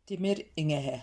Тимир иҥэһэ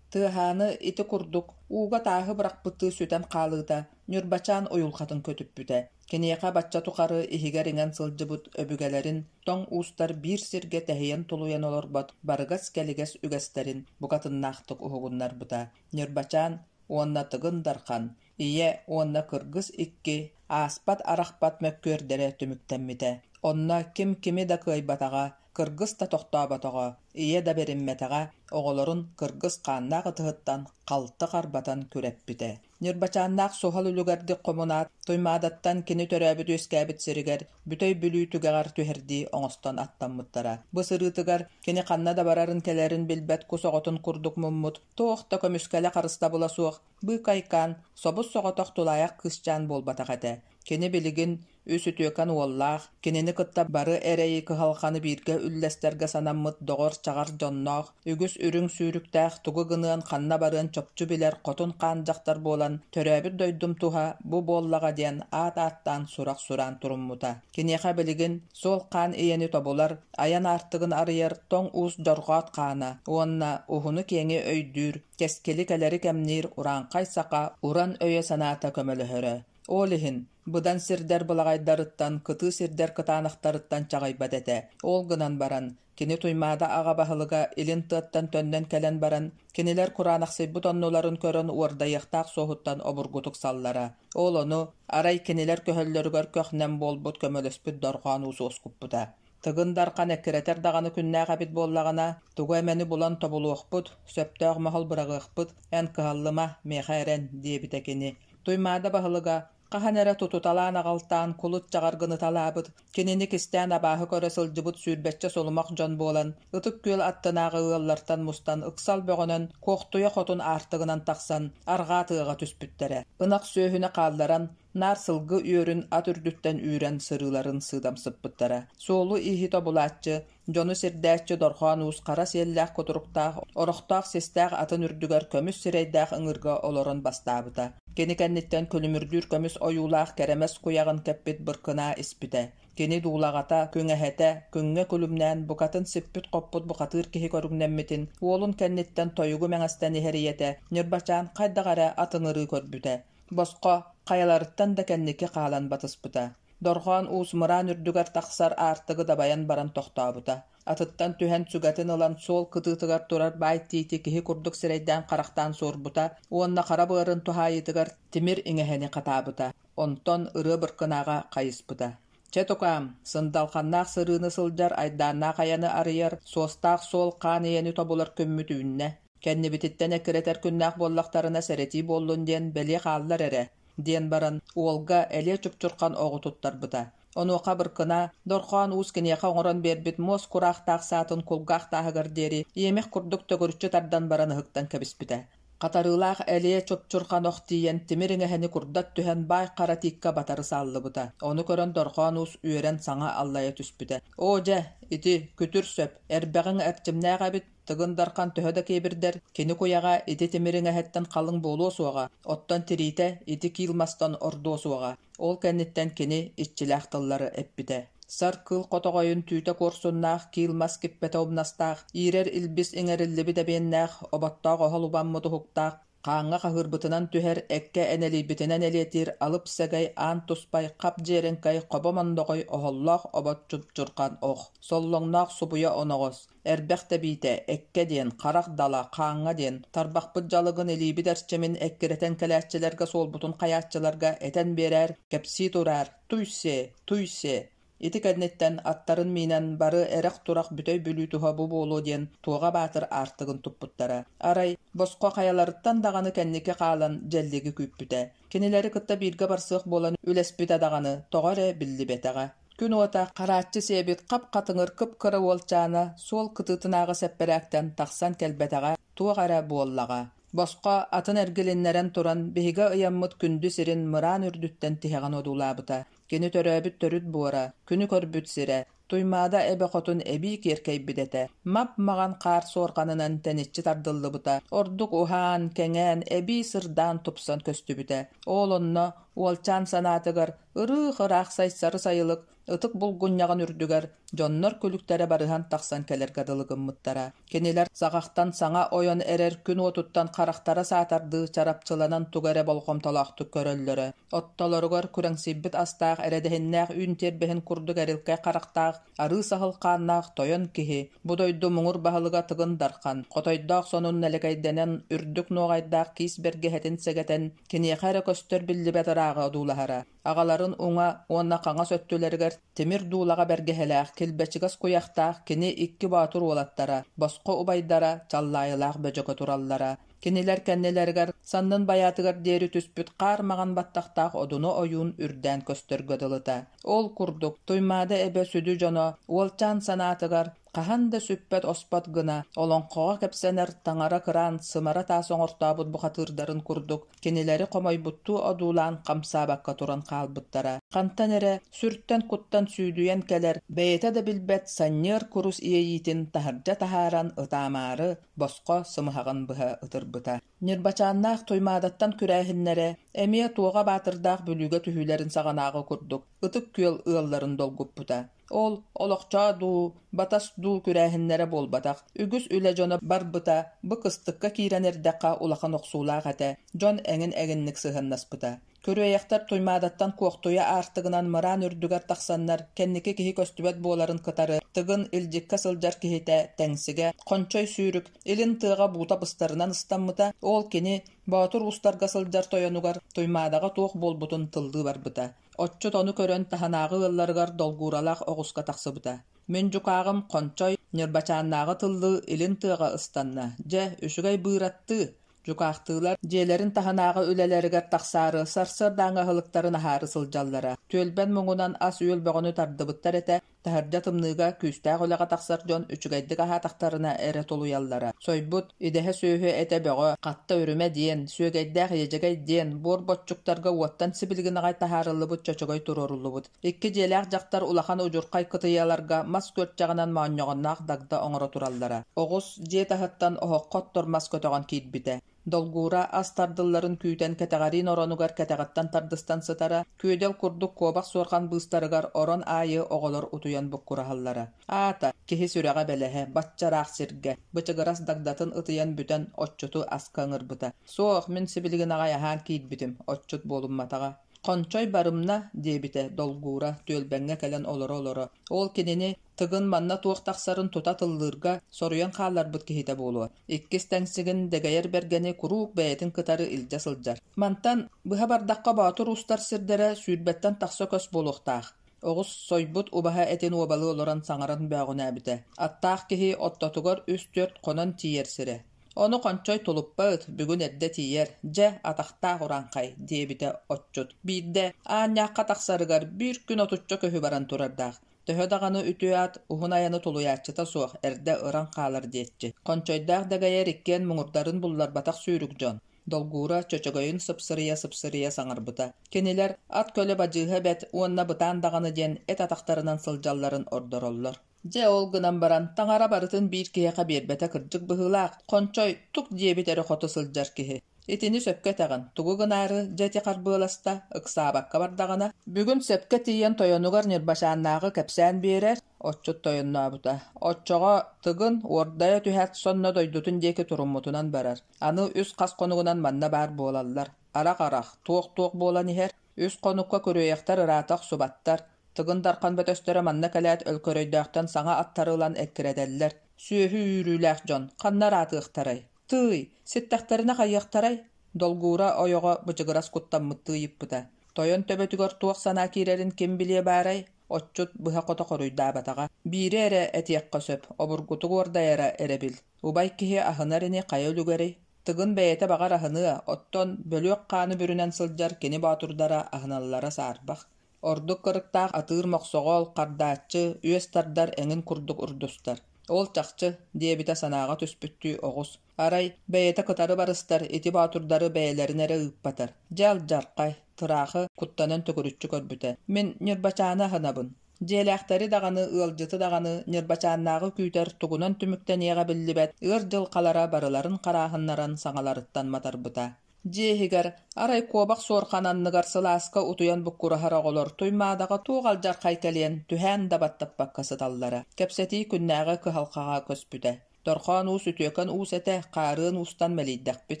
Тыаһааны ити курдук ууга тааһы бырахпыттыы сүтэн хаалыыта Ньурбачаан уйулҕатын көтүппүтэ. Киниэхэ бачча тухары иһигэр иҥэн сылдьыбыт өбүгэлэрин тоҥ уустар биир сиргэ тэһийэн-тулуйан олорбот барыгас-кэлигэс үгэстэрин букатыннаахтык уһугуннарбыта. Ньурбачаан уонна Тыгын Дархан, ийэ уонна кыргыс икки ааспат-арахпат мөккүөрдэрэ түмүктэммитэ. Онно ким кими да кыайбатаҕа, Кыргыс да тохтооботоҕо, ийэ да бэриммэтэҕэ, оҕолорун кыргыс хааннаах ытыһыттан халты харбатан күрэппитэ. Ньырбачааннаах суһал үлүгэрдик хомунаат, Туймаадаттан кини төрөөбүт-үөскээбит сиригэр Бүтэй Бүлүү түгэҕэр түһэрдии оҥостон аттаммыттара. Бу сырыытыгар кини ханна да барарын-кэлэрин билбэт кус оҕотун курдук муммут, туох да көмүскэлэ-харыстабыла суох быыкайкаан, собус-соҕотох тулаайах кыысчаан буолбатах этэ. Кини билигин Үс үтүөкэн уоллаах, кинини кытта бары эрэйи-кыһалҕаны бииргэ үллэстэргэ санаммыт доҕор-чаҕар дьонноох, үгүс үрүҥ сүүрүктээх тугу гыныан, ханна барыан чопчу билэр хотун хаан дьахтар буолан, төрөөбүт дойдум туһа бу буоллаҕа диэн аат ааттаан сурах сураан туруммута. Киниэхэ билигин суол хаан ийэни тобулар, айан аартыгын арыйар тоҥ уус дьорҕоот хаана уонна уһуну-киэҥи өйдүүр, кэскили кэлэри кэмниир урааҥхай саха уран өйө-санаата көмөлөһөрө. Ол иһин, быдан сирдэр былаҕайдарыттан, кытыы сирдэр кытаанахтарыттан чаҕыйбат этэ. Ол гынан баран, кини Туймаада аҕа баһылыга илин тыаттан төннөн кэлэн баран, кинилэр кураанахсыйбыт оннуларын көрөн уордайыахтаах суоһуттан обургутук саллара. Ол ону, арай кинилэр көһөллөрүгэр көх-нэм буолбут көмөлөспүт дорҕоон уус уоскуппута. Тыгын Дархан эккирэтэр даҕаны күннээх эбит буоллаҕына, тугу эмэни булан тобулуохпут, сөптөөх моһол быраҕыахпыт, эн кыһаллыма, миэхэ эрэн, диэбитэ кини. Туймаада баһылыга хаһан эрэ тутуталаан аҕалтаан кулут чаҕар гыныталаабыт, кинини кистээн абааһы көрө сылдьыбыт сүүрбэччэ сулумах дьон буолан, Ытык Күөл аттынааҕы ыаллартан мустан ыксал бөҕөнөн Куохтуйа хотун аартыгынан тахсан арҕаа тыаҕа түспүттэрэ. Ынах сүөһүнү хаалларан, наар сылгы үөрүн ат үрдүттэн үүрэн сырыыларын сыыдамсыппыттара. Суолу-ииһи тобулааччы, дьону сирдээччи Дорҕоон Уус хара сиэллээх кутуруктаах, орохтоох систээх атын үрдүгэр көмүс сирэйдээх ыҥыырга олорон бастаабыта. Кини кэнниттэн күлүмүрдүүр көмүс ойуулаах кэрэмэс куйаҕын кэппит быркынаа испитэ. Кини дуулаҕата, күҥэһэтэ, күҥҥэ күлүмнээн букатын сиппит-хоппут бухатыыр киһи көрүҥнэммитин, уолун кэнниттэн тойугу мэҥэстэн иһэр ийэтэ Ньырбачаан хайдах эрэ ат ыҥырыы көрбүтэ. Босхо, хайаларыттан да кэнники хаалан батыспыта. Дорҕоон Уус мыраан үрдүгэр тахсар аартыгы дабайан баран тохтообута. Атыттан түһэн сүгэтин ылан суол кытыытыгар турар баай тиити киһи курдук сирэйдээн-харахтаан суорбута уонна хара быарын туһаайыытыгар тимир иҥэһэни хатаабыта. Онтон ырыа быркынааҕа хайыспыта. Чэ, тукаам, сындалханнаах сырыыны сылдьар айдааннаах айаны арыйар, суостаах суол хаан ийэни тобулар күммүт үүннэ. Кэннибититтэн эккирэтэр күннээх буоллахтарына сэрэтии буоллун диэн бэлиэ хааллар эрэ, диэн баран уолга элиэ чупчурхан оҕу туттарбыта. Онуоха Быркына, Дорхоон Уус киниэхэ оҥорон биэрбит муос кураахтаах саатын кулгаах тааһыгар диэри иэмэх курдук төгүрүччү тардан баран ыһыктан кэбиспитэ. Хатарыылаах элиэ чупчурхан ох тиийэн тимир иҥэһэни курдат түһэн баай хара тииккэ батары сааллыбыта. Ону көрөн Дорхоон Уус үөрэн саҥа аллайа түспүтэ. Оо дьэ, ити күтүр сөп, эрбэҕиҥ эрчимнээх эбит, Тыгын Дархан төһө да киэбирдэр, кини куйаҕа ити тимир иҥэһэттэн халыҥ буолуо суоҕа, оттон тириитэ ити киил мастан ордуо суоҕа. Ол кэнниттэн кини иччилээх тыллары эппитэ. Сар кыыл хотоҕойун түүтэ куорсуннаах, киил мас киппэтэ умнастаах, иирэр илбис иҥэриллибит эбиэннээх, оботтоох оһол убаммыт уһуктаах, Хааҥҥа хаһыырбытынан түһэр, эккэ энэлийбитинэн элиэтиир алып сэгэй аан туспай хап дьиэрэҥкэй хобо мондоҕой оһоллоох обот чупчурхан ох, соллоҥноох субуйа оноҕос, эрбэх тэбиитэ, эккэ диэн, харах дала, хааҥҥа диэн, тарбахпыт дьалыгын илиибит эрчимин эккирэтэн кэлээччилэргэ суолбутун хайааччыларга этэн биэрээр, кэпсии тураар, туй-сиэ, туй-сиэ. Ити кэнниттэн аттарын миинэн бары эрэх-турах Бүтэй Бүлүү туһа бу буолуо диэн Туоҕа Баатыр аартыгын туппуттара. Арай, босхо хайаларыттан даҕаны кэнники хаалан дьэллиги күүппүтэ. Кинилэри кытта бииргэ барсыах буолан үлэспитэ даҕаны тоҕо эрэ биллибэтэҕэ. Күн уота харааччы сиэбит хап-хатыҥыр кып-кыра уолчаана суол кытыытынааҕы сэппэрээктэн тахсан кэлбэтэҕэ туох эрэ буоллаҕа. Босхо атын эргилиннэрэн туран биһигэ ыйаммыт күндү сирин мыраан үрдүттэн тиһэҕин одуулаабыта. Кини төрөөбүт төрүт буора, күнү көрбүт сирэ. Туймаада эбэ хотун эбии киэркэйбит этэ, мап-маҕан хаар суорҕанынан тэниччи тардыллыбыта, ордук уһаан, кэҥээн, эбии сырдаан тупсан көстүбүтэ. Ол онно уолчаан санаатыгар ырыых-ыраах Сайсары сайылык ытык булгунньаҕын үрдүгэр дьоннор күлүктэрэ барыһан тахсан кэлэргэ дылы гыммыттара. Кинилэр саҕахтан саҥа ойон эрэр күн уотуттан харахтара саатардыы чарапчыланан тугу эрэ болҕомтолоохтук көрөллөрө. Оттолоругар күрэҥсийбит астаах эрэдэһиннээх үүн тиэрбэһин курдук эрилкэй харахтаах, арыы саһыл хааннаах тойон киһи, бу дойду муҥур баһылыга Тыгын Дархан, хотойдоох сонун нэлэкэйдэнэн үрдүк нуоҕайдаах киис бэргэһэтин сэгэтэн, киниэхэ эрэ көстөр биллибэт ырааҕы одуулаһара. Аҕаларын уҥа уонна хаҥас өттүлэригэр тимир дуулаҕа бэргэһэлээх, килбэчигэс куйахтаах кини икки боотур уолаттара, босхо убайдара Чаллаайылаах Бөдьөкө тураллара. Кинилэр кэннилэригэр саннын байаатыгар диэри түспүт хаар маҥан баттахтаах Одуну ойуун үрдээн көстөргө дылыта. Ол курдук, Туймаада эбэ сүдү дьоно уолчаан санаатыгар хаһан да сүппэт-оспот гына олоҥхоҕо кэпсэнэр таҥара кыраан сымара таас оҥортообут бухатыырдарын курдук кинилэри хомойбуттуу одуулаан хамсаабакка туран хаалбыттара. Хантан эрэ сүртэн-куттан сүүдүйэн кэлэр, бэйэтэ да билбэт санньыар курус иэйиитин таһырдьа таһааран ытаамаары босхо сымыһаҕын быһа ытырбыта. Ньырбачааннаах Туймаадаттан күрээһиннэрэ эмиэ Туоҕа Баатырдаах Бүлүүгэ түһүүлэрин саҕанааҕы курдук Ытык Күөл ыалларын долгуппута. Ол олохчоо дуу, батас дуу күрээһиннэрэ буолбатах, үгүс үлэ дьоно барбыта, бу кыстыкка киирэн эрдэххэ улахан охсуулаах этэ, дьон эҥин-эҥинник сыһыаннаспыта. Күрүөйэхтэр Туймаадаттан Куохтуйа аартыгынан мыраан үрдүгэр тахсаннар, кэнники киһи көстүбэт буоларын кытары, Тыгын илдьиккэ сылдьар киһитэ Тэҥсигэ, Хончой сүүрүк, илин тыаҕа буута быстарынан ыстаммыта, ол кини Боотур уустарга сылдьар тойонугар Туймаадаҕа туох буолбутун тыллыы барбыта. Отчут ону көрөн таһынааҕы ыалларыгар долгууралаах оҕуска тахсыбыта. Мин дьукааҕым Хончой Ньырбачааннааҕы тыллыы илин тыаҕа ыстанна, дьэ, үчүгэй быыраттыы, Дьукаахтыылар дьиэлэрин таһынааҕы үлэлэригэр тахсаары сарсыардааҥы аһылыктарын аһаары сылдьаллара. Түөлбэн муҥунан ас-үөл бөҕөнү тардыбыттар этэ, таһырдьа тымныыга күүстээх үлэҕэ тахсар дьон үчүгэйдик аһаатахтарына эрэ тулуйаллара. Сойбут, идэһэ сүөһү этэ бөҕө, хатта үрүмэ диэн, сүөгэйдээх иэдьэгэй диэн, буор боччуктарга уоттан сибилигин аҕай таһаарыллыбыт чөчөгөй туруоруллубут. Икки дьиэлээх дьахтар улахан удьурхай кытыйаларга мас күөрчэҕинэн моонньоҕонноох дагда оҥоро тураллара. Оҕус дьиэ таһыттан оһоххо оттор мас көтөҕөн киирбитэ. Долгуура ас тардылларын күүтэн кэтэҕэриин оронугар кэтэҕиттэн тардыстан сытара, күөдэл курдук куобах суорҕан быыстарыгар орон аайы оҕолор утуйан буккураһаллара. Аата, киһи сүрэҕэ бэлэһэ, бачча ыраах сиргэ, бычыгырас дагдатын ытыйан бүтэн отчуту аска ыҥырбыта. Суох, мин сибилигин аҕай аһаан киирбитим, отчут буолумматаҕа. Хончой барымна, диэбитэ долгуура, түөлбэҥҥэ кэлэн олоро-олоро. Ол кинини Тыгын манна туох тахсарын тута тыллыырга соруйан хаалларбыт киһитэ буолуо. Иккис тэҥсигин Дэгэйэр Бэргэни куруук бэйэтин кытары илдьэ сылдьар. Мантан быһа бардахха боотур уустар сирдэрэ сүүрбэттэн тахса көс буолуохтаах. Оҕус сойбут убаһа этин уобалыы олорон саҥаран бөөҕүнээбитэ. Аттаах киһи оттотугар үс-түөрт хонон тиийэр сирэ. Ону Хончой тулуппат, бүгүн эрдэ тиийэр, дьэ, атахтаах урааҥхай, диэбитэ отчут. Биирдэ Аанньаахха тахсарыгар биир күн отучча көһү баран турардаах. Төһө даҕаны үтүө ат уһун айаны тулуйааччыта суох, эрдэ ыран хаалар диэччи. Хончойдоох дэгэйэр иккиэн муҥурдарын булларбатах сүүрүк дьон. Долгуура чөчөгөйүн сыпсырыйа-сыпсырыйа саҥарбыта. Кинилэр ат көлө бадьыыһа бэт уонна бытаан даҕаны диэн эт атахтарынан сылдьалларын ордороллор. Дьэ ол гынан баран, таҥара барытын биир киһиэхэ биэрбэтэ кырдьык быһыылаах, Хончой тук диэбит эрэ хоту сылдьар киһи. Итини сөпкө этэҕин, тугу гынаары дьэ ити харбыаласта, ыксаабакка бардаҕына, бүгүн сөпкө тиийэн тойонугар Ньырбачааннааҕы кэпсээн биэрэр, отчут тойоннообута. Оччоҕо Тыгын уордайа түһээт сонно дойдутун диэки туруммутунан барар. Аны үс хас хонугунан манна баар буолаллар. Арах-арах, туох-туох буолан иһэр, үс хонукка күрүөйэхтэр ыраата охсубаттар, Тыгын Дархан бөтөстөрө манна кэлээт Өлкөрөйдөөхтөн саҥа аттары ылан эккирэтэллэр. Сүөһү үүрүүлээх дьон ханна ыраатыахтарай? Тыый, ситтэхтэринэ хайыахтарай? Долгуура ойоҕо бычыгырас куттаммыттыы ыйыппыта. Тойон төбөтүгэр туох санаа киирэрин ким билиэ баарай? Отчут быһа-хото хоруйдаабатаҕа. Биири эрэ этиэххэ сөп, обургутук уордайара эрэбил. Убай киһи аһынар ини хайа үлүгэрий? Тыгын бэйэтэ баҕар аһыныа, оттон бөлүөх хааны бүрүнэн сылдьар кини боотурдара аһыналлара саарбах. Ордук кырыктаах атыыр мохсоҕол, хардааччы, үөс тардар эҥин курдук урдустар. Ол чахчы, диэбитэ санааҕа түспүттүү оҕус. Арай, бэйэтэ кытары барыстар, ити боотурдары бэйэлэрин эрэ ыыппатар. Дьэ алдьархай, тыраахы куттанан төгүрүччү көрбүтэ. Мин Ньырбачааны аһынабын. Дьиэлээхтэри даҕаны, ыалдьыты даҕаны Ньырбачааннааҕы күүтэр тугунан түмүктэниэҕэ биллибэт ыар дьылҕалара барыларын харааһыннаран саҥаларыттан матарбыта. Дьиэ иһигэр арай куобах суорҕан анныгар сылааска утуйан буккураһар оҕолор Туймаадаҕа туох алдьархай кэлиэн түһээн да баттаппакка сыталлара. Кэпсэтии күннээҕи кыһалҕаҕа көспүтэ. Торхоон уус үтүөкэн уус этэ, хаарыан уустан мэлийдэхпит,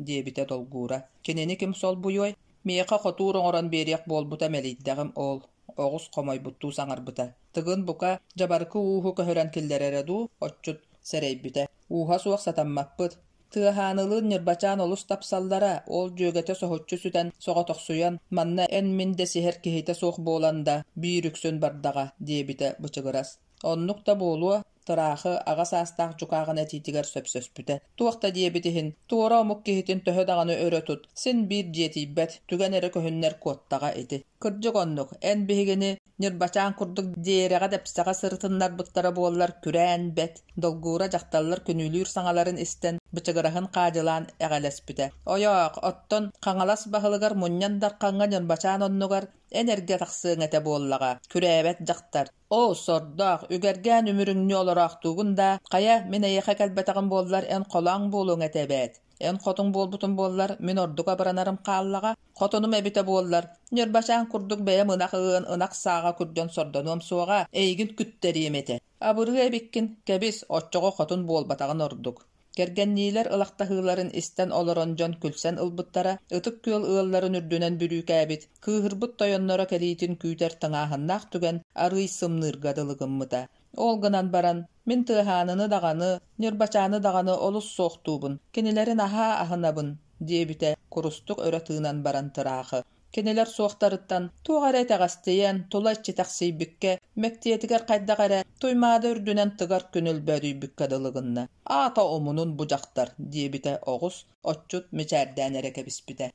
диэбитэ долгуура. Кинини ким солбуйуой? Миэхэ хотуур оҥорон биэриэх буолбута мэлийдэҕим ол, оҕус хомойбуттуу саҥарбыта. Тыгын бука дьабарыкы ууһу көһөрөн киллэрэрэ дуу, отчут сэрэйбитэ. Ууһа суох сатаммаппыт. Тыаһаанылыын Ньырбачаан олус тапсаллара, ол дьүөгэтэ соһуччу сүтэн, соҕотохсуйан, манна эн-мин дэсиһэр киһитэ суох буолан да, биир үксүн бардаҕа, диэбитэ Бычыгырас. Оннук да буолуо, Тыраахы аҕа саастаах дьукааҕын этиитигэр сөпсөспүтэ. Туох да диэбит иһин, туора омук киһитин төһө даҕаны өрө тут, син биир дьиэтийбэт, түгэн эрэ көһүннэр куоттаҕа ити. Кырдьык оннук, эн биһигини Ньырбачаан курдук дьиэрэҕэ-дэпсэҕэ сырытыннарбыттара буоллар күрээн бэт, долгуура дьахталлар күнүүлүүр саҥаларын истэн, бычыгыраһын хаадьылаан эҕэлэспитэ. Ойоох, оттон Хаҥалас баһылыгар Мунньан Дархаҥҥа Ньырбачаан оннугар эн эргэ тахсыаҥ этэ буоллаҕа, күрээбэт дьахтар. Оо, сордоох, үгэргээн үмүрүҥнүү олороохтуугун даа, хайа, мин эйиэхэ кэлбэтэҕим буоллар эн холооҥ буолуоҥ этэ эбээт. Эн хотуҥ буолбутум буоллар, мин ордук абыранарым хааллаҕа. Хотунум эбитэ буоллар, Ньырбачаан курдук бэйэм ынах ыан, ынах сааҕа күрдьэн сордонуом суоҕа, эйигин күттэриэм этэ. Абырыа эбиккин, кэбис, оччоҕо хотун буолбатаҕын ордук. Кэргэнниилэр ылахтаһыыларын истэн олорон дьон күлсэн ылбыттара, Ытык Күөл ыалларын үрдүнэн бүрүүкээбит, кыыһырбыт тойонноро кэлиитин күүтэр тыҥааһыннаах түгэн арыый сымныырга дылы гыммыта. Ол гынан баран, мин Тыаһааныны даҕаны, Ньырбачааны даҕаны олус суохтуубун, кинилэри наһаа аһынабын, диэбитэ курустук өрө тыынан баран Тыраахы. Кинилэр суохтарыттан туох эрэ итэҕэстийэн, тула иччитэхсийбиккэ, мэктиэтигэр хайдах эрэ Туймаада үрдүнэн тыгар күн өлбөөдүйбүккэ дылы гынна. Аата омунун бу дьахтар, диэбитэ оҕус, отчут мичээрдээн эрэ кэбиспитэ.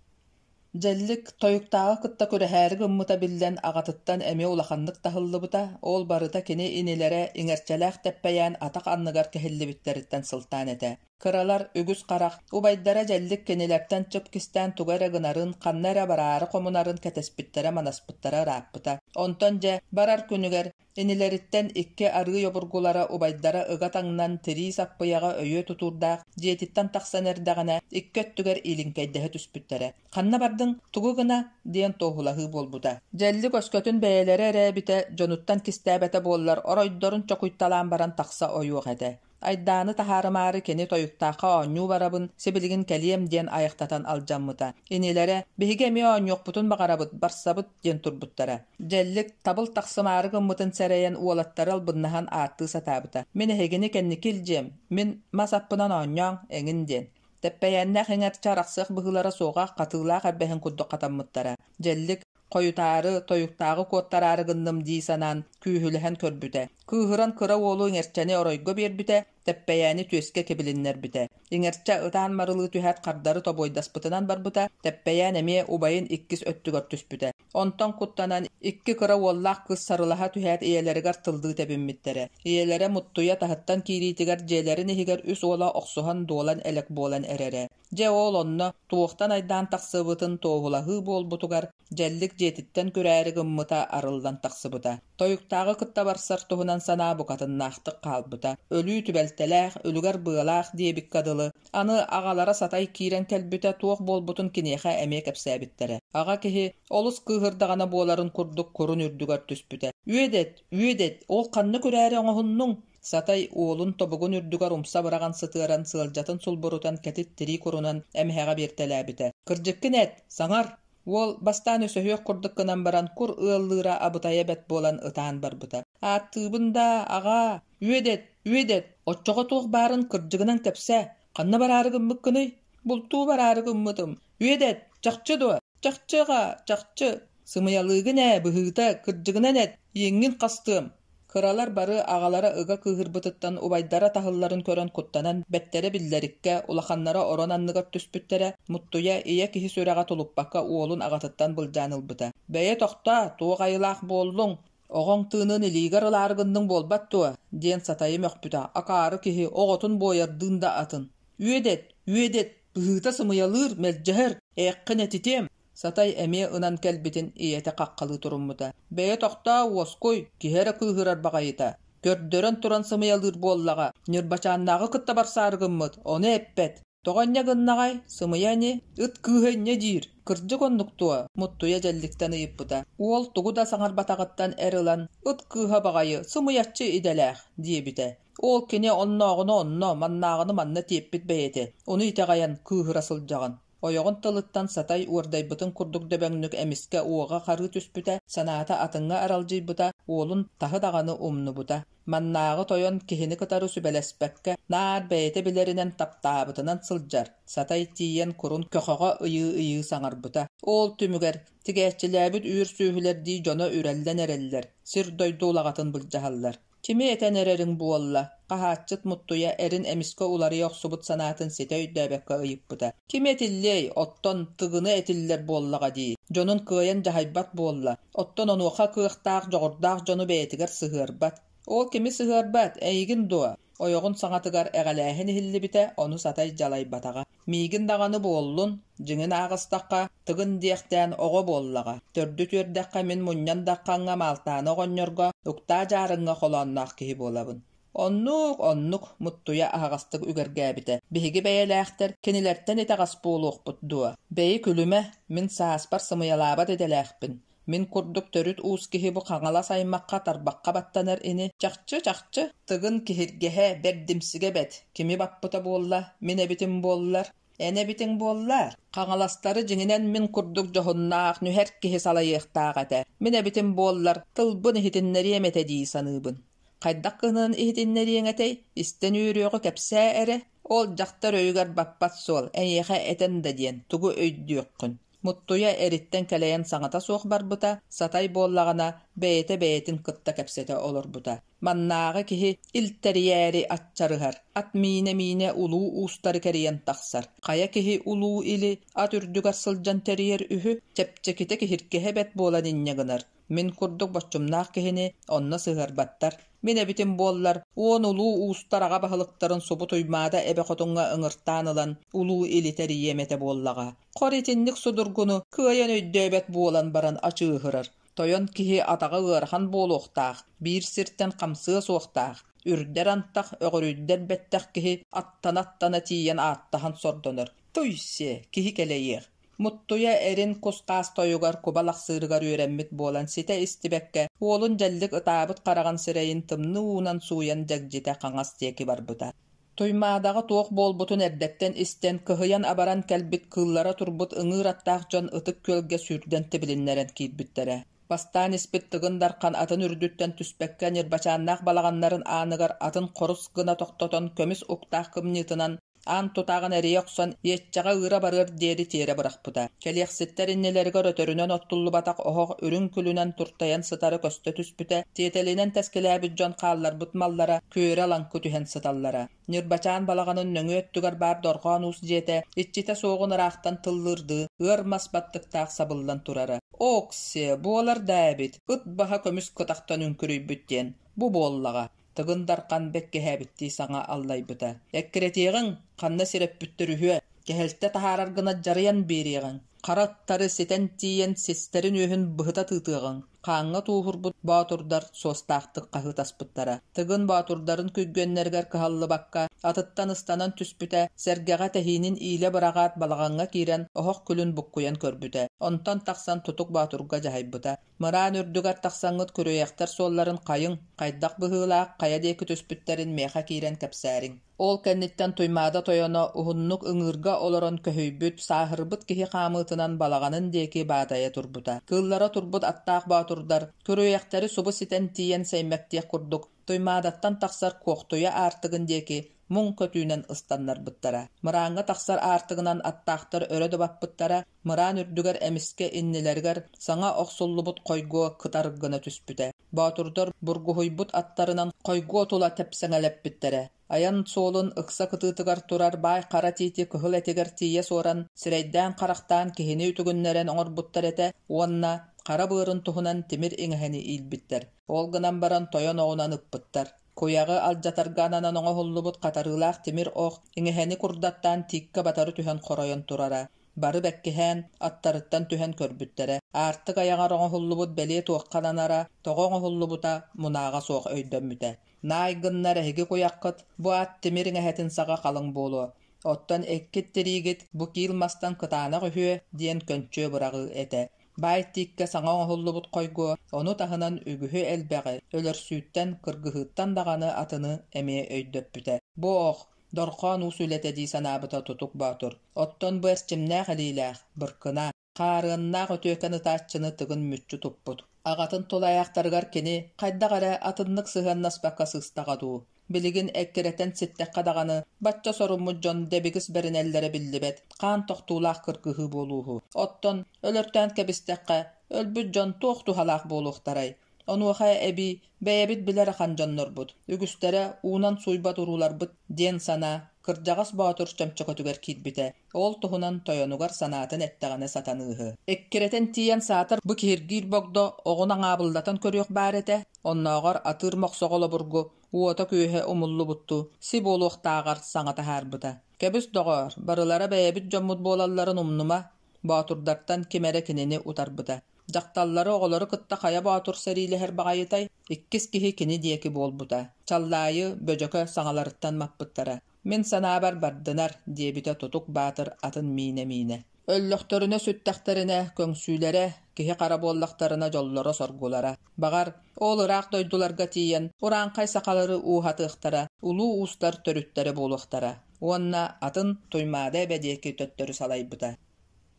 Дьэллик тойуктааҕы кытта күрэһээри гыммыта биллэн аҕатыттан эмиэ улаханнык таһыллыбыта, ол барыта кини инилэрэ иҥэрчэлээх Тэппэйээн атах анныгар кэһиллибиттэриттэн сылтаан этэ. Кыралар үгүс харах, убайдара дьэллик кинилэртэн чып кистээн тугу эрэ гынарын, ханна эрэ бараары хомунарын кэтэспиттэрэ-манаспыттара ырааппыта. Онтон дьэ, барар күнүгэр Инилэриттэн икки арыый обургулара убайдара ыга таҥнан тирии саппыйаҕа өйүө тутуурдаах дьиэтиттэн тахсан эрдэҕинэ икки өттүгэр иилиҥкэйдэһэ түспүттэрэ. «Ханна бардыҥ? Тугу гына?» диэн туоһулаһыы буолбута. Дьэллик өскөтүн бэйэлэрэ эрэ эбитэ дьонуттан кистээбэтэ буоллар оройдорун чокуйталаан баран тахса ойуох этэ. Айдааны таһаарымаары кини тойуктаахха оонньуу барабын, сибилигин кэлиэм диэн айахтатан алдьаммыта. Инилэрэ, биһиги эмиэ оонньуохпутун баҕарабыт, барсабыт диэн турбуттара. Дьэллик, табыл тахсымаары гыммытын сэрэйэн уолаттары албыннаһан ааттыы сатаабыта. Мин эһигини кэнники илдьиэм, мин мас аппынан оонньооҥ, эҥин диэн. Тэппэйээннээх иҥэрчэ арахсыах быһыылара суоҕа хатыылаах эрбэһин курдук хатаммыттара. Дьэллик, Хойутаары, тойуктааҕы куоттараары гынным дии санаан, күүһүлэһэн көрбүтэ. Кыыһыран кыра уолу иҥэрчэни оройго биэрбитэ, Тэппэйээни түөскэ кэбилиннэрбитэ. Иҥэрчэ ытаан марылыы түһээт хардары тобуойдаспытынан барбыта, Тэппэйээн эмиэ убайын иккис өттүгэр түспүтэ. Онтон куттанан, икки кыра уоллаах кыыс сарылаһа түһээт ийэлэригэр тыллыы тэбиммиттэрэ. Ийэлэрэ Муттуйа таһыттан киириитигэр дьиэлэрин иһигэр үс уола охсуһан дуолан элэк буолан эрэрэ. Дьэ ол онно туохтан айдаан тахсыбытын туоһулаһыы буолбутугар Дьэллик дьиэтиттэн күрээри гыммыта арыллан тахсыбыта. Тойуктааҕы кытта барсар туһунан санаа букатыннаахтык хаалбыта. Өлүү түбэлтэлээх, үлүгэр быалаах диэбиккэ дылы, аны аҕалара Сатай киирэн кэлбитэ туох буолбутун киниэхэ эмиэ кэпсээбиттэрэ. Аҕа киһи олус кыыһырдаҕына буоларын курдук курун үрдүгэр түспүтэ. «Үөдэт, үөдэт, ол ханна күрээри оҥоһуннуҥ?» Сатай уолун тобугун үрдүгэр умса быраҕан сытыаран сыалдьатын сулбурутан кэтит тирии курунан эмэһэҕэ биэртэлээбитэ. «Кырдьыккын эт, саҥар!» Уол бастаан өсөһүөх курдук гынан баран кур ыаллыыра абытайа бэрт буолан ытаан барбыта. «Ааттыыбын даа, аҕаа! Үөдэт, үөдэт! Оччоҕо туох баарын кырдьыгынан кэпсээ! Ханна бараары гыммыккыный? Бултуу бараары гыммытым. Үөдэт, чахчы дуо? Чахчы аҕаа, чахчы! Сымыйалыыгын ээ, быһыыта, кырдьыгынан эт, иэҥҥин хастыам!» Кыралар бары аҕалара ыга кыыһырбытыттан убайдара таһылларын көрөн куттанан бэттэрэ биллэриккэ, улаханнара орон анныгар түспүттэрэ, Муттуйа ийэ киһи сүрэҕэ тулуппакка уолун аҕатыттан былдьаан ылбыта. «Бэйэ тохтоо, туох айылаах буоллуҥ? Оҕоҥ тыынын илиигэр ылаары гынныҥ буолбат дуо?» диэн Сатайы мөхпүтэ, акаары киһи оҕотун буойардыын да атын. «Үөдэт, үөдэт, быһыыта сымыйалыыр, мэлдьэһэр, ээххин этитиэм!» Сатай эмиэ ынан кэлбитин ийэтэ хаххалыы туруммута: «Бэйэ тохтоо, уоскуй, киһи эрэ кыыһырар баҕайыта. Көрдөрөн туран сымыйалыыр буоллаҕа, Ньырбачааннааҕы кытта барсаары гыммыт, ону эппэт. Тоҕо инньэ гыннаҕай, сымыйа ини, ыт кыыһа инньэ диир, кырдьык оннук дуо?» Муттуйа дьэлликтэн ыйыппыта. Уол тугу да саҥарбатаҕыттан эр ылан, «Ыт кыыһа баҕайы, сымыйаччы идэлээх» диэбитэ. Ол кини оннооҕуну онно, маннааҕыны манна тиэппит бэйэтэ, ону итэҕэйэн кыыһыра сылдьаҕын. Ойоҕун тылыттан сатай уордайбытын курдук дөбөҥнүк эмискэ уоҕа харыы түспүтэ, санаата атыҥҥа аралдьыйбыта, уолун таһы даҕаны умнубута. Маннааҕы тойон киһини кытары сүбэлэспэккэ, наар бэйэтэ билэринэн таптаабытынан сылдьар, сатай тиийэн курун көхөҕө ыйыы-ыйыы саҥарбыта. Ол түмүгэр тигээччилээбит үүр сүөһүлэрдии дьоно үрэллэн эрэллэр, сир-дойду улаҕатын былдьаһаллар. Кими этэн эрэриҥ буолла? Хаһааччыт Муттуйа эрин эмискэ уларыйа охсубут санаатын ситэ өйдөөбөккө ыйыппыта. Кими этиллиэй, оттон Тыгыны этиллэр буоллаҕа дии. Дьонун кыайан дьаһайбат буолла. Оттон онуоха кыахтаах, дьоҕурдаах дьону бэйэтигэр сыһыарбат. Ол кими сыһыарбат, эйигин дуо? Ойоҕун саҥатыгар эҕэлээһин иһиллибитэ, ону сатай дьалайбатаҕа. Миигин даҕаны буоллун, дьиҥин ааҕыстахха, Тыгын диэхтээн оҕо буоллаҕа. Төрдү түөрдэххэ мин мунньан даххаҥҥа Маалтааны оҕонньорго, Уктаа Дьаарыҥҥа холоонноох киһи буолабын. Оннук, оннук, Муттуйа аһаҕастык үгэргээбитэ. Биһиги бэйэлээхтэр кинилэртэн итэҕэс буолуохпут дуо? Бэйи күлүмэ, мин сааспар сымыйалаабат идэлээхпин. Мин курдук төрүт уус киһи бу Хаҥалас аймахха тарбахха баттанар ини. Чахчы, чахчы, Тыгын киһиргэһэ, бэрдимсигэ бэт, кими баппыта буолла, мин эбитим буоллар, эн эбитиҥ буоллар. Хаҥаластары дьиҥинэн мин курдук дьоһуннаах, нүһэр киһи салайыахтаах этэ. Мин эбитим буоллар, тылбын иһитиннэриэм этэ дии саныыбын. Хайдах гынан иһитиннэриэҥ этэй, истэн үөрүөҕү кэпсээ эрэ. Ол дьахтар өйүгэр баппат суол, эйиэхэ этэн да диэн, тугу өйдүөххүн. Муттуйа эриттэн кэлэйэн саҥата суох барбыта, сатай буоллаҕына, бэйэтэ бэйэтин кытта кэпсэтэ олорбута. Маннааҕы киһи илтэрийээри аччарыһар, ат миинэ-миинэ улуу уустары кэрийэн тахсар. Хайа киһи улуу или ат үрдүгэр сылдьан тэрийэр үһү, чэпчэкитэ киһиргэһэ бэт буолан инньэ гынар. Мин курдук боччумнаах киһини онно сыһыарбаттар. Мин эбитим буоллар, уон улуу уустар аҕа баһылыктарын субу Туймаада эбэ хотуҥҥа ыҥыртаан ылан улуу или тэрийиэм этэ буоллаҕа. Хор итинник судургуну кыайан өйдөөбөт буолан баран ачыыһырар. Тойон киһи атаҕа ыарахан буолуохтаах, биир сиртэн хамсыа суохтаах. Үрдэр антах, өҕүрүйдэр бэттэх киһи аттана-аттана тиийэн ааттаһан сордонор. Туй-сиэ, киһи кэлэйиэх. Муттуйа эрин кус-хаас тойугар куба лахсыырыгар үөрэммит буолан ситэ истибэккэ, уолун дьэллик ытаабыт хараҕын сирэйин тымныы уунан сууйан дьэгдьитэ хаҥас диэки барбыта. Туймаадаҕа туох буолбутун эрдэттэн истэн, кыһыйан-абаран кэлбит кыыллара турбут ыҥыыр аттаах дьон Ытык Күөлгэ сүүрдэн тибилиннэрэн киирбиттэрэ. Бастаан испит Тыгын Дархан атын үрдүттэн түспэккэ Ньырбачааннаах балаҕаннарын ааныгар атын хорус гына тохтотон көмүс уктаах кымньыытынан Аан тутааҕын эрийэ охсон, иэччэҕэ ыыра барыар диэри тиэрэ бырахпыта. Кэлиэхситтэр иннилэригэр өтөрүнэн оттуллубатах оһох үрүҥ күлүнэн туртайан сытара көстө түспүтэ, тиэтэлинэн тэскилээбит дьон хаалларбыт маллара күөрэ-лаҥкы түһэн сыталлара. Ньырбачаан балаҕанын нөҥүө өттүгэр баар Дорҕоон Уус дьиэтэ иччитэ суоҕун ыраахтан тыллыырдыы ыар мас баттыктаах сабыллан турара. Оксиэ, буолар даа эбит, ыт баһа көмүс кытахтан үҥкүрүйбүт диэн, бу буоллаҕа. Тыгын Дархан бэккиһээбиттии саҥа аллайбыта: «Эккирэтиэҕиҥ, ханна сирэппиттэр үһүө, кэһэлтэ таһаарар гына дьарыйан биэриэҕиҥ, хара ыттары ситэн тиийэн систэрин үөһүн быһыта тыытыаҕыҥ» Хааҥҥа тууһурбут боотурдар суостаахтык хаһыытаспыттара. Тыгын боотурдарын күргүөннэригэр кыһаллыбакка, атыттан ыстанан түспүтэ, сэргэҕэ тэһиинин иилэ быраҕаат балаҕаҥҥа киирэн оһох күлүн буккуйан көрбүтэ. Онтон тахсан Тутук Боотурга дьаһайбыта: Мыраан үрдүгэр тахсаҥҥыт күрүөйэхтэр суолларын хайыҥ, хайдах быһыылаах, хайа диэки түспүттэрин миэхэ киирэн кэпсээриҥ. Ол кэнниттэн Туймаада тойоно уһуннук ыҥыырга олорон көһүйбүт, сааһырбыт киһи хаамыытынан балаҕанын диэки баатайа турбута. Кыыллара турбут аттаах боотурдар, күрүөйэхтэри субу ситэн тиийэн сэймэктиэх курдук, Туймаадаттан тахсар Куохтуйа аартыгын диэки муҥ көтүүнэн ыстаннарбыттара. Мырааҥҥа тахсар аартыгынан аттаахтар өрө дабаппыттара, мыраан үрдүгэр эмискэ иннилэригэр саҥа охсуллубут хойгуо кытар гына түспүтэ. Боотурдар бургуһуйбут аттарынан хойгуо тула тэпсэҥэлэппиттэрэ. Айан суолун ыкса кытыытыгар турар баай хара тиити кыһыл этигэр тиийэ суоран, сирэйдээн-харахтаан киһини үтүгүннэрэн оҥорбуттар этэ уонна хара быарын туһунан тимир иҥэһэни иилбиттэр. Ол гынан баран тойон оҕунан ыппыттар. Куйаҕы алдьатарга ананан оҥоһуллубут хатарыылаах тимир ох иҥэһэни курдаттаан тииккэ батары түһэн хоройон турара. Бары бэккиһээн, аттарыттан түһэн көрбүттэрэ. Аартык айаҕар оҥоһуллубут бэлиэ туохха ананара, тоҕо оҥоһуллубута мунааҕа суох өйдөммүтэ. Наай гыннар эһиги куйаххыт, бу ат тимир иҥэһэтин саҕа халыҥ буолуо. Оттон эккит тириигит бу киил мастан кытаанах үһүө диэн көнчүө быраҕыы этэ. Баай тииккэ саҥа оҥоһуллубут хойгуо, ону таһынан үгүһү-элбэҕи, өлөрсүүттэн, кыргыһыыттан даҕаны атыны эмиэ өйдөппүтэ. Бу ох, Дорхоон уус үлэтэ дии санаабыта Тутук Боотур. Оттон бу эрчимнээх илиилээх, быркына, хаарыаннаах үтүөкэн ытааччыны Тыгын мүччү туппут. Аҕатын тулаайахтарыгар кини хайдах эрэ атыннык сыһыаннаспакка сыыстаҕа дуу. Билигин эккирэтэн ситтэххэ даҕаны, бачча соруммут дьон дэбигис бэринэллэрэ биллибэт, хаан тохтуулаах кыргыһыы буолууһу. Оттон өлөртөөн кэбистэххэ, өлбүт дьон туох туһалаах буолуохтарай? Онуоха эбии бэйэбит билэр ахан дьоннорбут, үгүстэрэ уунан сууйбат урууларбыт диэн санаа кырдьаҕас боотур чөмчөкөтүгэр киирбитэ, ол туһунан тойонугар санаатын эттэҕинэ сатаныыһы. Эккирэтэн тиийэн саатар бу киһиргиир богдо оҕун аҥаабыллатан көрүөх баар этэ, оннооҕор атыыр мохсоҕол обургу уота-күөһэ умуллубуттуу си буолуохтааҕар саҥа таһаарбыта. Кэбис, доҕоор, барылара бэйэбит дьоммут буолалларын умнума, боотурдартан ким эрэ кинини утарбыта. Дьахталлары, оҕолору кытта хайа боотур сэриилэһэр баҕайытай? Иккис киһи кини диэки буолбута. Чаллаайы, Бөдьөкө саҥаларыттан маппыттара. «Мин санаабар бардынар», диэбитэ Тутук Баатыр атын миинэ-миинэ. Өллөхтөрүнэ сүттэхтэринэ, көҥсүүлэрэ, киһи-хара буоллахтарына дьоллоро-соргулара. Баҕар, ол ыраах дойдуларга тиийэн, урааҥхай сахалары ууһатыахтара, улуу уустар төрүттэрэ буолуохтара. Уонна атын Туймаада эбэ диэки төттөрү салайбыта.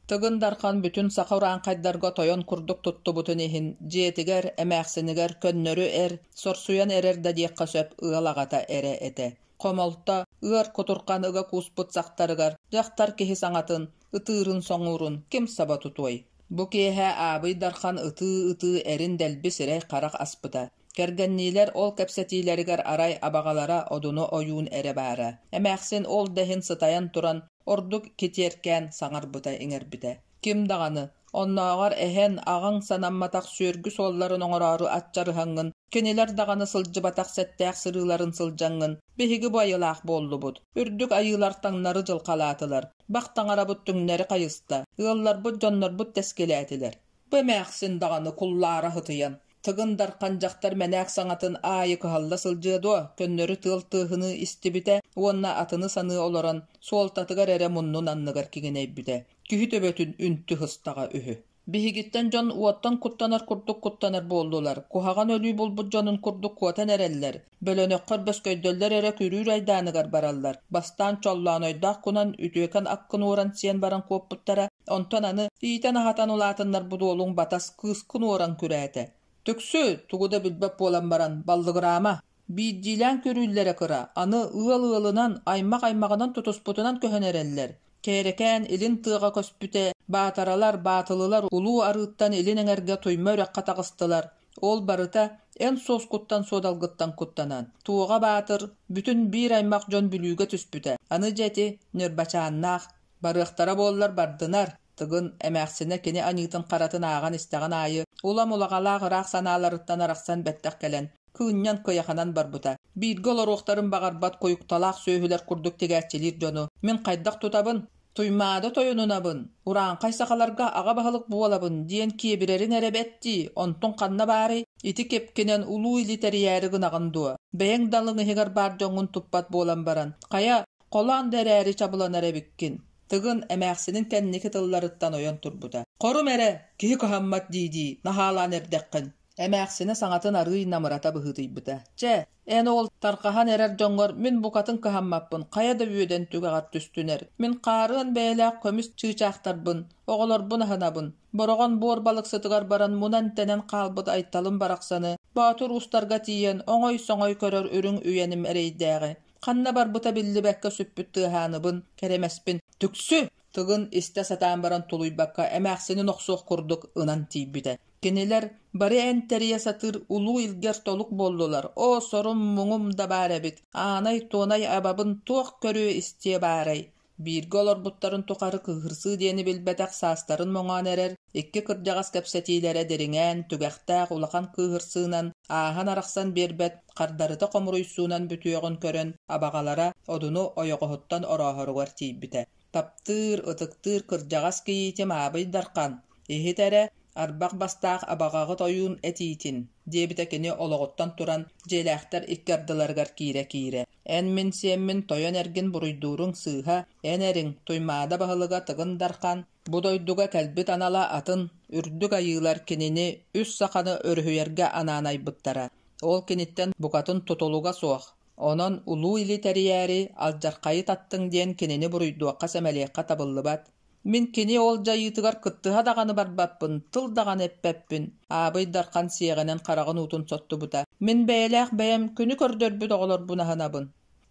Тыгын Дархан бүтүн саха урааҥхайдарга тойон курдук туттубутун иһин, дьиэтигэр, эмээхсинигэр көннөрү эр, сорсуйан эрэр да диэххэ сөп ыал аҕата эрэ этэ. Хомолто, ыар кутурҕан ыга кууспут сахтарыгар дьахтар киһи саҥатын, ытыырын-соҥуурун ким саба тутуой? Бу киэһэ Аабый Дархан ытыы-ытыы эрин дэлби сирэй-харах аспыта. Кэргэнниилэр ол кэпсэтиилэригэр арай абаҕалара Одуну ойуун эрэ баара. Эмээхсин ол да иһин сытайан туран ордук китиэркээн саҥарбыта-иҥэрбитэ. Ким даҕаны, оннооҕор эһэн, аҕаҥ санамматах сүөргү суолларын оҥороору аччарыһаҥҥын, кинилэр даҕаны сылдьыбатах сэттээх сырыыларын сылдьаҥҥын, биһиги бу айылаах буоллубут. Үрдүк айыылар таҥнары дьылҕалаатылар, бах таҥарабыт түҥнэри хайыста, ыалларбыт дьоннорбут тэскилээтилэр. Бу эмээхсин даҕаны куллаара сытыйан, Тыгын Дархан дьахтар мэнээк саҥатын аайы кыһалла сылдьыа дуо, көннөрү тыал тыаһыныы истибитэ уонна атыны саныы олорон, суолтатыгар эрэ муннун анныгар киҥинэйбитэ, киһи төбөтүн үнтү сыстаҕа үһү. Биһигиттэн дьон уоттан куттанар курдук куттанар буоллулар, куһаҕан өлүү булбут дьонун курдук куотан эрэллэр, Бөлөнөххөр бөскөйдөллөр эрэ күрүүр айдааныгар бараллар. Бастаан Чоллоонойдоох кунан үтүөкэн аккын уоран сиэн баран куоппуттара, онтон аны иитэн-аһатан улаатыннарбыт уолуҥ батас кыыскын уоран күрээтэ. Түксү, тугу да билбэт буолан баран, баллыгыраама. Биирдиилээн күрүүллэрэ кыра, аны ыал ыалынан, аймах аймаҕынан тутуспутунан көһөн эрэллэр. Кээрэкээн илин тыаҕа көспүтэ, баатаралар, баатылылар улуу арыыттан илин эҥэргэ Туйма үрэххэ таҕыстылар. Ол барыта эн суоскуттан-суодалгыттан куттанан, Туоҕа Баатыр бүтүн биир аймах дьон Бүлүүгэ түспүтэ. Аны дьэ ити Ньырбачааннаах, барыахтара буоллар бардынар, Тыгын эмээхсинэ кини аньыытын-харатын ааҕан истэҕин аайы улам улаҕалаах ыраах санааларыттан арахсан бэттэх кэлэн, кыынньан кыйаханан барбыта. Бииргэ олоруохтарын баҕарбат куйукталаах сүөһүлэр курдук тигээччилиир дьону мин хайдах тутабын? Туймаада тойонунабын, урааҥхай сахаларга аҕа баһылык буолабын диэн киэбирэрин эрэ бэт дии, онтуҥ ханна баарый? Ити кэпкинэн улуу или тэрийээри гынаҕын дуо? Бэйэҥ далыҥ иһигэр баар дьоҥҥун туппат буолан баран, хайа, холоон да эрээри чабыланар эбиккин. Тыгын эмээхсинин кэнники тылларыттан ойон турбута. Хорум эрэ, киһи кыһаммат дии-дии, наһаалаан эрдэххин. Эмээхсинэ саҥатын арыый намырата быһыытыйбыта. Чэ, эн ол тарҕаһан эрэр дьоҥҥор мин букатын кыһаммаппын, хайа да үөдэн түгэҕэр түстүнэр. Мин хаарыан бэйэлээх көмүс чыычаахтарбын, оҕолорбун аһынабын. Бороҕон буор балыксытыгар баран мунан-тэнэн хаалбыт Айталым барахсаны, Боотур уустарга тиийэн оҥой-соҥой көрөр үрүҥ үйэним эрэйдээҕи. Ханна барбыта биллибэккэ сүппүт тыаһааныбын, кэрэмэспин, түксү! Тыгын истэ сатаан баран тулуйбакка эмээхсинин охсуох курдук ынан тиийбитэ. Кинилэр бары эн тэрийэ сатыыр улуу илгэр толук буоллулар, оо, сорум-муҥум да баар эбит, аанай-туонай абабын туох көрүө-истиэ баарай? Бииргэ олорбуттарын тухары кыыһырсыы диэни билбэтэх саастарын моҥоон эрэр икки кырдьаҕас кэпсэтиилэрэ дириҥээн, түгэхтээх улахан кыыһырсыынан ааһан-арахсан биэрбэт хардарыта хомуруйсуунан бүтүөҕүн көрөн, абаҕалара Одуну ойоҕоһуттан орооһоругар тиийбитэ. Таптыыр, ытыктыыр кырдьаҕас кийиитим Аабый Дархан, иһит эрэ, арбах бастаах абаҕаҕыт ойуун этиитин, диэбитэ кини олоҕуттан туран дьиэлээхтэр икки ардыларыгар киирэ-киирэ. Эн мин сиэммин тойон эргин буруйдууруҥ сыыһа, эн эриҥ, Туймаада баһылыга Тыгын Дархан, бу дойдуга кэлбит анала атын, үрдүк айыылар кинини үс саханы өрүһүйэргэ анаан айбыттара. Ол киниттэн букатын тутулуга суох. Онон улуу или тэрийээри алдьархайы таттыҥ диэн кинини буруйдуохха-сэмэлиэххэ табыллыбат. Мин кини ол дьайыытыгар кыттыһа даҕаны барбаппын, тыл даҕаны эппэппин, Аабый Дархан сиэҕинэн хараҕын уутун соттубута. Мин бэйэлээх бэйэм күнү көрдөрбүт оҕолорбун аһынабын.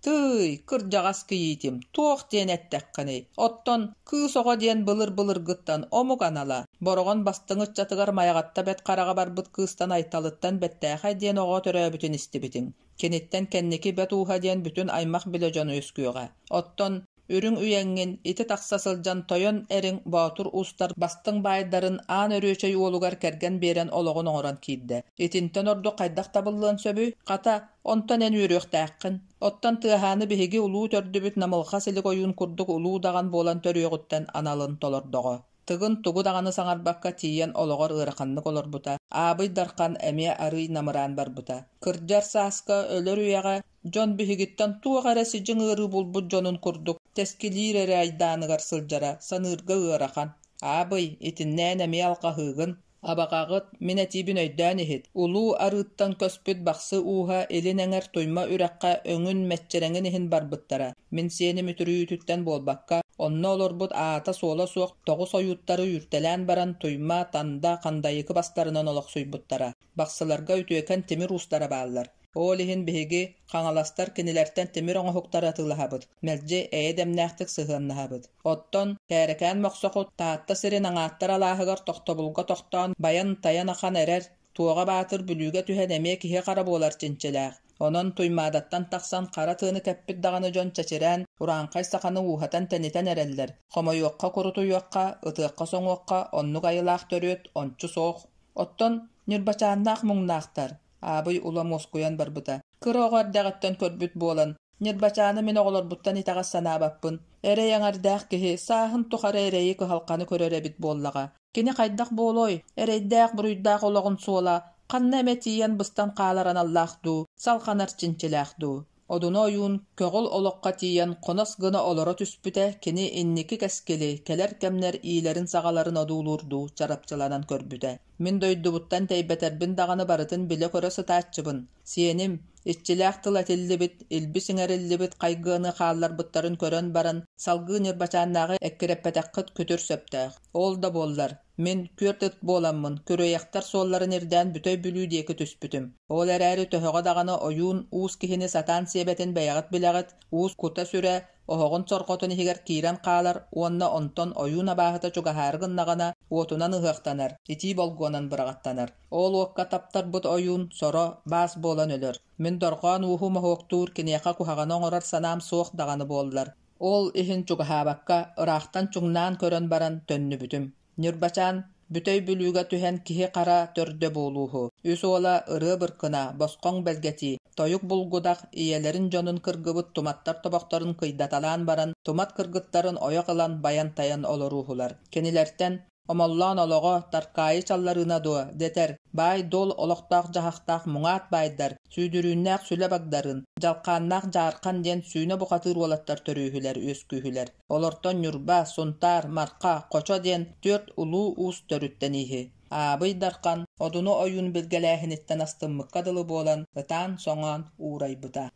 Тыый, кырдьаҕас кийиитим, туох диэн эттэххиний? Оттон кыыс оҕо диэн былыр-былыргыттан омук анала. Бороҕон бастыҥ ыччатыгар Майаҕатта Бэт Хараҕа барбыт кыыстан Айталыттан Бэттээхэй диэн оҕо төрөөбүтүн истибитиҥ. Киниттэн кэнники Бэт Ууһа диэн бүтүн аймах билэ дьон үөскүөҕэ. Оттон Үрүҥ үйэҥҥин ити тахса сылдьан тойон эриҥ Боотур уустар бастыҥ баайдарын Аан Өрүөчэй уолугар кэргэн биэрэн олоҕун оҥорон киирдэ. Итинтэн ордук хайдах табыллыан сөбүй? Хата, онтон эн үөрүөхтээххин. Оттон Тыаһааны биһиги улуу төрдүбүт Намылҕа Силик ойуун курдук улуу удаҕан буолан төрүөҕүттэн аналын толордоҕо. Тыгын тугу даҕаны саҥарбакка тиийэн олоҕор ыараханнык олорбута, Аабый Дархан эмиэ арыый намыраан барбыта. Кырдьар сааска, өлөр үйэҕэ дьон биһигиттэн туох эрэ сидьиҥ ыарыы булбут дьонун курдук тэскилиир эрэ айдааныгар сылдьара саныырга ыарахан. Аабый, итиннээн эмиэ алҕаһыыгын. Абаҕаҕыт, мин этиибин өйдөөн иһит. Улуу арыыттан көспүт Бахсы ууһа илин эҥэр Туйма үрэххэ өҥүн, мэччирэҥин иһин барбыттара. Мин сиэним үтүрүйүүтүттэн буолбакка, онно олорбут аата-суола суох тоҕус ойууттары үүртэлээн баран Туйма, Танда, Хандайыкы бастарынан олохсуйбуттара. Бахсыларга үтүөкэн тимир уустара бааллар. Ол иһин биһиги, хаҥаластар, кинилэртэн тимир оҥоһуктары атыылаһабыт, мэлдьи эйэ-дэмнээхтик сыһыаннаһабыт. Оттон Кээрэкээн Мохсохут Таатта сирин аҥааттар алааһыгар тохтобулга тохтоон байан-тайан ахан эрэр, Туоҕа Баатыр Бүлүүгэ түһэн эмиэ киһи-хара буолар чинчилээх. Онон Туймаадаттан тахсан хара тыаны кэппит даҕаны дьон чэчирээн, урааҥхай саханы ууһатан-тэнитэн эрэллэр. Хомойуохха-курутуйуохха, ытыахха-соҥуохха оннук айылаах төрүөт ончу суох. Оттон Ньырбачааннаах муҥнаахтар, Аабый улам уоскуйан барбыта. Кыра оҕо эрдэҕиттэн көрбүт буолан, Ньырбачааны мин оҕолорбуттан итэҕэс санаабаппын. Эрэй эҥэрдээх киһи сааһын тухары эрэйи-кыһалҕаны көрөр эбит буоллаҕа. Кини хайдах буолуой, эрэйдээх-буруйдаах олоҕун суола ханна эмэ тиийэн быстан хаалар аналлаах дуу, салҕанар чинчилээх дуу? Одуну ойуун көҕүл олоххо тиийэн хонос гына олоро түспүтэ кини инники кэскили, кэлэр кэмнэр иилэрин-саҕаларын одуулуурдуу чарапчыланан көрбүтэ. Мин дойдубуттан тэйбэтэрбин даҕаны барытын билэ-көрө сытааччыбын. Сиэним, иччилээх тыл этиллибит, илбис иҥэриллибит хайгыаны хаалларбыттарын көрөн баран, салгыы Ньырбачааннааҕы эккирэппэтэххит күтүр сөптөөх. Ол да буоллар, Мин күөрт ыт буоламмын, күрүөйэхтэр суолларын ирдээн Бүтэй Бүлүү диэки түспүтүм. Ол эрээри төһөҕө даҕаны ойуун уус киһини сатаан сиэбэтин бэйэҕит билэҕит, уус кута-сүрэ оһоҕун сорҕотун иһигэр киирэн хаалар уонна онтон ойуун абааһыта чугаһаары гыннаҕына уотунан ыһыахтанар, итии болгуонан быраҕаттанар. Ол уокка таптарбыт ойуун соро, баас буолан өлөр. Мин дорҕоон ууһу моһуоктуур киниэхэ куһаҕаны оҥорор санаам суох даҕаны буоллар, Ол иһин чугаһаабакка, ыраахтан чуҥнаан көрөн баран төннүбүтүм. Ньырбачаан Бүтэй Бүлүүгэ түһэн киһи-хара төрдө буолууһу. Үс уола Ырыа Быркына, Босхоҥ Бэлгэтии, Тойук Булгудах ийэлэрин дьонун кыргыбыт туматтар тобохторун кыйдаталаан баран, тумат кыргыттарын ойох ылан байан-тайан олорууһулар. Кинилэртэн Омоллоон олоҕо Таркаайы чалларыына дуо дэтэр, баай-дуол олохтоох-дьаһахтаах муҥаат баайдар, сүүдүрүүннээх Сүлэ Багдарыын, дьалхааннаах Дьаархан диэн сүүнэ бухатыыр уолаттар төрүүһүлэр, үөскүүһүлэр. Олортон Ньурба, Сунтаар, Марха, Хочо диэн түөрт улуу уус төрүттэнииһи. Аабый Дархан Одуну ойуун билгэлээһиниттэн астыммыкка дылы буолан, ытаан-соҥоон уурайбыта.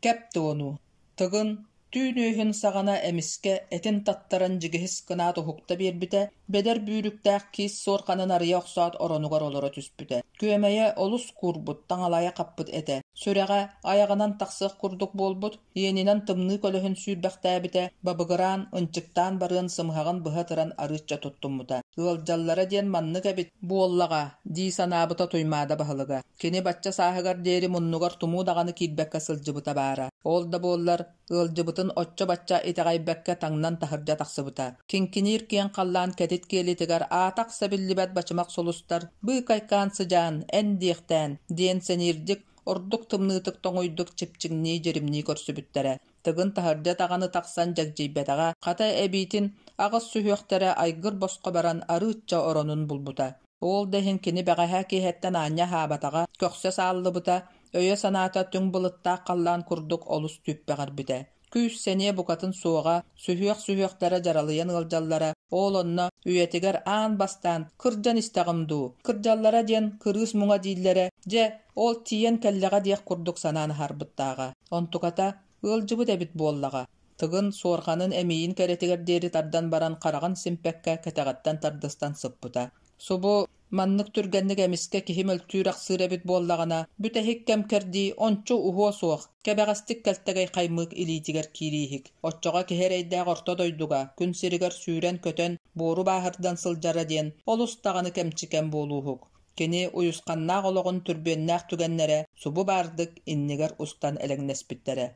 Кэп туонуу Тыгын түүн үөһүн саҕана эмискэ этин таттаран дьигиһис гынаат уһукта биэрбитэ, бэдэр бүүрүктээх киис суорҕанын арыйа охсоот оронугар олоро түспүтэ. Күөмэйэ олус куурбут, таҥалайа хаппыт этэ. Сүрэҕэ айаҕынан тахсыах курдук буолбут, иэнинэн тымныы көлөһүн сүүрбэхтээбитэ, бабыгыраан, ынчыктаан барыан сымыһаҕын быһа ытыран арыычча туттуммута. Ыалдьаллара диэн маннык эбит буоллаҕа, дии санаабыта Туймаада баһылыга. Кини бачча сааһыгар диэри муннугар тумуу даҕаны киирбэккэ сылдьыбыта баара. Ол да буоллар, Ыалдьыбытын оччо-бачча итэҕэйбэккэ таҥнан таһырдьа тахсыбыта. Киҥкиниир киэҥ халлаан кэтит киэлитигэр аата-ахса биллибэт бачымах сулустар «Быыкайкаан сыдьаан, эн диэхтээн» диэн сэниирдик, ордук тымныытык тоҥуйдук чипчиҥнии-дьиримнии көрсүбүттэрэ. Тыгын таһырдьа даҕаны тахсан дьэгдьийбэтэҕэ, хата эбиитин аҕыс сүһүөхтэрэ айгыр босхо баран арыычча оронун булбута. Ол да иһин кини бэҕэһээ киэһэттэн аанньа аһаабатаҕа, көхсө сааллыбыта, өйө-санаата түҥ былыттаах халлаан курдук олус түппэҕирбитэ. Күүс-сэниэ букатын суоҕа, сүһүөх-сүһүөхтэрэ дьаралыйан ыалдьаллара, ол онно үйэтигэр аан бастаан кырдьан истэҕим дуу, кырдьаллара диэн кырыыс муҥа дииллэрэ, дьэ, ол тиийэн кэллэҕэ диэх курдук санаан аһарбыттааҕа. Онтуката ыалдьыбыт эбит буоллаҕа. Тыгын суорҕанын эмиийин кэрэтигэр диэри тардан баран хараҕын симпэккэ кэтэҕиттэн тардыстан сыппыта. Субу маннык түргэнник эмискэ киһи мөлтүүр-ахсыыр эбит буоллаҕына, бүтэһик кэм кэрдии ончу уһуо суох, кэбэҕэстик кэлтэгэй хаймыык илиитигэр киирииһик. Оччоҕо киһи эрэйдээх орто дойдуга, күн сиригэр сүүрэн-көтөн, буору бааһырдан сылдьара диэн олус даҕаны кэмчи кэм буолууһук. Кини уйусханнаах олоҕун түрбүөннээх түгэннэрэ субу баардык иннигэр устан элэҥнэспиттэрэ.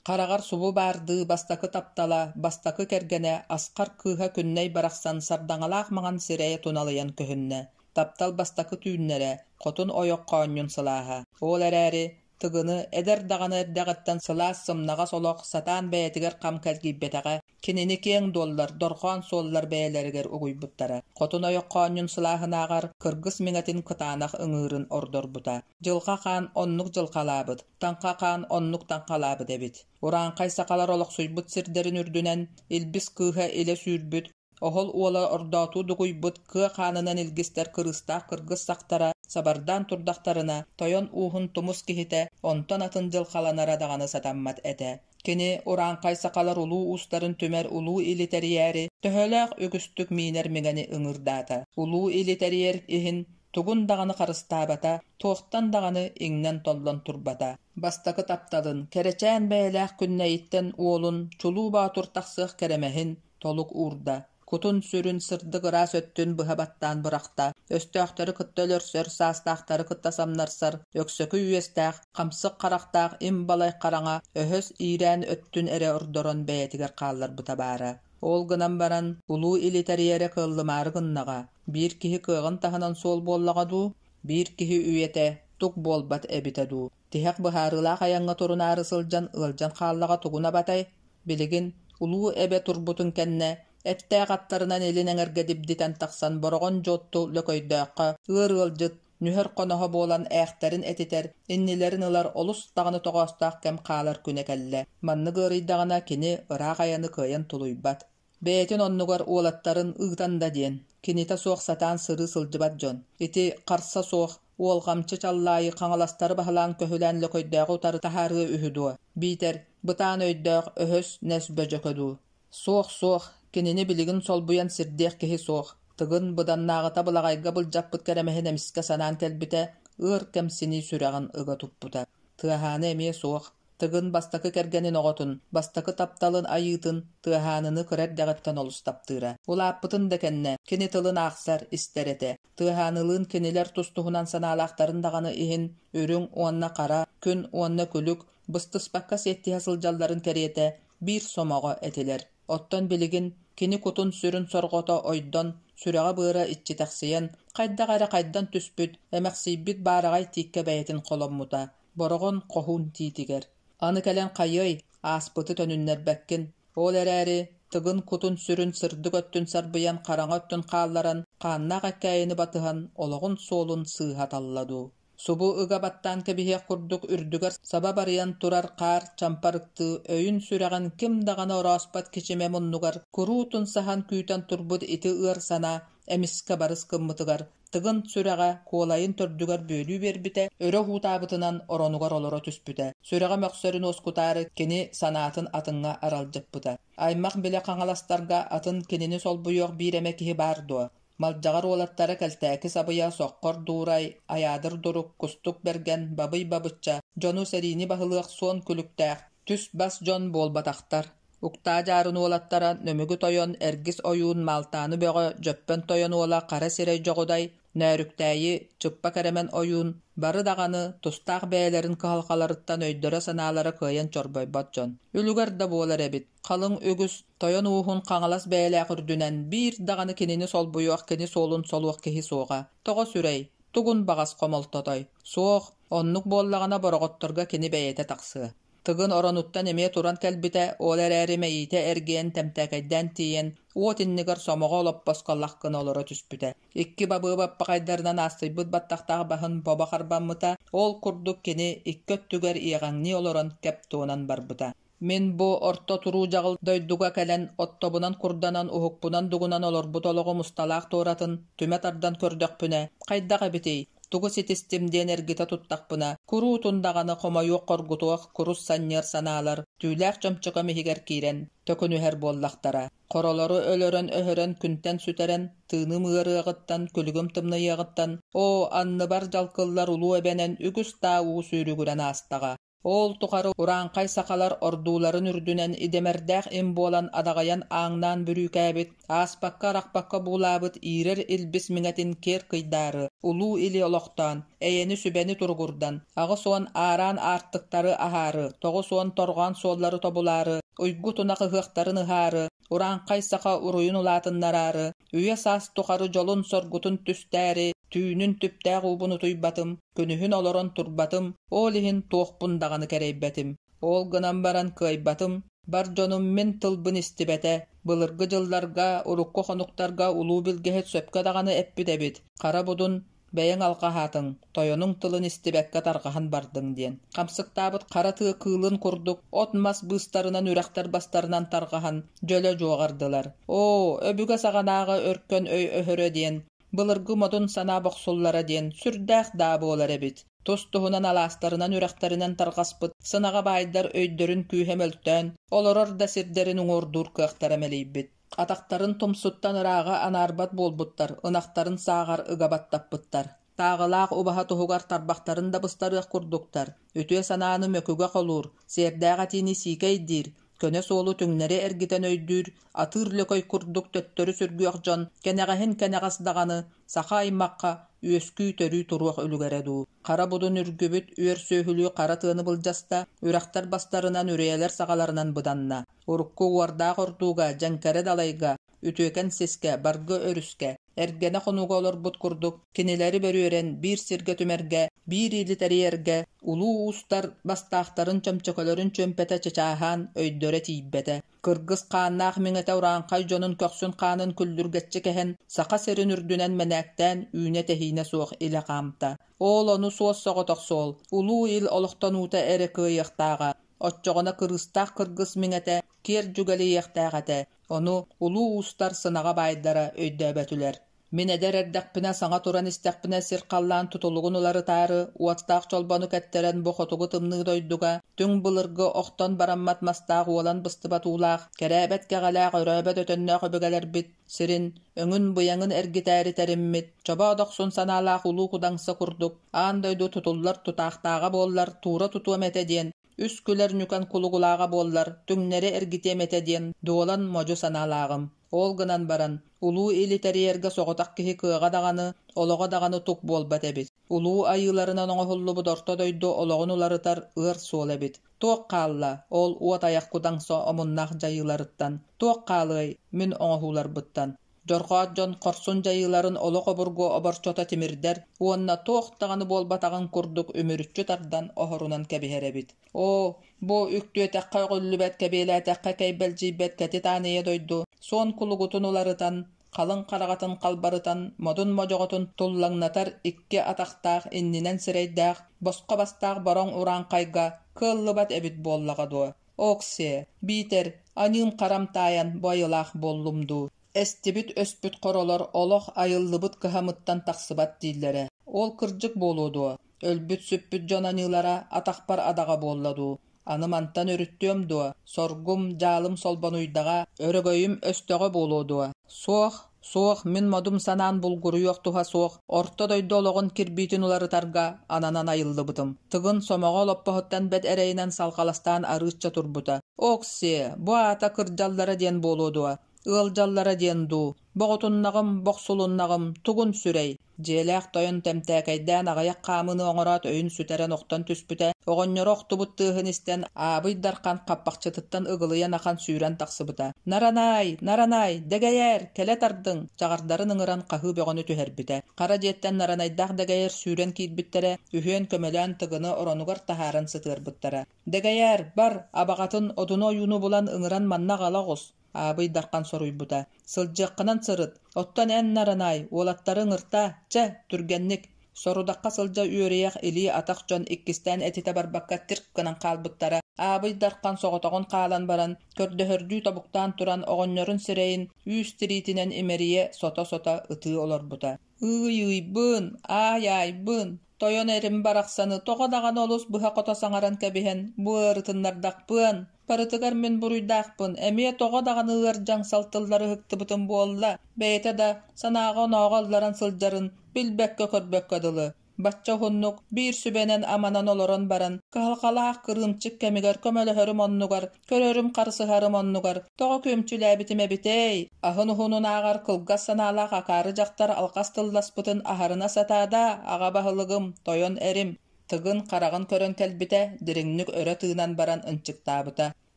Хараҕар субу баардыы бастакы таптала, бастакы кэргэнэ Асхар кыыһа Күннэй барахсан сардаҥалаах маҥан сирэйэ туналыйан көһүннэ. Таптал бастакы түүннэрэ, хотун ойох хоонньун сылааһа. Ол эрээри Тыгыны эдэр даҕаны эрдэҕиттэн сылаас сымнаҕас олох сатаан бэйэтигэр хам кэлгийбэтэҕэ, Кинини киэҥ дуоллар, дорҕоон суоллар бэйэлэригэр угуйбуттара. Хотун ойох хоонньун сылааһынааҕар кыргыс миҥэтин кытаанах ыҥыырын ордорбута. Дьылҕа хаан оннук дьылҕалаабыт, таҥха хаан оннук таҥхалаабыт эбит. Урааҥхай сахалар олохсуйбут сирдэрин үрдүнэн Илбис кыыһа илэ сүүрбүт, оһол уола ордоотуу дугуйбут кыа хаанынан илгистэр кырыыстаах кыргыс сахтара сабардаан турдахтарына, тойон ууһун тумус киһитэ онтон атын дьылҕаланара даҕаны сатаммат этэ. Кини урааҥхай сахалар улуу уустарын түмэр улуу или тэрийээри төһөлөөх үгүстүк миинэр миҥэни ыҥырдаата. Улуу или тэрийэр иһин тугун даҕаны харыстаабата, туохтан даҕаны иҥнэн-толлон турбата. Бастакы тапталын, кэрэчээн бэйэлээх Күннэйиттэн уолун Чулуу Боотур тахсыах кэрэмэһин толук уурда. Кутун-сүрүн сырдык ыраас өттүн быһа баттаан бырахта, өстөөхтөрү кытта өлөрсөр, саастаахтары кытта самнарсар, өксөкү үөстээх, хамсык харахтаах им-балай хараҥа, өһөс иирээн өттүн эрэ ордорон бэйэтигэр хаалларбыта баара. Ол гынан баран, улуу или тэрийэрэ кыаллымаары гыннаҕа, биир киһи кыаҕын таһынан суол буоллаҕа дуу, биир киһи үйэтэ тук буолбат эбитэ дуу, тиһэх быһаарыылаах айаҥҥа турунаары сылдьан ыалдьан хааллаҕа тугун абатай? Билигин улуу эбэ турбутун кэннэ, эттээх аттарынан илин эҥэргэ дибдитэн тахсан Бороҕон Дьуотту Лөкөйдөөххө ыар ыалдьыт, нүһэр хоноһо буолан ээхтэрин этитэр, иннилэрин ылар олус даҕаны тоҕоостоох кэм хаалар күнэ кэллэ. Маннык ыарыйдаҕына кини ыраах айаны кыайан тулуйбат. Бэйэтин оннугар уолаттарын ыытан да диэн, кинитэ суох сатаан сырыы сылдьыбат дьон. Ити харса суох, уолҕамчы чаллаайы хаҥаластары баһылаан-көһүлээн Лөкөйдөөҕү утары таһаарыа үһү дуо? Биитэр бытаан өйдөөх өһөс нэс бөдьөкө дуу? Суох, суох, кинини билигин солбуйан сирдиэх киһи суох. Тыгын быданнааҕыта былаҕайга былдьаппыт кэрэмэһин эмискэ санаан кэлбитэ, ыар кэмсинии сүрэҕин ыга туппута. Тыаһааны эмиэ суох. Тыгын бастакы кэргэнин оҕотун, бастакы тапталын айыытын Тыаһааныны кыра эрдэҕиттэн олус таптыыра. Улааппытын да кэннэ, кини тылын аахсар, истэр этэ. Тыаһаанылыын кинилэр тус-туһунан санаалаахтарын даҕаны иһин, үрүҥ уонна хара, күн уонна күлүк быстыспакка сиэттиһэ сылдьалларын кэриэтэ, биир сомоҕо этилэр. Оттон билигин кини кутун-сүрүн сорҕото ойдон, сүрэҕэ-быара иччитэхсийэн, хайдах эрэ хайдан түспүт, эмэхсийбит баараҕай тииккэ бэйэтин холоммута. Бороҕон хоһуун тиитигэр. Аны кэлэн хайыай, ааспыты төнүннэрбэккин. Ол эрээри Тыгын кутун-сүрүн сырдык өттүн сарбыйан, хараҥа өттүн хаалларан, хааннаах эккээйини батыһан, олоҕун суолун сыыһа талла дуу. Субу ыга баттаан кэбиһиэх курдук үрдүгэр саба барыйан турар хаар чампарыктыы өйүн-сүрэҕин ким даҕаны орооспот кичимэ муннугар куруутун саһан күүтэн турбут ити ыар санаа эмискэ барыс гыммытыгар Тыгын сүрэҕэ куолайын төрдүгэр бүөлүү биэрбитэ, өрө уһуутаабытынан оронугар олоро түспүтэ. Сүрэҕэ мөхсөрүн уоскутаары кини санаатын атыҥҥа аралдьыппыта. Аймах-билэ хаҥаластарга атын кинини солбуйуох биир эмэ киһи баар дуо? Малдьаҕар уолаттара Кэлтээки Сабыйа, Соххор Дуурай, Айаадыр Дурук, Кустук Бэргэн, Бабый Бабычча дьону сэриини баһылыах суон күлүктээх, түс-бас дьон буолбатахтар. Уктаа Дьаарын уолаттара Нөмүгү Тойон, Эргис Ойуун, Маалтааны Бөҕө, Дьөппөн Тойон уола Хара Сирэй Дьоҕудай, Нөөрүктээйи, Чыппа Кэрэмэн ойуун бары даҕаны тустаах бэйэлэрин кыһалҕаларыттан өйдөрө-санаалара кыайан чорбойбот дьон. Үлүгэр да буолар эбит, халыҥ үгүс тойон ууһун Хаҥалас бэйэлээх үрдүнэн биир даҕаны кинини солбуйуох кини суолун солуох киһи суоҕа. Тоҕо сүрэй, тугун баҕас хомолтотой? Суох, оннук буоллаҕына Бороҕотторго кини бэйэтэ тахсыа. Тыгын оронуттан эмиэ туран кэлбитэ, ол эрээри мэйиитэ эргийэн тэмтээкэйдээн тиийэн, уот иннигэр сомоҕо олоппоско лах гына олоро түспүтэ. Икки бабыа баппаҕайдарынан аастыйбыт баттахтаах баһын бобо харбаммыта, ол курдук кини икки өттүгэр иэҕэҥнии олорон кэп туонан барбыта. Мин бу орто туруу дьаҕыл дойдуга кэлэн, оттобунан курданан, уһукпунан дугунан олорбут олоҕум усталаах туоратын түмэ тардан көрдөхпүнэ, хайдах эбитий, тугу ситистим диэн эргитэ туттахпына, куруутун даҕаны хомойуох-хоргутуох курус санньыар санаалар түүлээх чөмчөкөм иһигэр киирэн төкүнүһэр буоллахтара. Хоролору өлөрөн-өһөрөн күнтэн сүтэрэн, тыыным ыарыаҕыттан, күлүгүм тымныйыаҕыттан, оо, анныбар дьалкыллар улуу эбэнэн үгүс даа уу сүүрүгүрэн аастаҕа. Ол тухары урааҥхай сахалар ордууларын үрдүнэн идэмэрдээх им буолан адаҕайан ааҥнаан бүрүүкээбит, ааспакка-арахпакка буулаабыт иирэр илбис миҥэтин киэр кыйдаары, улуу или олохтоон, эйэни-сүбэни туругурдан, 80 аараан аартыктары аһаары, 90 торҕоон суоллары тобулаары, уйгу тунах ыһыахтарын ыһаары, урааҥхай саха уруйун улаатыннараары, үйэ-саас тухары дьолун-соргутун түстээри, түүнүн түптээх уубун утуйбатым, күнүһүн олорон турбатым, ол иһин туохпун даҕаны кэрэйбэтим. Ол гынан баран кыайбатым, бар дьонум мин тылбын истибэтэ. Былыргы дьылларга, урукку хонуктарга улуу билгэһит сөпкө даҕаны эппит эбит: хара будун бэйэҥ алҕаһаатыҥ, тойонуҥ тылын истибэккэ тарҕаһан бардыҥ диэн. Хамсыктаабыт хара тыа кыылын курдук от-мас быыстарынан үрэхтэр бастарынан тарҕаһан дьөлө дьуоҕардылар. Оо, өбүгэ саҕанааҕы өркөн өй өһөрө диэн, былыргы модун санаа бохсуллара диэн сүрдээх даа буолар эбит. Тус-туһунан алаастарынан үрэхтэринэн тарҕаспыт сынаҕа баайдар өйдөрүн күүһэ мөлтөөн, олорор да сирдэрин уҥуордуур кыахтара мэлийбит. Атахтарын тумсуттан ырааҕа анаарбат буолбуттар, ынахтарын сааҕар ыга баттаппыттар. Тааҕылаах убаһа туһугар тарбахтарын да быстарыах курдуктар. Үтүө санааны мөкүгэ холуур, сиэрдээх этиини сиикэй диир, көнө суолу түҥнэри эргитэн өйдүүр, атыыр лөкөй курдук төттөрү сүргүөх дьон кэнэҕэһин кэнэҕэс даҕаны саха аймахха үөскүү-төрүү туруох үлүгэрэ дуу. Хара будун үргүбүт үөр сүөһүлүү хара тыаны былдьаста, үрэхтэр бастарынан үрүйэлэр саҕаларынан быданна. Урукку уордаах ордууга, дьэҥкэрэ далайга, үтүөкэн сискэ, баргы өрүскэ, эргэнэ хонууга олорбут курдук, кинилэри бөрүөрэн биир сиргэ түмэргэ, биир или тэрийэргэ улуу уустар бастаахтарын чөмчөкөлөрүн чүөмпэтэ чычааһаан өйдөрө тиийбэтэ. Кыргыс хааннаах миҥэтэ урааҥхай дьонун көхсүн хаанын күллүргэччи кэһэн, Саха сирин үрдүнэн мэнээктээн үүнэ-тэһиинэ суох илэ хаамта. Ол ону суос-соҕотох суол, улуу ил олохтонуута эрэ кыайыахтааҕа, Оччоҕуна кырыыстаах кыргыс миҥэтэ киэр дьүгэлийиэхтээх этэ, ону улуу уустар сынаҕа баайдара өйдөөбөтүлэр. Мин эдэр эрдэхпинэ, саҥа туран истэхпинэ сир-халлаан тутулугун уларытаары, уоттаах чолбону кэттэрэн бу хотугу тымныы дойдуга түҥ былыргы охтон бараммат мастаах уолан быстыбат уулаах, кэрээбэт кэҕэлээх өрөөбөт өтөннөөх өбүгэлэрбит сирин, өҥүн-быйаҥын эргитээри тэриммит, чобоо дохсун санаалаах Улуу Кудаҥса курдук аан дойду тутуллар тутаахтааҕа буоллар туура тутуом этэ диэн, үс күлэр ньукан кулугулааҕа буоллар түҥнэри эргитиэм этэ диэн дуолан модьу санаалааҕым. Ол гынан баран, улуу или тэрийэргэ соҕотох киһи кыаҕа даҕаны, олоҕо даҕаны тук буолбат эбит. Улуу айыыларынан оҥоһуллубут орто дойду олоҕун уларытар ыар суол эбит. Туох хаалла, ол уот айах кудаҥса омуннаах дьайыыларыттан? Туох хаалыай, мин оҥоһууларбыттан? Дьорҕоот дьон хорсун дьайыыларын олох обургу оборчото тимирдэр уонна туох даҕаны буолбатаҕын курдук үмүрүччү тардан оһорунан кэбиһэр эбит. Оо, бу үктүөтэххэ өҕүллүбэт, кэбиэлээтэххэ кэйбэлдьийбэт кэтит аан ийэ дойду суон кулугутун уларытан, халыҥ хараҕатын халбарытан, модун модьоҕотун туллаҥнатар икки атахтаах, иннинэн сирэйдээх, босхо бастаах бороҥ урааҥхайга кыаллыбат эбит буоллаҕа дуо? Оксиэ, биитэр аньыым-харам таайан бу айылаах буоллум дуу? Эстибит-өспүт хоролор олох айыллыбыт кыһамыттан тахсыбат дииллэрэ. Ол кырдьык буолуо дуо? Өлбүт-сүппүт дьон аньыылара атахпар адаҕа буолла дуу? Аны мантан өрүттүөм дуо, соргум, дьаалым солбонуйдаҕа, өрөгөйүм өстөҕө буолуо дуо? Суох, суох, мин модум санаан булгуруйуох туһа суох, орто дойду олоҕун кирбиитин уларытарга ананан айыллыбытым. Тыгын сомоҕо олоппоһуттан бэт эрэйинэн салҕаластаан арыычча турбута. Оксиэ, бу аата кырдьаллара диэн буолуо дуо? Ыалдьаллара диэн дуу, боҕутуннаҕым, бохсулуннаҕым, тугун сүрэй Дьиэлээх тойон тэмтээкэйдээн аҕыйах хаамыыны оҥороот өйүн сүтэрэн охтон түспүтэ, оҕонньоро охтубут тыаһын истэн, Аабый Дархан хаппахчытыттан ыгылыйан ахан сүүрэн тахсыбыта. «Наранаай! Наранаай! Дэгэйээр! Кэлэ тардыҥ!» чаҕардарын ыҥыран хаһыы бөҕөнү түһэрбитэ. Хара дьиэттэн Наранайдаах Дэгэйэр сүүрэн киирбиттэрэ, үһүөн көмөлөөн Тыгыны оронугар таһааран сытыарбыттара. «Дэгэйээр, бар, абаҕатын Одуну ойууну булан ыҥыран манна аҕала оҕус!» Аабый Дархан соруйбута: «Сылдьыаххынан сырыт, оттон эн, Наранаай, уолаттары ыҥыртаа, чэ, түргэнник!» Сорудахха сылдьа үөрүйэх илии-атах дьон иккистээн этитэ барбакка тирк гынан хаалбыттара. Аабый Дархан соҕотоҕун хаалан баран, көрдөһөрдүү тобуктаан туран оҕонньорун сирэйин үүс тириитинэн имэрийэ сото-сото ытыы олорбута. «Ыый-ыйбын, аай-аайбын, тойон эрим барахсаны тоҕо даҕаны олус быһа-хото саҥаран кэбиһэн, бу ыарытыннардахпыан, Барытыгар мин буруйдаахпын, эмиэ тоҕо даҕаны ыар дьаҥ салтыллар ыһыктыбытым буолла, бэйэтэ да санааҕа-онооҕо ылларан сылдьарын билбэккэ-көрбөккө дылы. Бачча уһуннук биир сүбэнэн-аманан олорон баран, кыһалҕалаах кырыымчык кэмигэр көмөлөһөрүм оннугар, көрөрүм-харысыһарым оннугар тоҕо күөмчүлээбитим эбитэй? Аһын уһунун ааҕар кылгас санаалаах акаары дьахтар алҕас тылласпытын аһарына сатаада, аҕа баһылыгым, тойон эрим, Тыгын хараҕын көрөн кэлбитэ, дириҥник өрө тыынан баран ынчыктаабыта: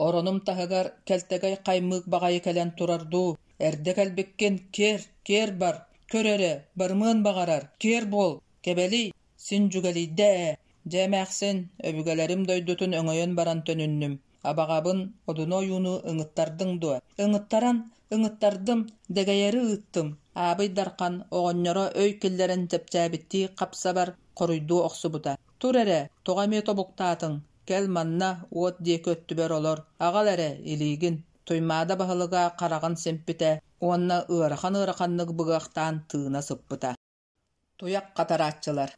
«Оронум таһыгар кэлтэгэй хаймыык баҕайы кэлэн турар дуу, эрдэ кэлбиккин, киэр, киэр бар, көр эрэ, барымыан баҕарар, киэр буол, кэбэлий, син дьүгэлийдэ ээ, дьэ эмээхсин, өбүгэлэрим дойдутун өҥөйөн баран төнүннүм, абаҕабын Одуну ойууну ыҥыттардыҥ дуо? Ыҥыттаран, ыҥыттардым, дэгэйэри ыыттым». Аабый Дархан оҕонньоро өй киллэрэн чэпчээбиттии хап-сабар хоруйдуу охсубута: «Тур эрэ, тоҕо эмиэ тобуктаатыҥ? Кэл манна, уот диэки өттүбэр олор, аҕал эрэ илиигин». Туймаада баһылыга хараҕын симпитэ уонна ыарахан-ыараханнык быгыахтаан тыына сыппыта. Туйах хатарааччылар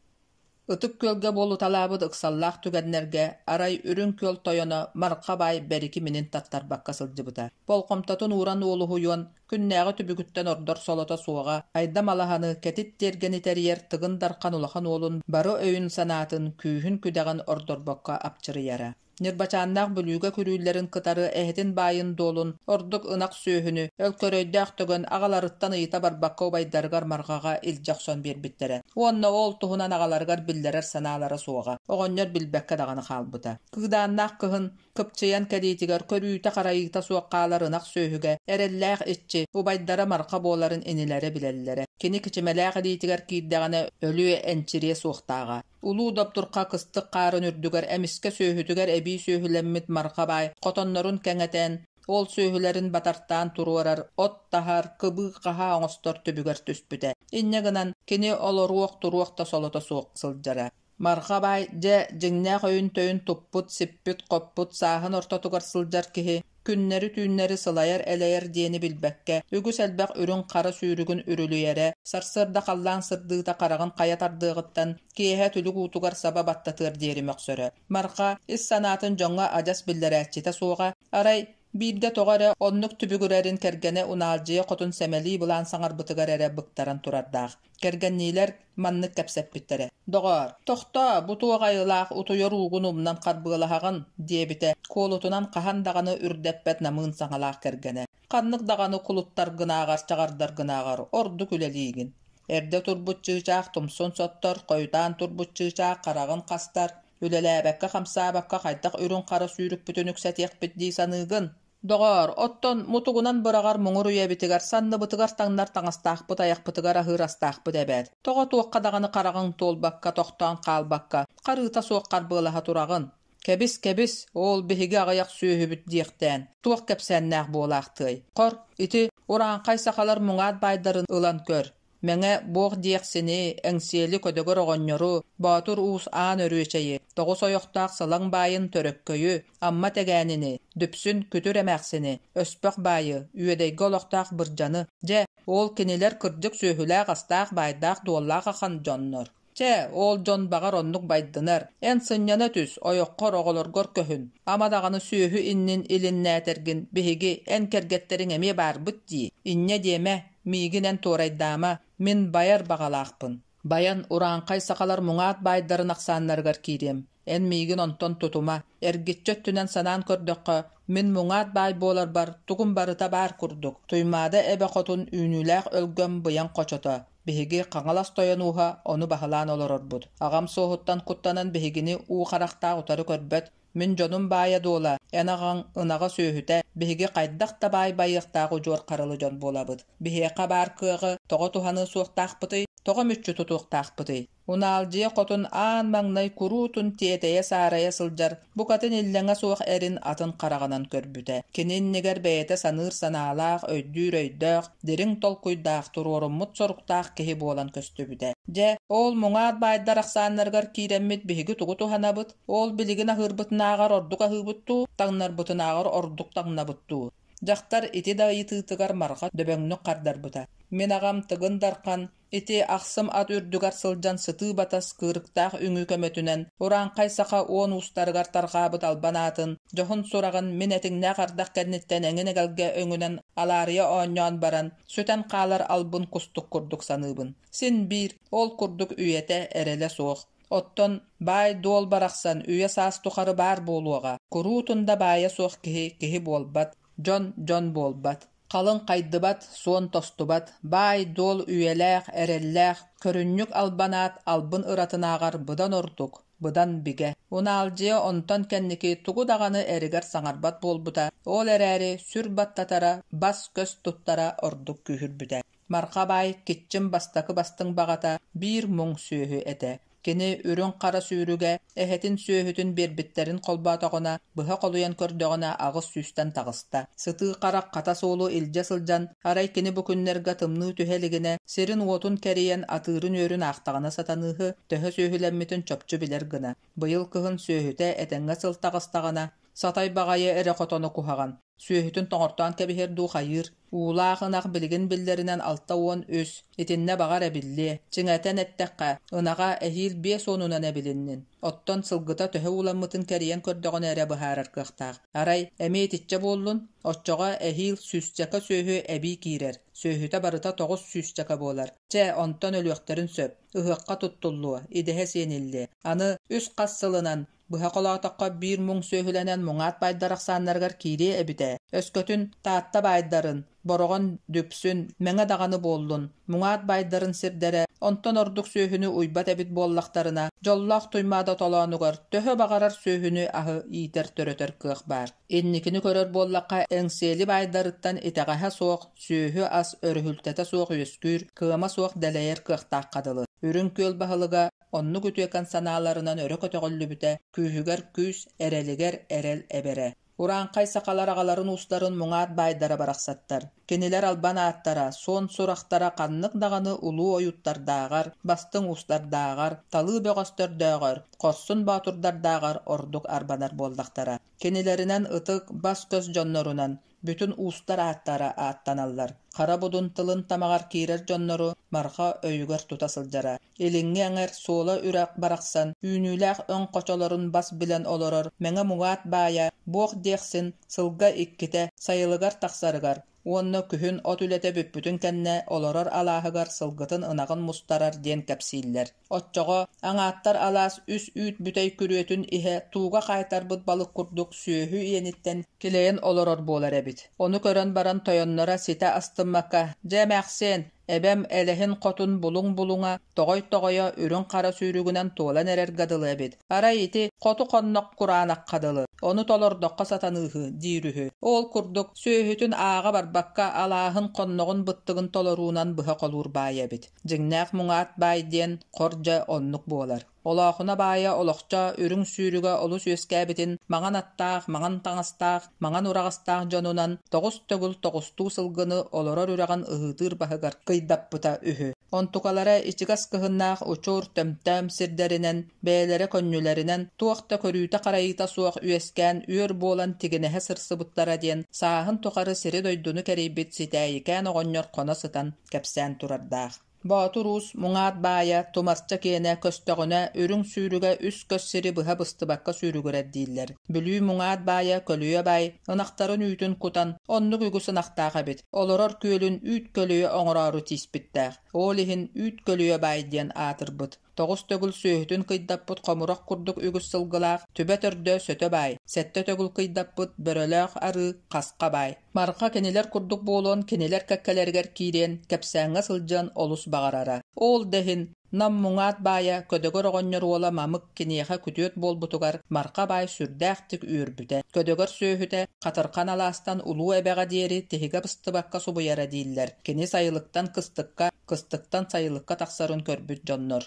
Ытык Күөлгэ буолуталаабыт ыксаллаах түгэннэргэ арай Үрүҥ Күөл тойоно Марха баай бэрики минин таттарбакка сылдьыбыта. Болҕомтотун ууран уолуһуйуон, күннээҕи түбүгүттэн ордор солото суоҕа, Айдам алаһаны, кэтит тиэргэни тэрийэр Тыгын Дархан улахан уолун бары өйүн-санаатын, күүһүн-күдэҕин ордорбокко апчырыйара. Ньырбачааннаах Бүлүүгэ күрүүллэрин кытары эһэтин баайын-дуолун, ордук ынах сүөһүнү, өлкөрөйдөөх төгөн аҕаларыттан ыйыта барбакка убайдарыгар Марҕаҕа илдьэ охсон биэрбиттэрэ. Уонна ол туһунан аҕаларыгар биллэрэр санаалара суоҕа. Оҕонньор билбэккэ даҕаны хаалбыта. Кыыдааннаах кыһын кыпчыйан кэлиитигэр көрүүтэ-харайыыта суох хаалар ынах сүөһүгэ эрэллээх иччи, убайдара Марха буоларын инилэрэ билэллэрэ. Кини кичимэлээх илиитигэр киирдэҕинэ өлүө энчириэ суохтааҕа. Улуу Добдурха кыстык хаарын үрдүгэр эмискэ сүөһүтүгэр эбии сүөһүлэммит Марха баай хотоннорун кэҥэтэн, ол сүөһүлэрин батартаан туруорар, от таһар, кыбыы-хаһаа оҥостор түбүгэр түспүтэ. Инньэ гынан, кини олоруох-туруох да солото суох сылдьара. Марха баай дьэ дьиҥнээх өйүн-төйүн туппут, сиппит-хоппут, сааһын ортотугар сылдьар киһи күннэри-түүннэри сылайар-элэйэр диэни билбэккэ, үгүс элбэх үрүҥ-хара сүүрүгүн үрүлүйэрэ, сарсыарда халлаан сырдыыта хараҕын хайа тардыаҕыттан киэһэ түлүк уутугар саба баттатыар диэри мөхсөрө. Марха ис санаатын дьоҥҥо адьас биллэрээччитэ суоҕа, арай биирдэ тоҕо эрэ оннук түбүгүрэрин кэргэнэ Унаалдьыйа хотун сэмэлии былаан саҥарбытыгар эрэ быктаран турардаах. Кэргэнниилэр маннык кэпсэппиттэрэ: «Доҕоор, тохтоо, бу туох айылаах утуйар уугун умнан харбыалаһаҕын?» диэбитэ, куолутунан хаһан даҕаны үрдэппэт намыын саҥалаах кэргэнэ. «Ханнык даҕаны кулуттаргынааҕар, чаҕардаргынааҕар ордук үлэлиигин. Эрдэ турбут чыычаах тумсун соттор, хойутаан турбут чыычаах хараҕын хастар, үлэлээбэккэ-хамсаабакка хайдах үрүҥ-хара сүүрүкпүтүн үксэтиэхпит дии саныыгын? Доҕоор, оттон мутугунан быраҕар муҥур үйэбитигэр санныбытыгар таҥнар таҥастаахпыт айахпытыгар аһыыр астаахпыт эбээт. Тоҕо туохха даҕаны хараҕыҥ туолбакка, тохтоон хаалбакка, харыыта суох харбыалаһа тураҕын? Кэбис, кэбис, ол биһиги аҕыйах сүөһүбүт диэхтээн, туох кэпсээннээх буолаахтыай? Хор, ити урааҥхай сахалар муҥаат баайдарын ылан көр. Мэҥэ Буох диэхсини, Эҥсиэли көдөгөр оҕонньору, Боотур Уус Аан Өрүөчэйи, Тоҕус ойохтоох Сылаҥ баайын Төрөккөйү, Амма Тэгээнини, Дүпсүн Күтүр эмээхсини, Өспөх баайы, Үөдэйгэ олохтоох Бырдьаны, дьэ, ол кинилэр кырдьык сүөһүлээх-астаах баайдаах-дуоллаах ахан дьоннор. Чэ, ол дьон баҕар оннук байдынар, эн сынньана түс, ойоххор, оҕолоргор көһүн. Ама даҕаны сүөһү иннин илиннээтэргин, биһиги, эн кэргэттэриҥ эмиэ баарбыт дии. Инньэ диэмэ, миигин эн туорайдаама, мин байар баҕалаахпын. Байан, урааҥхай сахалар муҥаат баайдарын ахсааннарыгар киириэм. Эн миигин онтон тутума, эргиччи өттүнэн санаан көрдөххө, Мин муҥаат баай буоларбар тугум барыта баар курдук. Туймаада эбэ хотун үүнүүлээх өлгөм быйаҥ хочото. Биһиги Хаҥалас тойон ууһа ону баһылаан олорорбут. Аҕам суоһуттан куттанан биһигини уу харахтаах утары көрбөт. Мин дьонум баайа-дуола, эн аҕаҥ ынаҕа сүөһүтэ, биһиги хайдах да баай байыахтаах удьуор харылы дьон буолабыт. Биһиэхэ баар кыаҕы тоҕо туһаныа суохтаахпытый, тоҕо мүччү тутуохтаахпытый? Унаалдьыйа хотун аан маҥнай куруутун тиэтэйэ-саарайа сылдьар, букатын иллэҥэ суох эрин атын хараҕынан көрбүтэ. Кини иннигэр бэйэтэ саныыр санаалаах, өйдүүр өйдөөх, дириҥ толкуйдаах, туруоруммут соруктаах киһи буолан көстүбүтэ. Дьэ, ол муҥаат баайдар ахсааннарыгар киирэммит биһиги тугу туһанабыт? Ол билигин аһыырбытынааҕар ордук аһыыбыт дуу, таҥнарбытынааҕар ордук таҥнабыт дуу? Дьахтар ити да ыйытыытыгар Марҕа дөбөҥнүк хардарбыта. Мин аҕам Тыгын Дархан ити ахсым ат үрдүгэр сылдьан сытыы батас кыырыктаах үҥүү көмөтүнэн урааҥхай саха уон уустарыгар тарҕаабыт албан аатын, дьоһун сураҕын мин этиҥнээх ардах кэнниттэн эҥин эгэлгэ өҥүнэн алаарыйа оонньоон баран, сүтэн хаалар албын кустук курдук саныыбын. Син биир ол курдук үйэтэ эрэлэ суох. Оттон баай-дуол барахсан үйэ-саас тухары баар буолуоҕа, куруутун да баайа суох киһи киһи буолбат, дьон дьон буолбат. Халыҥ хайдыбат, суон тостубат, баай-дуол үйэлээх, эрэллээх, көрүнньүк албан аат албын ыратынааҕар быдан ордук, быдан бигэ. Унаалдьыйа онтон кэнники тугу даҕаны эригэр саҥарбат буолбута, ол эрээри сүр баттатара, бас-көс туттара ордук күүһүрбүтэ. Марха баай киччим бастакы бастыҥ баҕата биир муҥ сүөһү этэ. Кини үрүҥ-хара сүүрүгэ эһэтин сүөһүтүн биэрбиттэрин холбоотоҕуна, быһа холуйан көрдөҕүнэ аҕыс сүүстэн таҕыста. Сытыы харах хата суолу илдьэ сылдьан, арай кини бу күннэргэ тымныы түһэ илигинэ, сирин-уотун кэрийэн атыырын үөрүн аахтаҕына сатаныыһы, төһө сүөһүлэммитин чопчу билэр гына. Быйыл кыһын сүөһүтэ этэҥҥэ сыл таҕыстаҕына, Сатай баҕайы эрэ хотоно куһаҕан, сүөһүтүн тоҥортоон кэбиһэр дуу хайыыр, уулаах ынах билигин биллэринэн 63, итиннэ баҕар эбиллиэ, чиҥэтэн эттэххэ, ынаҕа эһиил 50-унан эбилиннин, оттон сылгыта төһө ууламмытын кэрийэн көрдөҕүнэ эрэ быһаарар кыахтаах. Арай, эмиэ итиччэ буоллун, оччоҕо эһиил сүүсчэкэ сүөһү эбии киирэр, сүөһүтэ барыта тоҕус сүүсчэкэ буолар. Чэ, онтон өлүөхтэрин сөп, ыһыахха туттуллуо, идэһэ сиэниллиэ. Аны үс хас сылынан Быһа холоотоххо, биир муҥ сүөһүлэнэн муҥаат баайдар ахсааннарыгар киириэ эбитэ. Өскөтүн Таатта баайдарын, Бороҕон, Дүпсүн, Мэҥэ даҕаны буоллун, муҥаат баайдарын сирдэрэ онтон ордук сүөһүнү уйбат эбит буоллахтарына, дьоллоох Туймаада толоонугар төһө баҕарар сүөһүнү-аһы иитэр-төрөтөр кыах баар. Инникини көрөр буоллахха, Эҥсиэли баайдарыттан итэҕэһэ суох, сүөһү-ас өрүһүлтэтэ суох үөскүүр, кыама суох дэлэйэр кыахтаахха дылы. Үрүҥ Күөл баһылыга Оннук үтүөкэн санааларынан өрө көтөҕүллүбүтэ, күүһүгэр күүс, эрэлигэр эрэл эбэрэ. Урааҥхай сахалар аҕаларын уустарын муҥаат баайдара барахсаттар. Кинилэр албан ааттара, суон сурахтара ханнык даҕаны улуу ойууттардааҕар, бастыҥ уустардааҕар, талыы бөҕөстөрдөөҕөр, хорсун боотурдардааҕар ордук арбанар буоллахтара. Кинилэринэн ытык, бас-көс дьоннорунан, бүтүн уустар ааттара ааттаналлар. Хара будун тылын тамаҕар киирэр дьоннору Марха өйүгэр тута сылдьара. Илиҥҥи эҥэр суола үрэх барахсан үүнүүлээх өҥ хочолорун бас билэн олорор Мэҥэ Муҥаат баайа буох диэхсин сылга иккитэ сайылыгар тахсарыгар уонна күһүн от үлэтэ бүппүтүн кэннэ олорор алааһыгар сылгытын ынаҕын мустарар диэн кэпсииллэр. Оччоҕо аҥааттар алаас үс үүт бүтэй күрүөтүн иһэ тууга хаайтарбыт балык курдук сүөһү иэниттэн килэйэн олорор буолар эбит. Ону көрөн баран тойонноро ситэ астыммакка, «Дьэ, эмээхсиэн, эбэм элэһин хотун булуҥ-булуҥа, тоҕой-тоҕойо үрүҥ-хара сүүрүгүнэн туолан эрэргэ дылы эбит. Арай ити хоту хоннох кураанахха дылы, ону толордоххо сатаныыһы» диир үһү. Ол курдук сүөһүтүн ааҕа барбакка алааһын хонноҕун быттыгын толоруунан быһа холуур баай эбит. Дьиҥнээх муҥаат баай диэн хор дьэ оннук буолар. Олоохуна баайа олохчо үрүҥ сүүрүгэ олус үөскээбитин маҥан аттаах, маҥан таҥастаах, маҥан ураҕастаах дьонунан тоҕус төгүл тоҕустуу сылгыны олорор үрэҕин ыһыытыыр баһыгар кыйдаппыта үһү. Онтукалара ичигэс кыһыннаах учур төмтөөм сирдэринэн, бэйэлэрэ көнньүлэринэн туох да көрүүтэ-харайыыта суох үөскээн үөр буолан тигинэһэ сырсыбыттара диэн сааһын тухары сири-дойдуну кэрийбит Ситээйикээн оҕонньор хоно сытан кэпсээн турардаах. Боотур Уус муҥаат баайа Тумарча киэнэ көстөҕүнэ үрүҥ сүүрүгэ үс көс сири быһа быстыбакка сүүрүгүрэр дииллэр. Бүлүү муҥаат баайа Көлүйэ баай ынахтарын үүтүн кутан оннук үгүс ынахтаах эбит. Олорор күөлүн үүт көлүйэ оҥороору тииспиттээх. Ол иһин үүт көлүйэ баай диэн аатырбыт. Тоҕус төгүл сүөһүтүн кыйдаппыт хомурах курдук үгүс сылгылаах Түбэ төрдө Сөтө баай, сэттэ төгүл кыйдаппыт Бөрөлөөх арыы Хасха баай. Марха кинилэр курдук буолуон, кинилэр кэккэлэригэр киириэн, кэпсээҥҥэ сылдьыан олус баҕарара. Ол да иһин Нам муҥаат баайа Көдөгөр оҕонньор уола Мамык киниэхэ күтүөт буолбутугар Марха баай сүрдээхтик үөрбүтэ. Көдөгөр сүөһүтэ Хатырхан алаастан Улуу Эбэҕэ диэри тиһигэ быстыбакка субуйара дииллэр. Кини сайылыктан кыстыкка, кыстыктан сайылыкка тахсарын көрбүт дьоннор.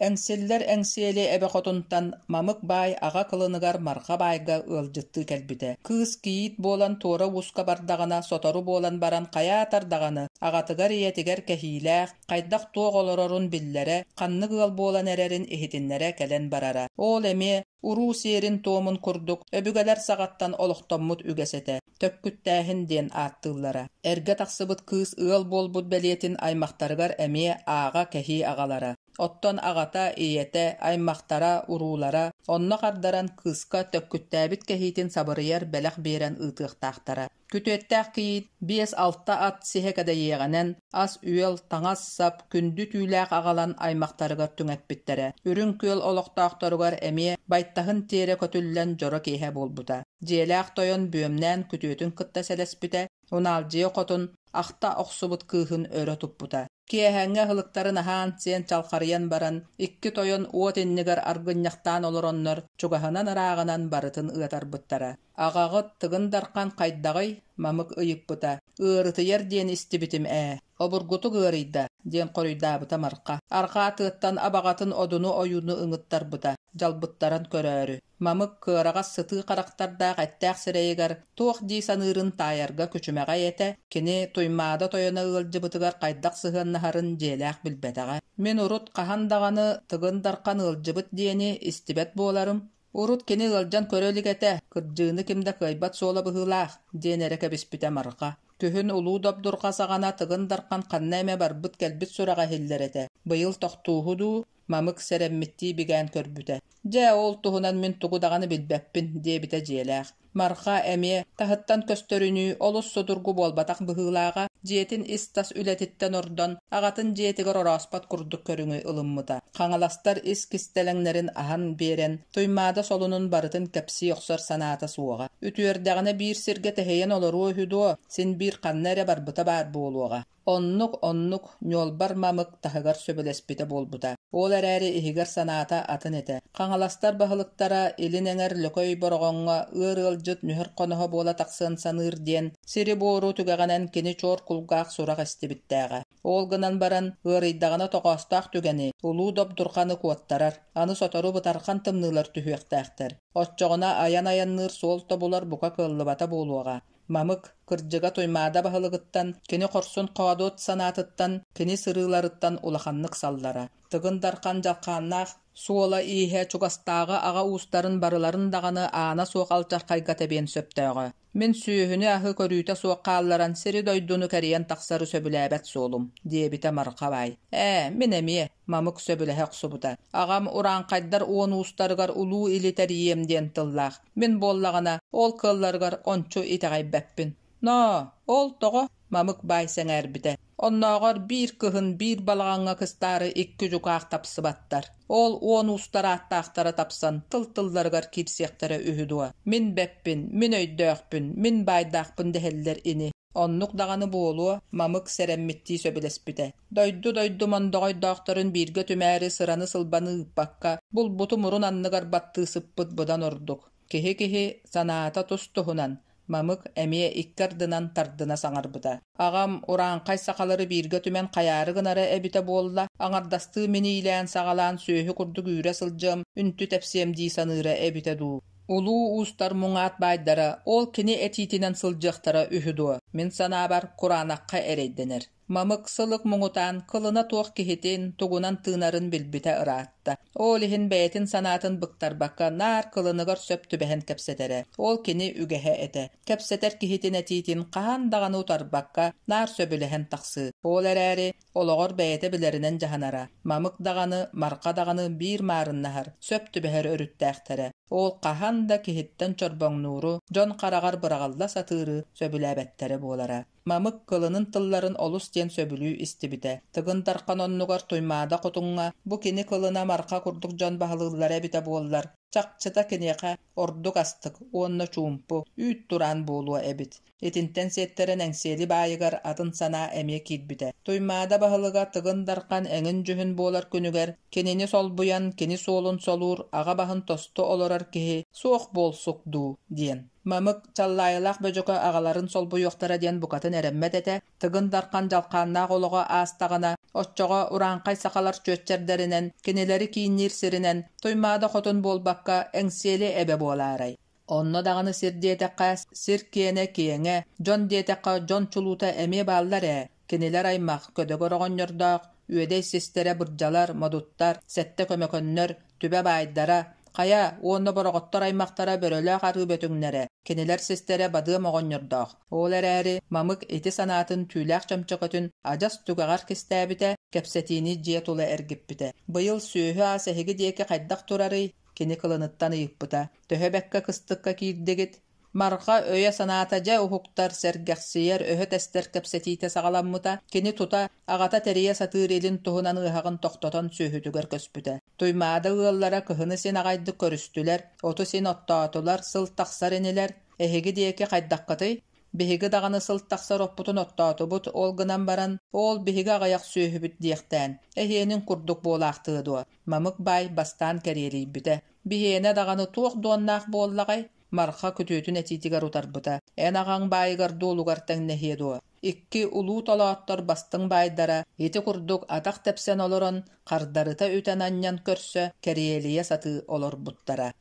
Эҥсиллэр Эҥсиэли эбэ хотунтан Мамык баай аҕа кылыныгар Марха баайга ыалдьыттыы кэлбитэ. Кыыс кийиит буолан туора ууска бардаҕына сотору буолан баран хайаатар даҕаны аҕатыгар-ийэтигэр кэһиилээх, хайдах-туох олорорун биллэрэ, ханнык ыал буолан эрэрин иһитиннэрэ кэлэн барара. Ол эмиэ уруу сиэрин-туомун курдук өбүгэлэр саҕаттан олохтоммут үгэс этэ, төккүттээһин диэн ааттыыллара. Эргэ тахсыбыт кыыс ыал буолбут бэлиэтин аймахтарыгар эмиэ ааҕа кэһии аҕалара. Оттон аҕата, ийэтэ, аймахтара, уруулара онно хардаран кыыска төккүттээбит кэһиитин сабырыйар бэлэх биэрэн ыытыахтаахтара. Күтүөттээх кийиит биэс-алта ат сиһэ кэдэйиэҕинэн ас-үөл, таҥас-сап, күндү түүлээх аҕалан аймахтарыгар түҥэппиттэрэ. Үрүҥ Күөл олохтоохторугар эмиэ байтаһын тиэрэ көтүллэн дьоро киэһэ буолбута. Дьиэлээх тойон бүөмнээн күтүөтүн кытта сэлэспитэ, Унаалдьыйа хотун ахта охсубут кыыһын өрө туппута. Киэһээҥҥи аһылыктарын аһаан-сиэн чалхарыйан баран, икки тойон уот иннигэр аргынньахтаан олороннор, чугаһынан-ырааҕынан барытын ыатарбыттара. «Аҕаҕыт Тыгын Дархан хайдаҕый?» Мамык ыйыппыта. «Ыарытыйар диэн истибитим ээ, обургутук ыарыйда», диэн хоруйдаабыта Марха. Арҕаа тыаттан абаҕатын Одуну ойууну ыҥыттарбыта, дьалбыттаран көрөөрү. Мамык кыараҕас сытыы харахтардаах эттээх сирэйигэр туох дии саныырын таайарга күчүмэҕэй этэ, кини Туймаада тойоно ыалдьыбытыгар хайдах сыһыаннаһарын дьиэлээх билбэтэҕэ. Мин урут хаһан даҕаны Тыгын Дархан ыалдьыбыт диэни истибэт буоларым, Урут кини ыалдьан көрө илик этэ, кырдьыыны ким да кыайбат суола быһыылаах, диэн эрэ кэбиспитэ Марха. Күһүн Улуу Добдурҕа саҕана Тыгын Дархан ханна эмэ барбыт-кэлбит сураҕа иһиллэр этэ. Быйыл тохтууһу дуу, Мамык сэрэммиттии бигээн көрбүтэ. «Дьэ, ол туһунан мин тугу даҕаны билбэппин», диэбитэ дьиэлээх. Марха эмиэ, таһыттан көстөрүнүү, олус судургу буолбатах быһыылааҕа, дьиэтин ис-тас үлэтиттэн ордон, аҕатын дьиэтигэр орооспот курдук көрүҥү ылыммыта. Хаҥаластар ис кистэлэҥнэрин аһан биэрэн, Туймаада солунун барытын кэпсии охсор санаата суоҕа. Үтүөрдэҕинэ биир сиргэ тэһийэн олоруо үһү дуо, син биир ханна эрэ барбыта баар буолуоҕа. Оннук, оннук, ньуолбар Мамык таһыгар сөбүлэспитэ буолбута. Ол эрээри иһигэр санаата атын этэ. Хаҥаластар баһылыктара илин эҥэр Лөкөй Бороҕоҥҥо ыар ыалдьыт нүһэр хоноһо буола тахсыан саныыр диэн сири-буору түгэҕинэн кини чуор кулгаах сурах истибиттээҕэ. Ол гынан баран, ыарыйдаҕына тоҕоостоох түгэни, улуу добдурҕаны куоттарар. Аны сотору бытархан тымныылар түһүөхтээхтэр. Оччоҕуна айан айанныыр суол тобулар бука кыаллыбата буолуоҕа. Мамык, кырдьыга Туймаада баһылыгыттан, кини хорсун-хоодуот санаатыттан, кини сырыыларыттан улаханнык саллара. Тыгын Дархан дьалхааннаах суола-ииһэ чугастааҕы аҕа уустарын барыларын даҕаны аана суох алдьархайга тэбиэн сөптөөҕө. Мин сүөһүнү-аһы көрүүтэ суох хаалларан сири-дойдуну кэрийэн тахсары сөбүлээбэт суолум, диэбитэ Марха баай. Ээ, мин эмиэ, Мамык сөбүлэһэ охсубута. Аҕам урааҥхайдар уон уустарыгар улуу или тэрийиэм диэн тыллаах. Мин буоллаҕына, ол кыалларыгар ончу итэҕэйбэппин. Ноо, ол тоҕо? Мамык баай сэҥээрбитэ. Оннооҕор биир кыһын биир балаҕаҥҥа кыстаары икки дьукаах тапсыбаттар. Ол уон уустар ааттаахтара тапсан тыл-тылларыгар киирсиэхтэрэ үһү дуо? Мин бэппин, мин өйдөөхпүн, мин баайдаахпын дэһэллэр ини. Оннук даҕаны буолуо, Мамык сэрэммиттии сөбүлэспитэ. Дойду-дойду мондоҕойдоохторун бииргэ түмээри сыраны-сылбаны ыыппакка, булбуту мурун анныгар баттыы сыппыт быдан ордук. Киһи-киһи санаата тус-туһунан, Мамык эмиэ икки ардынан тардына саҥарбыта. Аҕам урааҥхай сахалары бииргэ түмэн хайаары гынара эбитэ буолла, аҥардастыы мин иилээн-саҕалаан сүөһү курдук үүрэ сылдьыам, үнтү тэпсиэм дии саныыра эбитэ дуу. Улуу уустар муҥаат баайдара ол кини этиитинэн сылдьыахтара үһү дуо? Мин санаабар, кураанахха эрэйдэнэр. Мамык сылык муҥутаан кылына туох киһитин, тугунан тыынарын билбитэ ыраатта. Ол иһин бэйэтин санаатын быктарбакка наар кылыныгар сөп түбэһэн кэпсэтэрэ. Ол кини үгэһэ этэ. Кэпсэтэр киһитин этиитин хаһан даҕаны утарбакка, наар сөбүлэһэн тахсыы. Ол эрээри олоҕор бэйэтэ билэринэн дьаһанара. Мамык даҕаны, Марха даҕаны биир маарыннаһар, сөп түбэһэр өрүттээхтэрэ. Ол хаһан да киһиттэн чорбоҥнууру, дьон хараҕар быраҕылла сатыыры сөбүлээбэттэрэ буолара. Мамык кылынын тылларын олус диэн сөбүлүү истибитэ. Тыгын Дархан оннугар Туймаада хотуҥҥа бу кини кылына Марха курдук дьон баһылыыллара эбитэ буоллар, чахчыта киниэхэ ордук астык уонна чуумпу, үүт тураан буолуо эбит. Итинтэн сиэттэрэн Эҥсиэли баайыгар атын санаа эмиэ киирбитэ. Туймаада баһылыга Тыгын Дархан эҥин-дьүһүн буолар күнүгэр кинини солбуйан, кини суолун солуур, аҕа баһын тосту олорор киһи суох буолсук дуу диэн. Мамык Чаллаайылаах Бөдьөкө аҕаларын солбуйуохтара диэн букатын эрэммэт этэ. Тыгын Дархан дьалхааннаах олоҕо аастаҕына, оччоҕо урааҥхай сахалар чүөччэрдэринэн, кинилэри киинниир сиринэн Туймаада хотун буолбакка, Эҥсиэли эбэ буолаарай. Онно даҕаны сир диэтэххэ, сир киэнэ киэҥэ, дьон диэтэххэ, дьон чулуута эмиэ бааллар ээ. Кинилэр аймах, көдөгөр оҕонньордоох, Үөдэй систэрэ бырдьалар, модуттар, сэттэ көмөкөннөр, түбэ баайдара, хайа уонна бороҕоттор аймахтара бөрөлөөх арыы бөтүҥнэрэ, кинилэр систэрэ бадыам оҕонньордоох. Ол эрээри Мамык ити санаатын түүлээх чөмчөкөтүн адьас түгэҕэр кистээбитэ, кэпсэтиини дьиэ тула эргиппитэ. Быйыл сүөһү-ас эһиги диэки хайдах турарый? Кини кылыныттан ыйыппыта. Төһө бэккэ кыстыкка киирдигит? Марха өйө-санаата дьэ уһуктар, сэргэхсийэр, өһө тэстэр кэпсэтиитэ саҕаламмыта. Кини тута аҕата тэрийэ сатыыр илин туһунан ыаһаҕын тохтотон сүөһүтүгэр көспүтэ. Туймаада ыаллара кыһыны син аҕайдык көрүстүлэр, оту син оттоотулар, сыл тахсар инилэр. Эһиги диэки хайдаххытый? Биһиги даҕаны сыл тахсар оппутун оттоотубут, ол гынан баран, ол биһиги аҕыйах сүөһүбүт диэхтээн, эһиэнин курдук буолаахтыа дуо? Мамык баай бастаан кэриэлийбитэ. Биһиэнэ даҕаны туох дуоннаах буоллаҕай? Марха күтүөтүн этиитигэр утарбыта. Эн аҕаҥ баайыгар дуолугар тэҥнэһиэ дуо? Икки улуу толооттор бастыҥ баайдара ити курдук атах тэпсэн олорон, хардарыта үтэн-анньан көрсө, кэриэлийэ сатыы олорбуттара.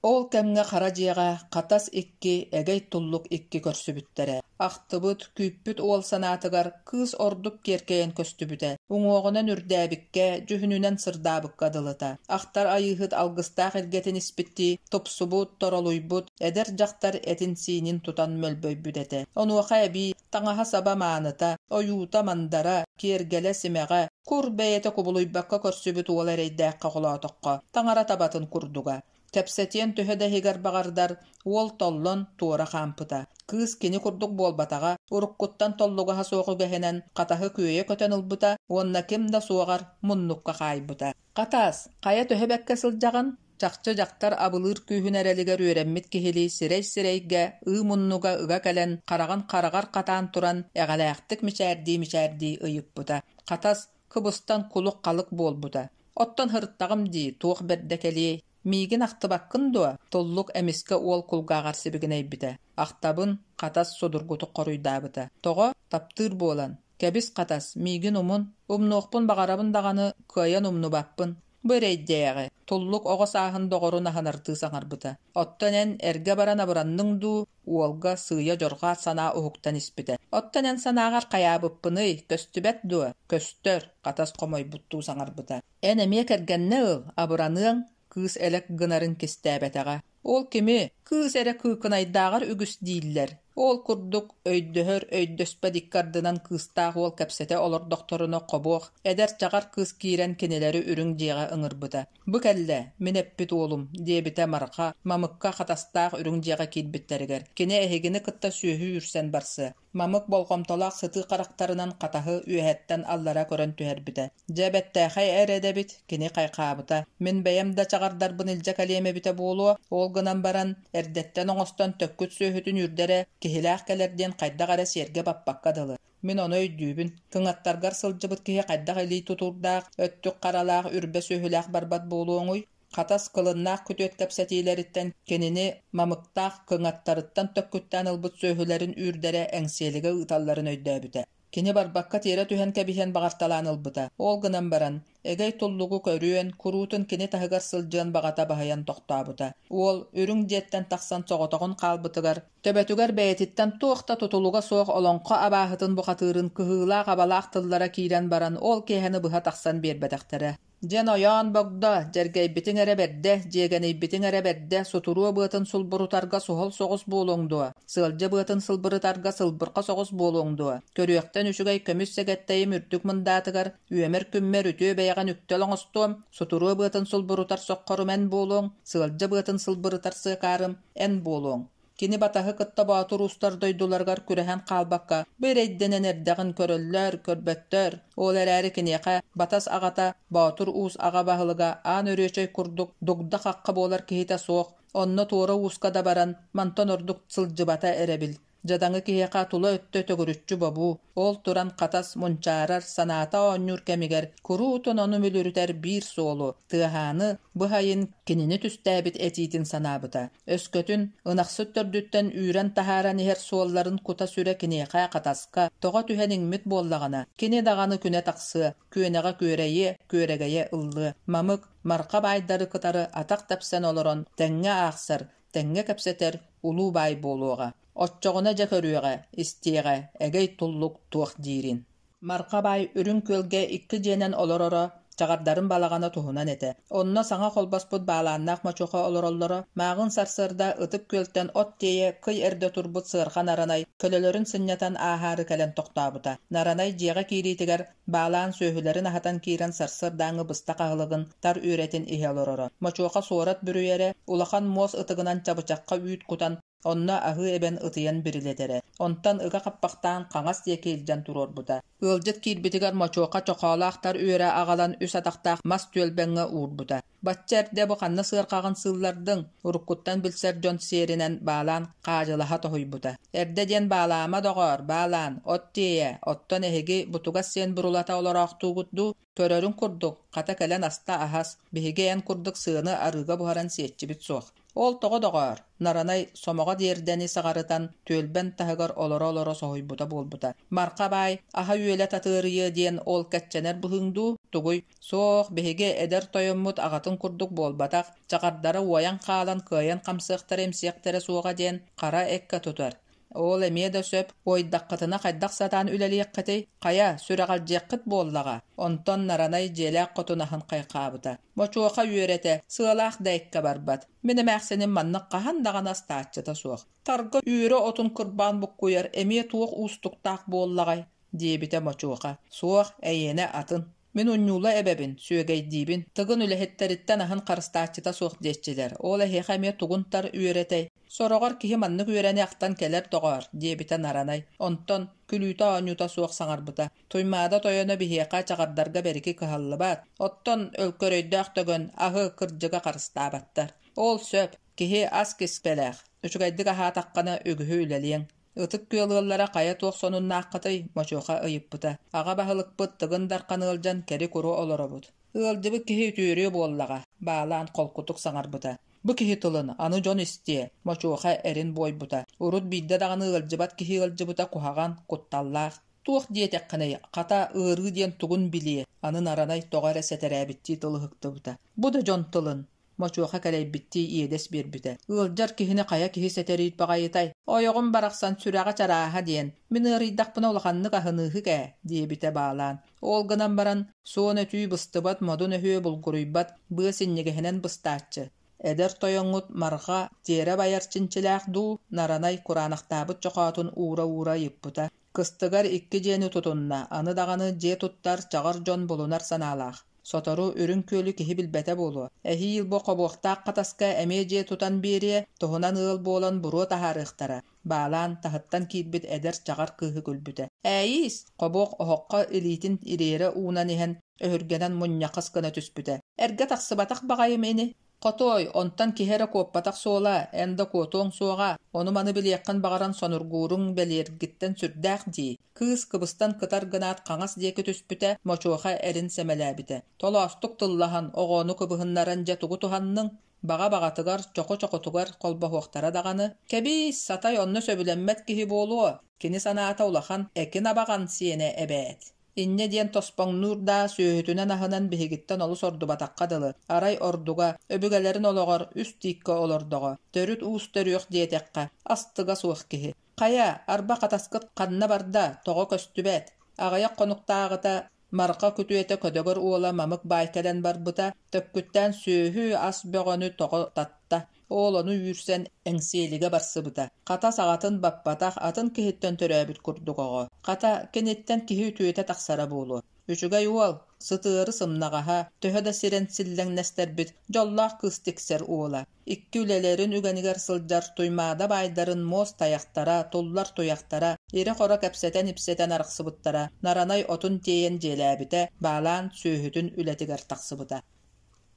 Ол кэмҥэ хара дьиэҕэ Хатас икки, Эгэй Туллук икки көрсүбүттэрэ. Ахтыбыт, күүппүт уол санаатыгар кыыс ордук киэркэйэн көстүбүтэ, уҥуоҕунан үрдээбиккэ, дьүһүнүнэн сырдаабыкка дылыта. Ахтар Айыыһыт алгыстаах илгэтин испиттии, тупсубут, торолуйбут, эдэр дьахтар этин-сиинин тутан мөлбөйбүт этэ. Онуоха эбии таҥаһа-саба мааныта, ойуута-мандара, киэргэлэ-симэҕэ, кур бэйэтэ кубулуйбакка көрсүбүт уол эрэйдээххэ холоотоххо, таҥара табатын курдуга. Кэпсэтиэн төһө да иһигэр баҕардар, уол толлон, туора хаампыта. Кыыс кини курдук буолбатаҕа, уруккуттан толлугаһа суох үгэһинэн хатаһы күөйэ көтөн ылбыта уонна ким да суоҕар муннукка хаайбыта. Хатаас, хайа төһө бэккэ сылдьаҕын? Чахчы дьахтар абылыыр күүһүн эрэлигэр үөрэммит киһилии сирэй-сирэйгэ ыы муннуга ыга кэлэн, хараҕын хараҕар хатаан туран, эҕэлээхтик мичээрдии-мичээрдии ыйыппыта. Хатас, кыбыстан кулук-халык буолбута. Оттон һырыттаҕым дии, туох бэрдэ кэлиэй? Миигин ахтыбаккын дуо? Туллук эмискэ уол кулгааҕар сибигинэйбитэ. Ахтабын, Хатас судургутук хоруйдаабыта. Тоҕо? Таптыыр буолан. Кэбис, Хатас, миигин умун. Умнуохпун баҕарабын даҕаны, кыайан умнубаппын. Бу эрэйдээҕи, Туллук оҕо сааһын доҕорун аһынардыы саҥарбыта. Оттон эн эргэ баран абыранныҥ дуу? Уолга сыыйа дьорҕоот санаа уһуктан испитэ. Оттон эн санааҕар хайаабыппыный, көстүбэт дуо? Көстөр, Хатас хомойбуттуу саҥарбыта. Эн эмиэ кэргэннэ ыл, абыраныаҥ, кыыс элэк гынарын кистээбэтэҕэ. Ол кими, кыыс эрэ кыыкынайдааҕар үгүс дииллэр. Ол курдук өйдөһөр, өйдөспөт икки ардынан кыыстаах уол кэпсэтэ олордохторуна хобуох, эдэр чаҕар кыыс киирэн кинилэри үрүҥ дьиэҕэ ыҥырбыта. Бу кэллэ, мин эппит уолум, диэбитэ Марха, Мамыкка хатастаах үрүҥ дьиэҕэ киирбиттэригэр. Кини эһигини кытта сүөһү үүрсэн барсыа. Мамык болҕомтолоох сытыы харахтарынан хатаһы үөһэттэн аллара көрөн түһэрбитэ. Дьэ, бэттээхэй эр эдэбит, кини хайхаабыта. Мин бэйэм да чаҕардарбын илдьэ кэлиэм эбитэ буолуо, ол гынан баран, эрдэттэн оҥостон төккүт сүөһүтүн үүрдэрэ, киһилээх кэлэр диэн хайдах эрэ сиэргэ баппакка дылы. Мин ону өйдүүбүн. Кыҥаттаргар сылдьыбыт киһи хайдах илии тутуурдаах, өттүк харалаах, үрбэ сүөһүлээх барбат буолуоҥуй? Хатас кылыннаах күтүөт кэпсэтиилэриттэн кинини мамыктаах кыҥаттарыттан төккүттээн ылбыт сүөһүлэрин үүрдэрэ Эҥсиэлигэ ыыталларын өйдөөбүтэ. Кини барбакка тиэрэ түһэн кэбиһиэн баҕарталаан ылбыта. Ол гынан баран, эгэй туллугу көрүөн, куруутун кини таһыгар сылдьыан баҕата баһыйан тохтообута. Уол үрүҥ дьиэттэн тахсан соҕотоҕун хаалбытыгар, төбөтүгэр бэйэтиттэн туох да тутулуга суох олоҥхо абааһытын бухатыырын кыһыылаах-абалаах тыллара киирэн баран ол киэһэни быһа тахсан биэрбэтэхтэрэ. Дьэн ойоон богдо, дьэргэйбитиҥ эрэ бэрдэ, дьиэгэнийбитиҥ эрэ бэрдэ, сутуруо быатын сулбурутарга суһал соҕус буолуоҥ дуо, сыалдьа быатын сылбырытарга сылбырха соҕус буолуоҥ дуо, көрүөхтэн үчүгэй көмүс сэгэттэйим үрдүк мындаатыгар, үөмэр күммэр үтүө бэйэҕин үктэл оҥостуом, сутуруо быатын сулбурутар соххорум эн буолуоҥ, сыалдьа быатын сылбырытар сыакаарым эн буолуоҥ. Кини Батаһы кытта боотур уустар дойдуларыгар күрэһэн хаалбакка, бу эрэйдэнэн эрдэҕин көрөллөр, көрбөттөр. Ол эрээри киниэхэ Батас аҕата Боотур Уус аҕа баһылыга Аан Өрүөчэй курдук дугда-хахха буолар киһитэ суох, онно туора ууска да баран, мантан ордук сылдьыбата эрэбил. Дьадаҥы киһиэхэ тула өттө төгүрүччү бобуу, ол туран хатас мунчаарар, санаата оонньуур кэмигэр куруутун ону мүлүрүтэр биир суолу, Тыаһааны, быһайын кинини түстээбит этиитин санаабыта. Өскөтүн, ынахсыт төрдүттэн үүрэн таһааран иһэр суолларын кута-сүрэ киниэхэ хатаска тоҕо түһэн иҥмит буоллаҕына, кини даҕаны күнэ тахсыа, күөнэҕэ күөрэйиэ, күөрэгэйэ ыллыа. Мамык, Марха баайдары кытары атах тэпсэн олорон тэҥҥэ аахсар, тэҥҥэ кэпсэтэр улуу баай буолуоҕа. Оччоҕуна дьэ көрүөҕэ, истиэҕэ, эгэй туллук туох диирин. Марха баай Үрүҥ Күөлгэ икки дьиэнэн олороро, чаҕардарын балаҕана туһунан этэ. Онно саҥа холбоспут баалааннаах мочуоха олороллоро. Мааҕын сарсыарда Ытык Күөлтэн от тиэйэ кый эрдэ турбут сыарҕа наранай көлөлөрүн сынньатан ааһаары кэлэн тохтообута. Наранай дьиэҕэ киириитигэр баалаан сүөһүлэрин аһатан киирэн сарсыардааҥҥы быстах аһылыгын тар үөрэтин иһэ олороро. Мочуоха суорат бүрүйэрэ, улахан муос ытыгынан чабычахха үүт кутан Онно аһыы эбэн ытыйан бирилэтэрэ, онтон ыга хаппахтаан хаҥас диэки илдьэн туруорбута. Ыалдьыт киирбитигэр Мочуоха чохоолоох тар үөрэ аҕалан үс атахтаах мас түөлбэҥҥэ уурбута. «Бачча эрдэ бу ханна сыарҕаҕын сыыллардыҥ?» уруккуттан билсэр дьон сиэринэн баалаан хаадьылаһа тоһуйбута. «Эрдэ диэн баалаама, доҕоор, баалаан, от тиэйэ, оттон эһиги бутугас сиэн бурулата олороохтуугут дуу? Көрөрүҥ курдук, хата кэлэн аста аһас, биһиги эн курдук сыаны арыыга буһаран сиэччибит суох. Ол тоҕо доҕоор, Наранай сомоҕо диэрдэни саҕарытан, түөлбэн таһыгар олоро-олоро соһуйбута буолбута. Марха баай, аһа-үөлэ татыарыйыа диэн ол кэччэнэр быһыыҥ дуу, тугуй? Суох, биһиги эдэр тойоммут аҕатын курдук буолбатах, чаҕардара уойан хаалан кыайан хамсыахтара-имсиэхтэрэ суоҕа диэн хара эккэ тутар. Ол эмиэ да сөп, уойдаххытына хайдах сатаан үлэлиэххитий? Хайа, сүрэҕэлдьиэххит буоллаҕа. Онтон Наранай дьиэлээх хотун аһын хайхаабыта. Мочуоха үөрэтэ, сыалаах да эккэ барбат. Мин эмээхсиним маннык хаһан даҕаны астааччыта суох. Тарга үөрэ отун кырбаан буккуйар эмиэ туох уустуктаах буоллаҕай? диэбитэ Мочуоха. Суох, эйиэнэ атын. Мин унньуула эбэбин, сүөгэйдиибин, Тыгын үлэһиттэриттэн аһын харыстааччыта суох диэччилэр, ол эһиэхэ эмиэ тугун тар үөрэтэй? Сороҕор киһи маннык үөрэни ахтан кэлэр доҕоор, диэбитэ Наранай. Онтон, күлүүтэ-оонньуута суох саҥарбыта. Туймаада тойоно биһиэхэ чаҕардарга бэрики кыһаллыбат, оттон өлкөрөйдөөх төгөн аһы кырдьыга харыстаабаттар. Ол сөп, киһи ас киспэлээх, үчүгэйдик аһаатаххына үгүһү үлэлиэҥ. Ытык Күөл ыаллара хайа туох сонуннааххытый? Мочуоха ыйыппыта. Аҕа баһылыкпыт Тыгын Дархан ыалдьан кэри-куру олоробут. Ыалдьыбыт киһи үтүөрүө буоллаҕа, баалаан холкутук саҥарбыта. Бу киһи тылын аны дьон истиэ, Мочуоха эрин буойбута. Урут биирдэ даҕаны ыалдьыбат киһи ыалдьыбыта куһаҕан, кутталлаах. Туох диэтэххиний, хата, ыарыы диэн тугун билиэ, аны наранай тоҕо эрэ сэтэрээбиттии тыл ыһыктыбыта. Бу да дьон тылын, Мочуоха кэлэйбиттии иэдэс биэрбитэ. Ыалдьар киһини хайа киһи сэтэриир баҕайытай? Ойоҕум барахсан сүрэҕэ чарааһа диэн, мин ыарыйдахпына улаханнык аһыныыһык ээ, диэбитэ баалаан. Ол гынан баран, суон өтүү быстыбат, модун өһүө булгуруйбат, быа синньигэһинэн быстааччы. Эдэр тойоҥҥут Марҕа тиэрэ байар чинчилээх дуу, наранай кураанахтаабыт чохоотун уура-уура ыйыппыта. Кыстыгар икки дьиэни тутунна, аны даҕаны дьиэ туттар чаҕар дьон булунар санаалаах. Сотору Үрүҥ Күөлү киһи билбэтэ буолуо. Эһиил бу хобуохтаах хатаска эмиэ дьиэ тутан биэриэ, туһунан ыал буолан буруо таһаарыахтара, баалаан таһыттан киирбит эдэр чаҕар кыыһы күлбүтэ. Ээйиис! Хобуох оһоххо илиитин ириэрэ уунан иһэн, өһүргэнэн мунньахас гына түспүтэ. Эргэ тахсыбатах баҕайым ини. Хотуой, онтон киһи эрэ куоппатах суола, эн да куотуоҥ суоҕа, ону-маны билиэххин баҕаран сонургууруҥ бэлиэргиттэн сүрдээх дии. Кыыс кыбыстан кытар гынаат хаҥас диэки түспүтэ, Мочуоха эрин сэмэлээбитэ. Толоостук тыллаһан, оҕону кыбыһыннаран дьэ тугу туһанныҥ? Баҕа баҕатыгар, чоху-чохутугар холбоһуохтара даҕаны. Кэбиис, сатай онно сөбүлэммэт киһи буолуо, кини санаата улахан, экин абаҕан сиэнэ эбээт. Инньэ диэн тоспоҥнуур даа сүөһүтүнэн-аһынан биһигиттэн олус ордубатахха дылы, арай ордуга, өбүгэлэрин олоҕор үс тииккэ олордоҕо, төрүт уус төрүөх диэтэххэ, астыга суох киһи. Хайа, арба хатаскыт ханна барда, тоҕо көстүбэт? Аҕыйах хонуктааҕыта Марха күтүөтэ Көдөгөр уола Мамык баай кэлэн барбыта, төккүттээн сүөһү, ас бөҕөнү тоҕо татта. Ол ону үүрсэн Эҥсиэлигэ барсыбыта. Хата саҕатын баппатах, атын киһиттэн төрөөбүт курдук оҕо. Хата, киниттэн киһи үтүөтэ тахсара буолуо. Үчүгэй уол, сытыары сымнаҕаһа, төһө да сирэн силлэҥнэстэрбит, дьоллоох кыыс тиксэр уола. Икки үлэлэрин үгэнигэр сылдьар Туймаада баайдарын муос тайахтара, туллар туйахтара, ирэ-хоро кэпсэтэн-ипсэтэн арахсыбыттара, наранай отун тиэйэн дьиэлээбитэ, баалаан сүөһүтүн үлэтигэр тахсыбыта.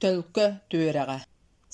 Төлкө түөрэҕэ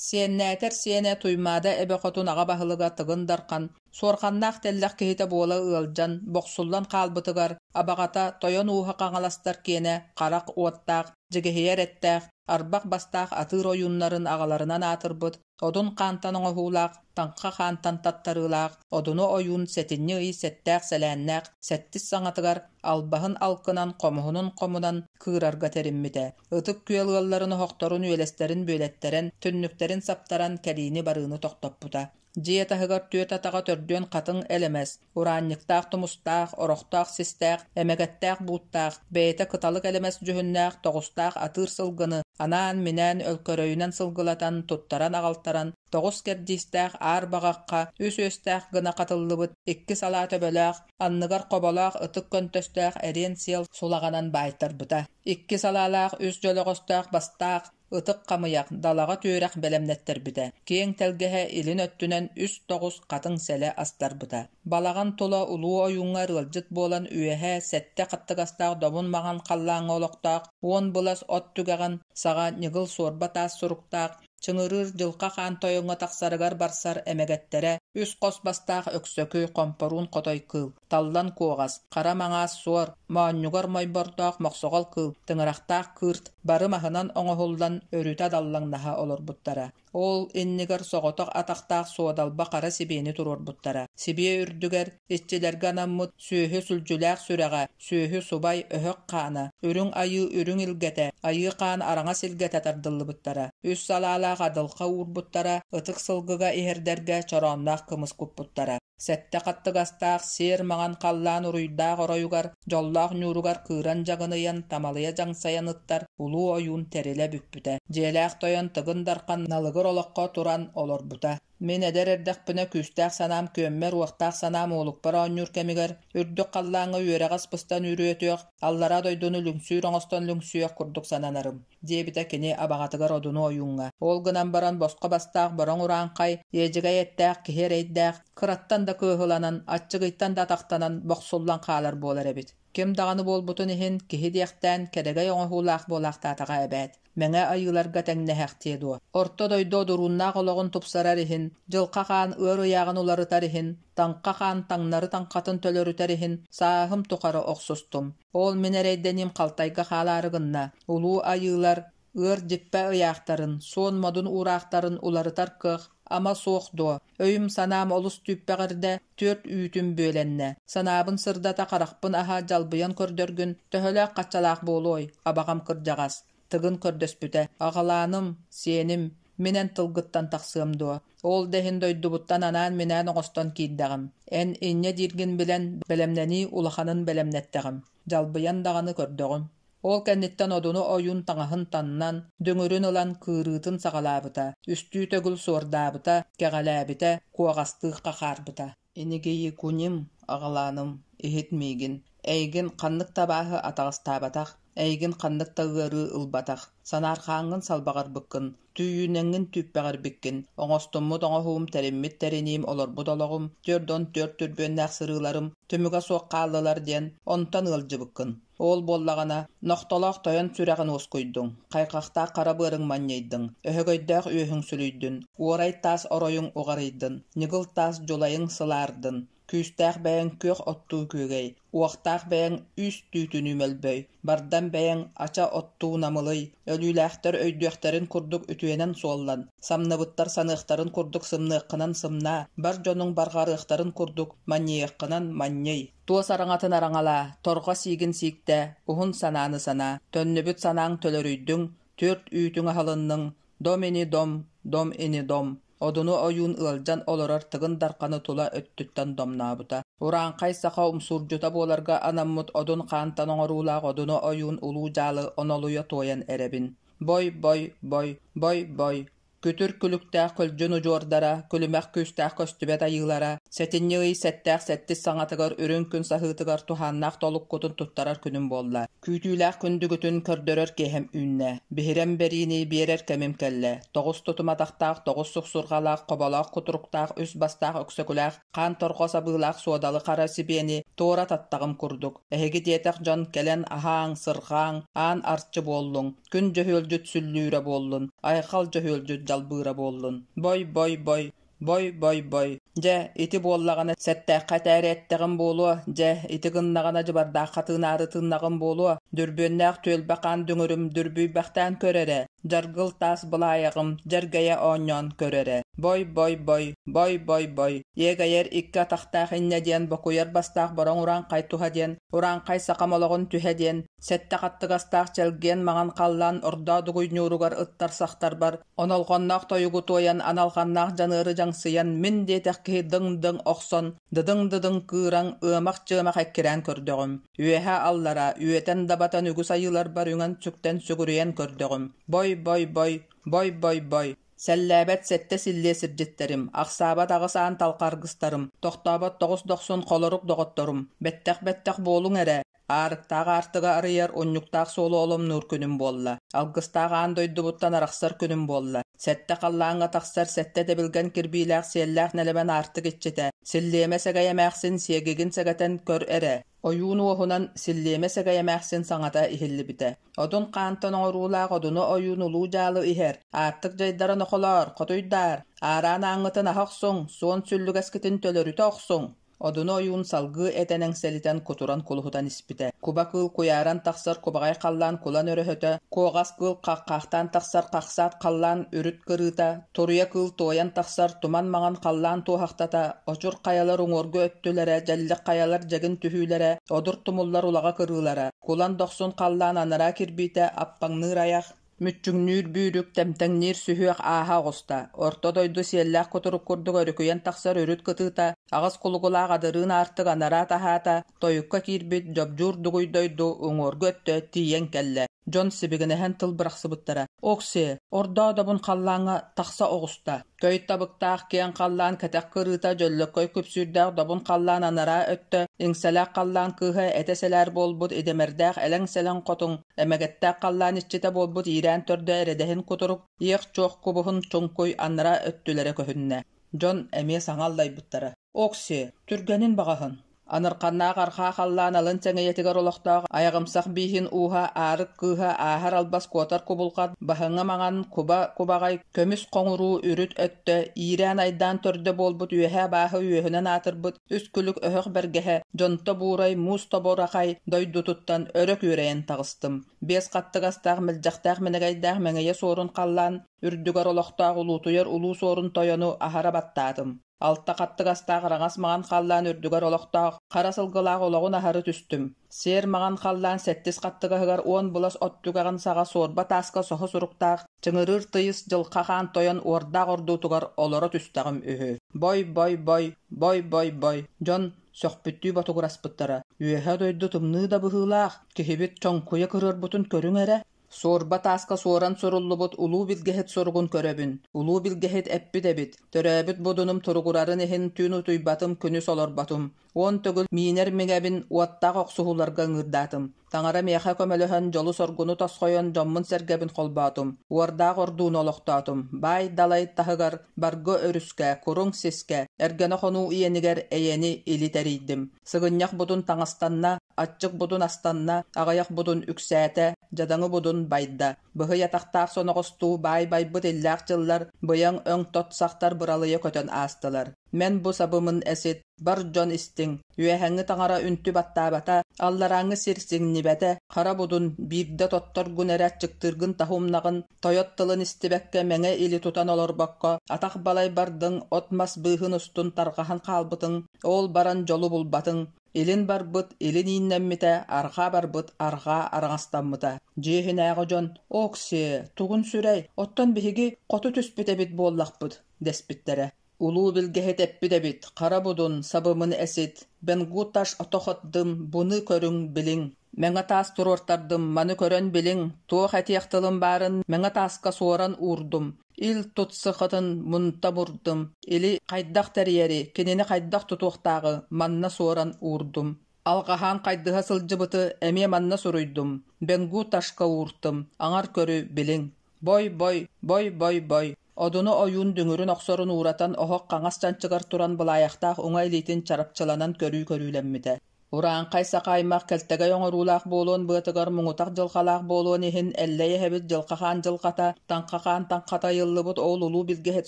Сиэннээтэр сиэнэ Туймаада эбэ хотун аҕа баһылыга Тыгын Дархан суорҕаннаах тэллэх киһитэ буола ыалдьан, бохсуллан хаалбытыгар абаҕата Тойон ууһа Хаҥаластар киэнэ харах уоттаах, дьигиһийэр эттээх, арбах бастаах атыыр ойууннарын аҕаларынан аатырбыт Одун хаантан оҥоһуулаах, Таҥха хаантан таттарыылаах Одуну ойуун сэтинньи ый сэттээх-сэлээннээх сэттис саҥатыгар албаһын алкынан, хомуһунун хомунан кыырарга тэриммитэ. Ытык күөл ыалларын оһохторун үөлэстэрин бүөлэттэрэн, түннүктэрин саптаран кэлиини-барыыны тохтоппута. Дьиэ таһыгар түөрт атаҕа төрдүөн хатыҥ элэмэс, ураанньыктаах тумустаах, орохтоох систээх, эмэгэттээх бууттаах, бэйэтэ кыталык элэмэс дьүһүннээх тоҕустаах атыыр сылгыны анаан-минээн өлкөрөйүнэн сылгылатан, туттаран аҕалтаран, тоҕус кэрдиистээх аар баҕахха үс үөстээх гына хатыллыбыт икки салаа төбөлөөх, анныгар хоболоох ытык көнтөстөөх эриэн сиэл сулаҕанан баайтарбыта. Икки салаалаах үс дьөлөҕөстөөх бастаах, ытык хамыйах, далаҕа түөрэх бэлэмнэттэрбитэ. Киэҥ тэлгэһэ илин өттүнэн үс тоҕус хатыҥ сэлэ астарбыта. Балаҕан тула улуу ойууҥҥа ыалдьыт буолан үөһэ сэттэ хаттыгастаах добун маҥан халлааҥҥа олохтоох уон былас от түгэҕин саҕа ньыгыл суорба таас суруктаах Чыҥырыыр дьылҕа хаан тойоҥҥо тахсарыгар барсар эмэгэттэрэ үс хос бастаах өксөкү, хомпоруун хотой кыыл, таллан куоҕас, хара маҥаас суор, моонньугар мойбордоох мохсоҕол кыыл, тыҥырахтаах кыырт бары маһынан оҥоһуллан өрүтэ даллаҥнаһа олорбуттара. Ол иннигэр соҕотох атахтаах суодалба хара сибиэни туруорбуттара. Сибиэ үрдүгэр иччилэргэ анаммыт сүөһү сүлдьүлээх сүрэҕэ, сүөһү субай өһөх хаана, үрүҥ айыы үрүҥ илгэтэ, айыы хаан араҥас илгэтэ тардыллыбыттара. Үс салаалаах адылха уурбуттара, ытык сылгыга иһэрдэргэ чороонноох кымыс куппуттара. Сэттэ хаттыгастаах сиэр маҥан халлаан уруйдаах оройугар, дьоллоох ньууругар кыыран дьаҥыныйан, тамалыйа дьаҥсайан ыттар улуу ойуун тэрилэ бүкпүтэ. Дьиэлээх тойон Тыгын Дархан налыгыр олоххо туран олорбута. Мин эдэр эрдэхпинэ күүстээх санаам күөммэр, уохтаах санаам уолукпар оонньуур кэмигэр, үрдүк халлааҥҥа үөрэҕэс быстан үрүөтүөх, аллараа дойдуну лүҥсүүр оҥостон лүҥсүйүөх курдук сананарым, диэбитэ кини абаҕатыгар Одуну ойууҥҥа. Ол гынан баран босхо бастаах бороҥ урааҥхай, иэдьэгэй эттээх киһи эрэйдээх, кыраттан да кыаһыланан, аччыгыйтан да атахтанан бохсуллан хаалар буолар эбит. Ким даҕаны буолбутун иһин, киһи диэхтээн, кэрэгэй оҥоһуулаах буолаахтаатаҕа эбээт. Мэҥэ айыыларга тэҥнэһэхтиэ дуо? Орто дойду одурууннаах олоҕун тупсарар иһин, дьылҕа хаан ыар ыйааҕын уларытар иһин, таҥха хаан таҥнары таҥхатын төлөрүтэр иһин сааһым тухары охсустум. Ол мин эрэйдэниим халтайга хаалаары гынна. Улуу айыылар ыар дьиппэ ыйаахтарын, суон модун уураахтарын уларытар кыах ама суох дуо? Өйүм-санаам олус түүппэҕирдэ, түөрт үүтүм бүөлэннэ. Санаабын сырдата харахпын аһа дьалбыйан көрдөргүн, төһөлөөх хаччалаах буолуой, абаҕам кырдьаҕас? Тыгын көрдөспүтэ: «Аҕалааным, сиэним, мин эн тылгыттан тахсыам дуо? Ол да иһин дойдубуттан анаан-минээн оҥостон киирдэҕим. Эн инньэ дииргин билэн, бэлэмнэнии улаханын бэлэмнэттэҕим. Дьалбыйан даҕаны көрдөҕүм». Ол кэнниттэн Одуну ойуун таҥаһын таннан, дүҥүрүн ылан кыырыытын саҕалаабыта, үстүү төгүл суордаабыта, кэҕэлээбитэ, куоҕастыы хахаарбыта. Инигийикуним, аҕалааным, иһит миигин, эйигин ханнык да абааһы атаҕастаабатах, эйигин ханнык да ыарыы ылбатах, санаархааҥҥын салбаҕырбыккын, түүйүнэҥҥин түүппэҕирбиккин, оҥостуммут оҥоһуум, тэриммит тэриниим, олорбут олоҕум, 44 түрбүөннээх сырыыларым түмүгэ суох хааллылар диэн онтон ыалдьыбыккын. Ол буоллаҕына, нохтолоох тойон сүрэҕин уоскуйдуҥ, хайҕахтаах хара быарыҥ манньыйдыҥ, өһөгөйдөөх үөһүҥ сүлүйдүн, уорай таас оройуҥ уҕарыйдын, ньыгыл таас дьулайыҥ сылаардын, күүстээх бэйэҥ күөх оттуу күөгэй, уохтаах бэйэҥ үүс түүтүнүү мөлбөй, бардам бэйэҥ ача оттуу намылый, өлүүлээхтэр өйдүөхтэрин курдук үтүөнэн суоллан, самныбыттар саныахтарын курдук сымныаххынан сымнаа, бар дьонуҥ барҕарыахтарын курдук манньыйыаххынан манньый. Туос араҥатын араҥалаа, торҕо сиигин сииктээ, уһун санааны санаа, төннүбүт санааҥ төлөрүйдүҥ, түөрт үүтүҥ аһылынныҥ, дом ини дом, дом ини дом, Одуну ойуун ыалдьан олорор Тыгын Дарханы тула өттүттэн домнообута. Урааҥхай саха умсуурдьута буоларга анаммыт Одун хаантан оҥоруулаах Одуну ойуун улуу дьаалы онолуйа туойан эрэбин. Бой-бой-бой, бой-бой. Күтүр күлүктээх көлдьүн удьуордара, күлүмэх күүстээх көстүбэт айыылара, сэтинньи ый сэттээх сэттис саҥатыгар үрүҥ күн саһыытыгар туһааннаах толуккутун туттарар күнүм буолла. Күүтүүлээх күндүгүтүн көрдөрөр киэһэм үүннэ. Биһирэм бэриини биэрэр кэмим кэллэ. Тоҕус тутуматахтаах, тоҕус суксурҕалаах, хоболоох кутуруктаах, үс бастаах өксөкүлээх, хаан торҕо сабыылаах суодалы хара сибиэни туора таттаҕым курдук. Эһиги диэтэх дьон кэлэн аһааҥ, сырҕааҥ, аан арчы буоллуҥ, күн дьөһүөлдьүт сүллүүрэ буоллун, айхал дьөһүөлдьүт дьалбыыра буоллун. Бой-бой-бой, бой-бой-бой. Дьэ, ити буоллаҕына сэттээххэ этээри эттэҕим буолуо, дьэ, ити гыннаҕына дьыбардаахха тыынаары тыыннаҕым буолуо, дүрбүөннээх түөлбэ хаан дүҥүрүм дүрбүйбэхтээн көр эрэ, дьаргыл таас былаайаҕым дьэргэйэ оонньоон көр эрэ. Бой-бой-бой, бой-бой-бой, иэгэйэр икки атахтаах инньэ диэн бокуйар бастаах бороҥ урааҥхай туһа диэн, урааҥхай сахам олоҕун түһэ диэн, Сэттэ хаттыгастаах чэлгиэн маҥан халлаан ордоо дугуй ньууругар ыттар сахтарбар, онолҕонноох тойугу туойан, аналҕаннаах дьаныары дьаҥсыйан, мин диэтэх киһи дыҥ-дыҥ охсон, дыдыҥ-дыдыҥ кыыраҥ, ыамах-чыамах эккирээн көрдөҕүм. Үөһэ-аллара, үөтэн дабатан үгүс айыыларбар үҥэн-сүктэн сүгүрүйэн көрдөҕүм. Бой-бой-бой, бой-бой-бой. Сэллээбэт сэттэ силлиэ сирдьиттэрим, ахсаабат аҕыс аан талҕа аргыстарым, тохтообот тоҕус дохсун холорук доҕотторум, бэттэх-бэттэх буолуҥ эрэ, Аарыктаах аартыга арыйар унньуктаах суолу оломнуур күнүм буолла, алгыстаах аан дойдубуттан арахсар күнүм буолла, сэттэ халлааҥҥа тахсар сэттэ дэбилгэн кирбиилээх сиэллээх нэлэмэн аартык иччитэ, силлиэмэ сэгэй эмээхсин сиэгигин сэгэтэн көр эрэ, ойуун уоһунан силлиэмэ сэгэй эмээхсин саҥата иһиллибитэ. Одун хаантан оҥоруулаах одуну ойуун улуу дьаалы иһэр, аартык дьайдара нохолоор, хотуйдаар, аараан ааҥҥытын аһа охсуҥ, суон сүллүгэскитин төлөрүтэ охсуҥ! Одуну ойуун салгыы этэн эҥсэлитэн кутуран кулуһутан испитэ. Куба кыыл куйааран тахсар кубаҕай халлаан кулан өрөһөтө, куоҕас кыыл хаххаахтаан тахсар хахсаат халлаан үрүт кырыыта, туруйа кыыл туойан тахсар туман маҥан халлаан туоһахтата, очур хайалар уҥуоргу өттүлэрэ, дьэллик хайалар дьэгин түһүүлэрэ, одур тумуллар улаҕа кырыылара, кулан дохсун халлаан анараа кирбиитэ, аппаҥныыр айах, Мүччүҥнүүр бүүрүк, тэмтэҥниир сүһүөх ааһа оҕуста, орто дойду сиэллээх кутурук курдук өрүкүйэн тахсар үрүт кытыыта, аҕыс кулугулаах адырыын аартык анараа таһаата, тойукка киирбит дьобдьуур дугуй дойду уҥуоргу өттө тиийэн кэллэ. Дьон сибигинэһэн тыл бырахсыбыттара: «Окси, ордоо добун халлааҥҥа тахса оҕуста!» Көй табыктаах киэҥ халлаан кэтэх кырыыта дьөллөккөй күпсүүрдээх добун халлаан анараа өттө, иҥсэлээх халлаан кыыһа этэ сэлээр буолбут идэмэрдээх элэҥ-сэлэҥ хотуҥ, эмэгэттээх халлаан иччитэ буолбут иирээн төрдө эрэдэһин кутурук, иэх-чуох кубуһун чуҥкуй анараа өттүлэрэ көһүннэ. Дьон эмиэ саҥа аллайбыттара: «Окси, түргэнин баҕаһын!» Анырханнаах арҕаа халлаан алын сэҥийэтигэр олохтоох айаҕымсах бииһин ууһа аарык кыыһа ааһар албас куотар кубулҕат баһыҥа маҥан куба кубаҕай көмүс хоҥуруу үрүт өттө иирээн-айдаан төрдө буолбут үөһээ абааһы үөһүнэн аатырбыт үс күлүк өһөх бэргэһэ дьонто буурай муус тобурахай дойдутуттан өрө күөрэйэн таҕыстым. Биэс хаттыгастаах мэлдьэхтээх мэнэгэйдээх мэҥэйэ суорун халлаан үрдүгэр олохтоох улуутуйар улуу суорун тойону аһара баттаатым. Алта хаттыгастаах араҥас маҥан халлаан үрдүгэр олохтоох, хара сылгылаах олоҕун аһары түстүм. Сиэр маҥан халлаан сэттис хаттыгаһыгар уон былас от түгэҕин саҕа суорба тааска соһо суруктаах, чыҥырыыр тыйыс дьылҕа хаан тойон уордаах ордуутугар олоро түстэҕим үһү. Бой-бой-бой, бой-бой-бой, дьон сөхпүттүү ботугураспыттара. Үөһэ дойду тымныы да быһыылаах, киһибит чоҥкуйа кырыарбытын көрүҥ эрэ. Суорба тааска суоран суруллубут улуу билгэһит суругун көрөбүн. Улуу билгэһит эппит эбит: «Төрөөбүт будунум туругурарын иһин түүн утуйбатым, күнүс олорботум. Уон төгүл миинэр миҥэбин уоттаах охсуһууларга ыҥыырдаатым. Таҥара миэхэ көмөлөһөн, дьолу-соргуну тосхойон, дьоммун-сэргэбин холбоотум. Уордаах ордууну олохтоотум. Баай далай таһыгар, Баргы өрүскэ, Куруҥ сискэ, Эргэнэ хонуу иэнигэр эйэни или тэрийдим. Сыгынньах будун таҥастанна, аччык будун астанна, аҕыйах будун үксээтэ, дьадаҥы будун байда. Быһый атахтаах соноҕостуу баай байбыт иллээх дьыллар быйаҥ өҥ тот сахтар быралыйа көтөн аастылар. Мэн бу сабымын эсит, бар дьон истиҥ, үөһэҥҥи таҥара үнтү баттаабата, алларааҥҥы сир сиҥнибэтэ, хара будун, биирдэ тотторгун эрэ аччыктыыргын таһумнаҕын, тойот тылын истибэккэ мэҥэ или тутан олорбокко, атах балай бардыҥ, от-мас быыһын устун тарҕаһан хаалбытыҥ, ол баран дьолу булбатыҥ, Илин барбыт илин ииннэммитэ, арҕаа барбыт арҕаа араҥастаммыта. Дьиэ иһинээҕи дьон: «Окси, тугун сүрэй, оттон биһиги хоту түспүт эбит буоллахпыт» дэспиттэрэ. Улуу билгэһит эппит эбит: «Хара будун, сабымын эсит, Бенгуташ отохотдым, буны көрүҥ, билиҥ». Мэҥэ таас туруортардым, маны көрөн билиҥ, туох этиэх тылым баарын мэҥэ тааска суоран уурдум, ил тут сыхытын мунта бурдум, или хайдах тэрийэри, кинини хайдах тутуохтааҕы манна суоран уурдум. Алҕаһаан хайдыһа сылдьыбыты эмиэ манна суруйдум, бенгу ташка ууртум, аҥар көрү билиҥ. Бой-бой, бой-бой-бой, Одуну ойуун дүҥүрүн охсорун ууратан оһох хаҥас чанчыгар туран былаайахтаах уҥа илиитин чарапчыланан көрүү көрүүлэммитэ. Урааҥхай саха аймах кэлтэгэй оҥоруулаах буолуон быатыгар муҥутах дьылҕалаах буолуон иһин Эллэй эһэбит Дьылҕа Хаан дьылҕата, Таҥха Хаан таҥхата ыйыллыбыт ол улуу билгэһит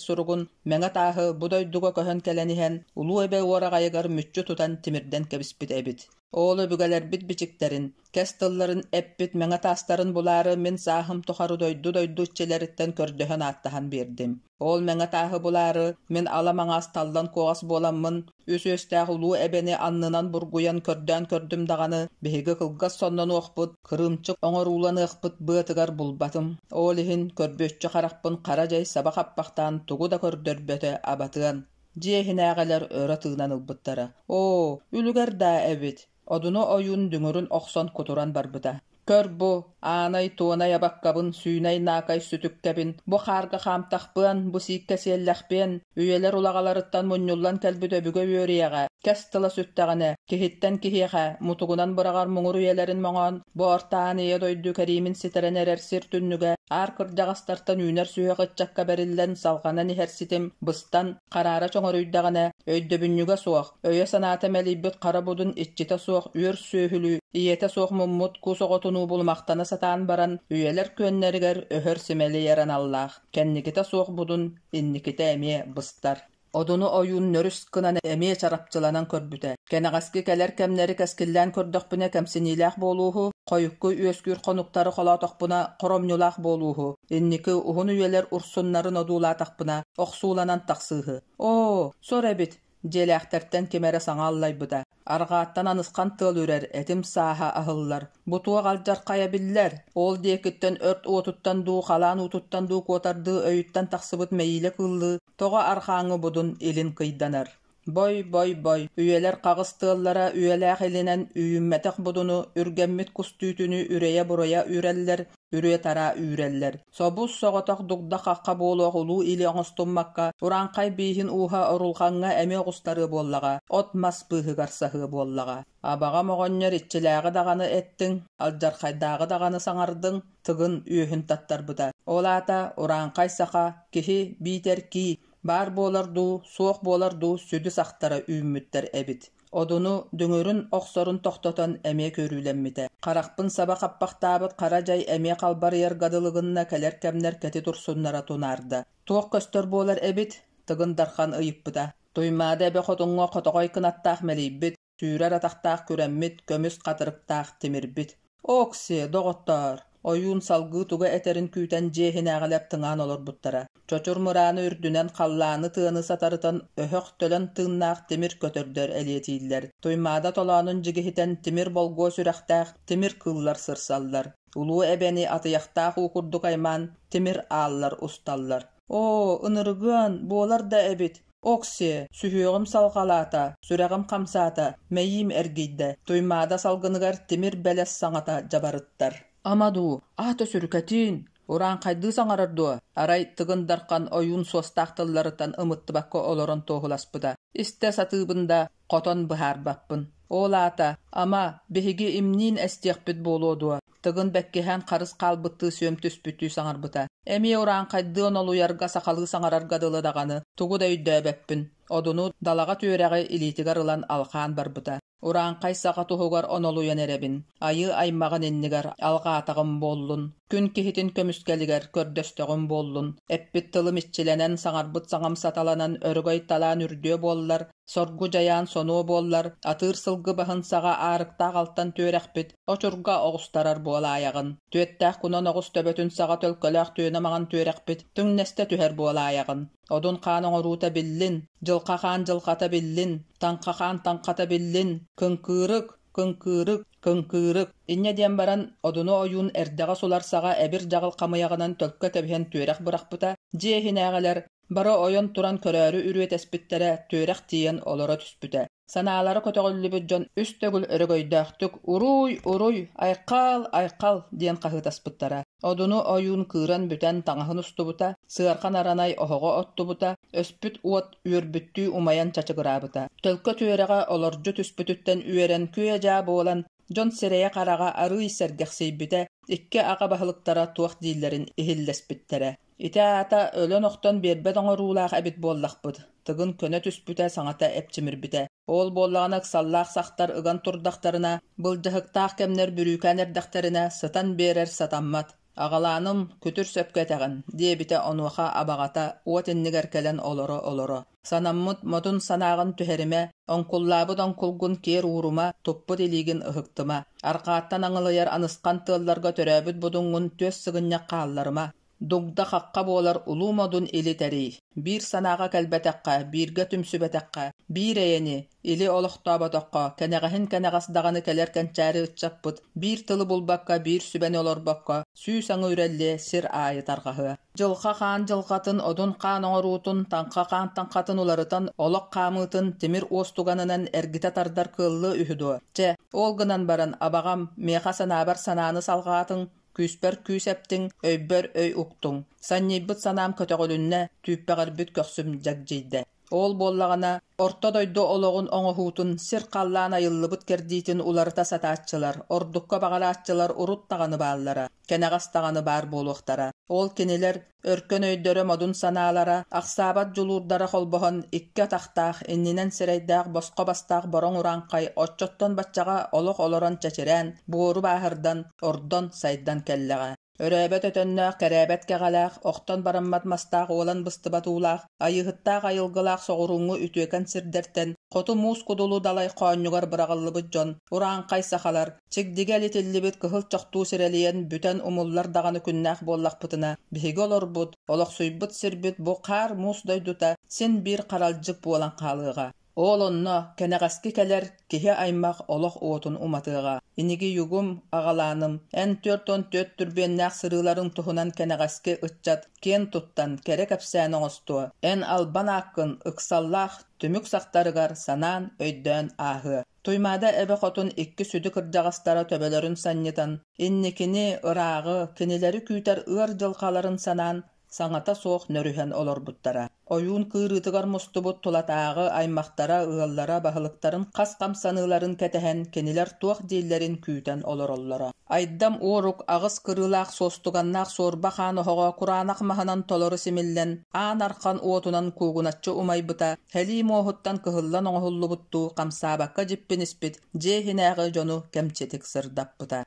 суругун Мэҥэ тааһы бу дойдуга көһөн кэлэн иһэн Улуу Эбэ уораҕайыгар мүччү тутан тимирдэн кэбиспит эбит. Ол өбүгэлэрбит бичиктэрин, кэс тылларын эппит мэҥэ таастарын булаары мин сааһым тухары дойду-дойду иччилэриттэн көрдөһөн-ааттаһан биэрдим. Ол мэҥэ тааһы булаары мин ала маҥаас таллан куоҕас буоламмын, үс үөстээх улуу эбэни аннынан бургуйан көрдөөн көрдүм даҕаны, биһиги кылгас соннонуохпут, кырыымчык оҥорууланыахпыт быатыгар булбатым. Ол иһин көрбүөччү харахпын хара дьай саба хаппахтаан тугу да көрдөрбөтө абатыан. Дьиэ иһинээҕилэр өрө тыынан ылбыттара. Оо, үлүгэр даа эбит! Одуну ойуун дүҥүрүн охсон кутуран барбыта. Көр бу, аанай туонай абаккабын, сүүнэй наакай сүтүккэбин, бу хаарга хаамтахпыан, бу сииккэ сиэллэхпиэн, үйэлэр улаҕаларыттан мунньуллан кэлбит өбүгэ үөрүйэҕэ, кэс тыла сүттэҕинэ, киһиттэн киһиэхэ, мутугунан быраҕар муҥур үйэлэрин моҥоон, бу орто аан ийэ дойду кэриимин ситэрэн эрэр сир түннүгэ аар кырдьаҕастартан үүнэр сүһүөх ыччакка бэриллэн салҕанан иһэр ситим быстан, хараара чоҥоруйдаҕына, өйдөбүнньүгэ суох, өйө-санаата мэлийбит хара будун иччитэ суох үөр сүөһүлүү, ийэтэ суох муммут кус оҕотунуу булумахтана сатаан баран, үйэлэр күөннэригэр өһөр симэлийэр аналлаах, кэнникитэ суох будун инникитэ эмиэ быстар. Одуну ойуун нөрүс гынан эмиэ чарапчыланан көрбүтэ. Кэнэҕэски кэлэр кэмнэри кэскиллээн көрдөхпүнэ кэмсиниилээх буолууһу, хойукку үөскүүр хонуктары холоотохпуна хоромньулаах буолууһу, инники уһун үйэлэр урсуннарын одуулаатахпына охсууланан тахсыыһы. Оо, сор эбит, дьиэлээхтэртэн ким эрэ саҥа аллайбыта. Арҕааттан анысхан тыал үрэр, этим сааһа аһыллар. Бу туох алдьархайа биллэр? Ол диэкиттэн өрт уотуттан дуу, халаан уутуттан дуу куотардыы өйүттэн тахсыбыт мэйиилэ кыыллыы тоҕо арҕааҥҥы будун илин кыйданар? Бой-бой-бой, үйэлэр хаҕыс тыаллара үйэлээх илинэн үүммэтэх будуну, үргэммит кус түүтүнү үрэйэ-буруйа үрэллэр, үрүө-тараа үүрэллэр. Собус-соҕотох дугда-хахха буолуох улуу или оҥостуммакка, урааҥхай бииһин ууһа орулҕаҥҥа эмиэ оҕустарыа буоллаҕа, от-мас быыһыгар саһыа буоллаҕа. Абаҕам оҕонньор иччилээҕи даҕаны эттиҥ, алдьархайдааҕы даҕаны саҥардыҥ, Тыгын үөһүн таттарбыта. Ол аата урааҥхай саха, киһи биитэр кии, баар буолар дуу, суох буолар дуу сүдү сахтара үүммүттэр эбит. Одуну дүҥүрүн охсорун тохтотон эмиэ көрүүлэммитэ. Харахпын саба хаппахтаабыт хара дьай эмиэ халбарыйарга дылы гынна кэлэр кэмнэр кэтит урсуннара тунаарда. Туох көстөр буолар эбит? Тыгын Дархан ыйыппыта. Туймаада эбэ хотуҥҥа хотоҕой кынаттаах мэлийбит, сүүрэр атахтаах күрэммит, көмүс хатырыктаах тимирбит. Окси, доҕоттоор! Ойуун салгыы тугу этэрин күүтэн дьиэ иһинээҕилэр тыҥаан олорбуттара. Чочур мырааны үрдүнэн халлааны тыаны сатарытан өһөх төлөн тыыннаах тимир көтөрдөр элиэтииллэр. Туймаада толоонун дьигиһитэн тимир болгуо сүрэхтээх тимир кыыллар сырсаллар. Улуу эбэни атыйахтаах уу курдук аймаан тимир ааллар усталлар. Оо, ынырыгыан, буолар да эбит! Окси, сүһүөҕүм салҕалаата, сүрэҕим хамсаата, мэйиим эргийдэ, Туймаада салгыныгар тимир бэлэс саҥата дьабарыттар. Ама дуу, аата сүрүкэтин, урааҥхайдыы саҥарар дуо? Арай Тыгын Дархан ойуун суостаах тылларыттан ымыттыбакка олорон туоһуласпыта. Истэ сатыыбын да, хотон быһаарбаппын. Ол аата, ама, биһиги имниин эстиэхпит буолуо дуо? Тыгын бэккиһээн харыс хаалбыттыы сүөм түспүттүү саҥарбыта. Эмиэ урааҥхайдыы онолуйарга сахалыы саҥарарга дылы даҕаны тугу да өйдөөбөппүн. Одуну далаҕа түөрэҕи илиитигэр ылан алҕаан барбыта. Урааҥхай саха туһугар онолуйан эрэбин. Айыы аймаҕын иннигэр алҕаатаҕым буоллун. Күн киһитин көмүскэлигэр көрдөстөҕүм буоллун. Эппит тылым иччилэнэн, саҥарбыт саҥам саталанан өрөгөй талаан үрдүө буоллар, Соргу дьайаан сонуо буоллар, атыыр сылгы баһын саҕа аарыктаах алтан түөрэхпит, очурга оҕустарар буолаайаҕын. Түөттээх кунан оҕус төбөтүн саҕа төлкөлөөх түөнэ маҥан түөрэхпит, түҥнэстэ түһэр буолаайаҕын. Одун хаан оҥоруута биллин, дьылҕа хаан дьылҕата биллин, таҥха хаан таҥхата биллин, кыҥкыырык, кыҥкыырык, кыҥкыырык. Инньэ диэн баран, Одуну ойуун эрдэҕэ сулар саҕа эбир-дьаҕыл хамыйаҕынан төлкө кэбиһэн түөрэх бырахпыта, дьиэ иһинээҕилэр Бары ойон туран көрөөрү үрүөтэспиттэрэ, түөрэх тиийэн олоро түспүтэ. Санаалара көтөҕүллүбүт дьон үс төгүл өрөгөйдөөхтүк «Уруй! Уруй! Айхал! Айхал!» диэн хаһыытаспыттара. Одуну ойуун кыыран бүтэн таҥаһын устубута, сыархан аранай оһоҕо оттубута, өспүт уот үөрбүттүү умайан чачыгыраабыта. Төлкө түөрэҕэ олордьу түспүтүттэн үөрэн күө-дьаа буолан, дьон сирэйэ-хараҕа арыый сэргэхсийбитэ, икки аҕа баһылыктара туох дииллэрин иһиллэспиттэрэ. Ити аата өлөн-охтон биэрбэт оҥоруулаах эбит буоллахпыт, Тыгын көнө түспүтэ, саҥата эпчимирбитэ. Ол буоллаҕына ыксаллаах сахтар ыган турдахтарына, былдьаһыктаах кэмнэр бүрүүкээн эрдэхтэринэ, сытан биэрэр сатаммат. Аҕалааным, күтүр сөпкө этэҕин, диэбитэ онуоха абаҕата уот иннигэр кэлэн олоро-олоро. Санаммыт модун санааҕын түһэримэ, оҥкуллаабыт оҥкулгун киэр уурума, туппут илиигин ыһыктыма. Арҕааттан аҥылыйар анысхан тыалларга төрөөбүт будуҥҥун түөс сыгынньах хаалларыма. Дугда-хахха буолар улуу модун или тэрий. Биир санааҕа кэлбэтэххэ, бииргэ түмсүбэтэххэ, биир эйэни, или олохтооботоххо, кэнэҕэһин кэнэҕэс даҕаны кэлэр кэнчээри ыччаппыт биир тылы булбакка, биир сүбэни олорбокко, сүүс аҥы үрэллиэ, сир аайы тарҕаһыа. Дьылҕа хаан дьылҕатын, одун хаан оҥоруутун, таҥха хаан таҥхатын уларытан, олох хаамыытын тимир уостуганынан эргитэ тардар кыаллыа үһү дуо? Чэ, ол гынан баран, абаҕам, миэхэ санаабар санааны салҕаатыҥ, Күүспэр күүс эптиҥ, өйбөр өй уктуҥ. Санньыйбыт санаам көтөҕүлүннэ, түүппэҕирбит көхсүм дьэгдьийдэ. Ол буоллаҕына, орто дойду олоҕун оҥоһуутун, сир-халлаан айыллыбыт кэрдиитин уларыта сатааччылар, ордукка баҕарааччылар урут даҕаны бааллара, кэнэҕэс даҕаны баар буолуохтара. Ол кинилэр Өркөн өйдөрө модун санаалара, ахсаабат дьулуурдара холбоһон, икки атахтаах, иннинэн сирэйдээх босхо бастаах бороҥ урааҥхай оччоттон баччаҕа олох олорон чэчирээн, буору бааһырдан, ордон, сайдан кэллэҕэ. Өрөөбөт өтөннөөх, кэрээбэт кэҕэлээх, охтон бараммат мастаах уолан быстыбат уулаах, айыыһыттаах айылгылаах соҕурууҥҥу үтүөкэн сирдэртэн хоту муус кудулу далай хоонньугар быраҕыллыбыт дьон, урааҥхай сахалар, Чигдигэ элитиллибит кыһыл чохтуу сирэлийэн бүтэн умуллар даҕаны күннээх буоллахпытына, биһиги олорбут, олохсуйбут сирбит бу хаар-муус дойдута син биир харалдьык буолан хаалыаҕа. Ол онно кэнэҕэски кэлэр киһи аймах олох уотун уматыаҕа. Иниги югум, аҕалааным, эн 44 түрбүөннээх сырыыларыҥ туһунан кэнэҕэски ыччат киэн туттан, кэрэ кэпсээн оҥостуо. Эн албан ааккын ыксаллаах түмүк сахтарыгар санаан, өйдөөн ааһыа. Туймаада эбэ хотун икки сүдү кырдьаҕастара төбөлөрүн санньытан, инникини, ырааҕы, кинилэри күүтэр ыар дьылҕаларын санаан, саҥата суох нөрүһэн олорбуттара. Ойуун кыырыытыгар мустубут тулатааҕы аймахтара, ыаллара баһылыктарын хас хамсаныыларын кэтэһэн, кинилэр туох дииллэрин күүтэн олороллоро. Айдам Уорук аҕыс кырыылаах суостуганнаах суорба хаан оһоҕо кураанах маһынан толору симиллэн, аан архан уотунан куугуначчы умайбыта, һэлии муоһуттан кыһыллан оҥоһуллубуттуу хамсаабакка дьиппиниспит дьиэ иһинээҕи дьону кэмчитик сырдаппыта.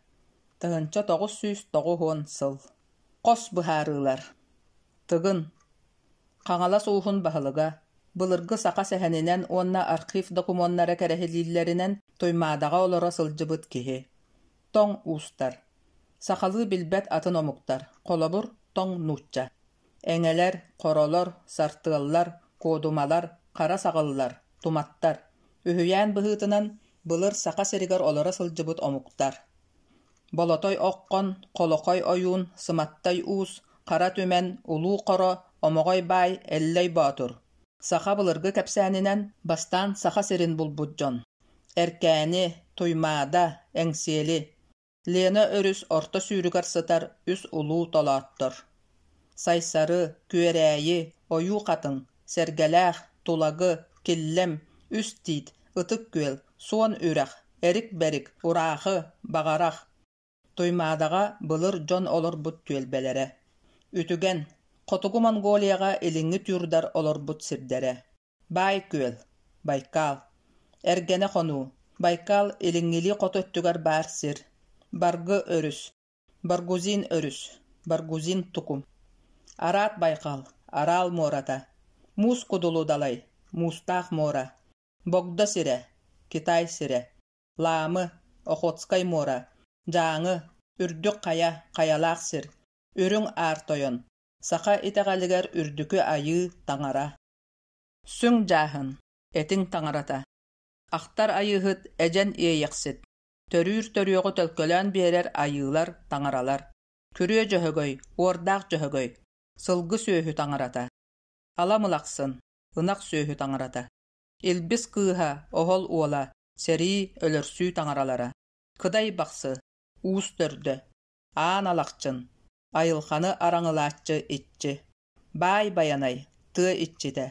1990 сыл. Хос быһаарыылар. Тыгын. Хаҥалас ууһун баһылыга. Былыргы саха сэһэнинэн уонна архив докумуоннара кэрэһилииллэринэн Туймаадаҕа олоро сылдьыбыт киһи. Тоҥ уустар. Сахалыы билбэт атын омуктар, холобур, тоҥ нуучча. Эҥэлэр, хоролор, сартыаллар, куодумалар, хара саҕыллар, туматтар. Үһүйээн быһыытынан, былыр Саха сиригэр олоро сылдьыбыт омуктар. Болотой Оххон, Холохой ойуун, Сыматтай уус, Хара Түмэн, Улуу Хоро, Омоҕой Баай, Эллэй Боотур. Саха былыргы кэпсээнинэн, бастаан Саха сирин булбут дьон. Эркээни, Туймаада, Эҥсиэли. Лена өрүс орто сүүрүгэр сытар үс улуу толооттор: Сайсары, Күөрээйи, Ойуу Хатыҥ, Сэргэлээх, Тулагы, Киллэм, Үс Тиит, Ытык Күөл, Суон Үрэх, Эрик-Бэрик, Ураахы, Баҕарах. Туймаадаҕа былыр дьон олорбут түөлбэлэрэ. Үтүгэн, Хотугу Монголияҕа илиҥҥи тюрдар олорбут сирдэрэ. Баай күөл, Байкал. Эргэнэ хонуу, Байкал илиҥҥилии хоту өттүгэр баар сир. Баргы өрүс, Баргузин өрүс, Баргузин тукум. Араат байҕал, Араал муората. Муус кудулу далай, Муустаах муора. Богдо сирэ, Китай сирэ. Лаамы, Охотскай муора. Дьааҥы, Үрдүк хайа, хайалаах сир. Үрүҥ Аар Тойон. Саха итэҕэлигэр Үрдүкү Айыы Таҥара. Сүҥ дьааһын, этиҥ таҥарата, Ахтар Айыыһыт, Эдьэн Иэйэхсит, Төрүүр төрүөҕү төлкөлөөн биэрэр айыылар, таҥаралар, Күрүө Дьөһөгөй, Уордаах Дьөһөгөй, Сылгы сүөһү таҥарата. Ала Мылахсын, ынах сүөһү таҥарата. Илбис кыыһа, оһол уола, сэрии, өлөрсүү таҥаралара. Кыдай Бахсы, уус төрдө. Аан Алахчын, айылҕаны араҥылааччы иччи. Баай Байанай, тыа иччитэ.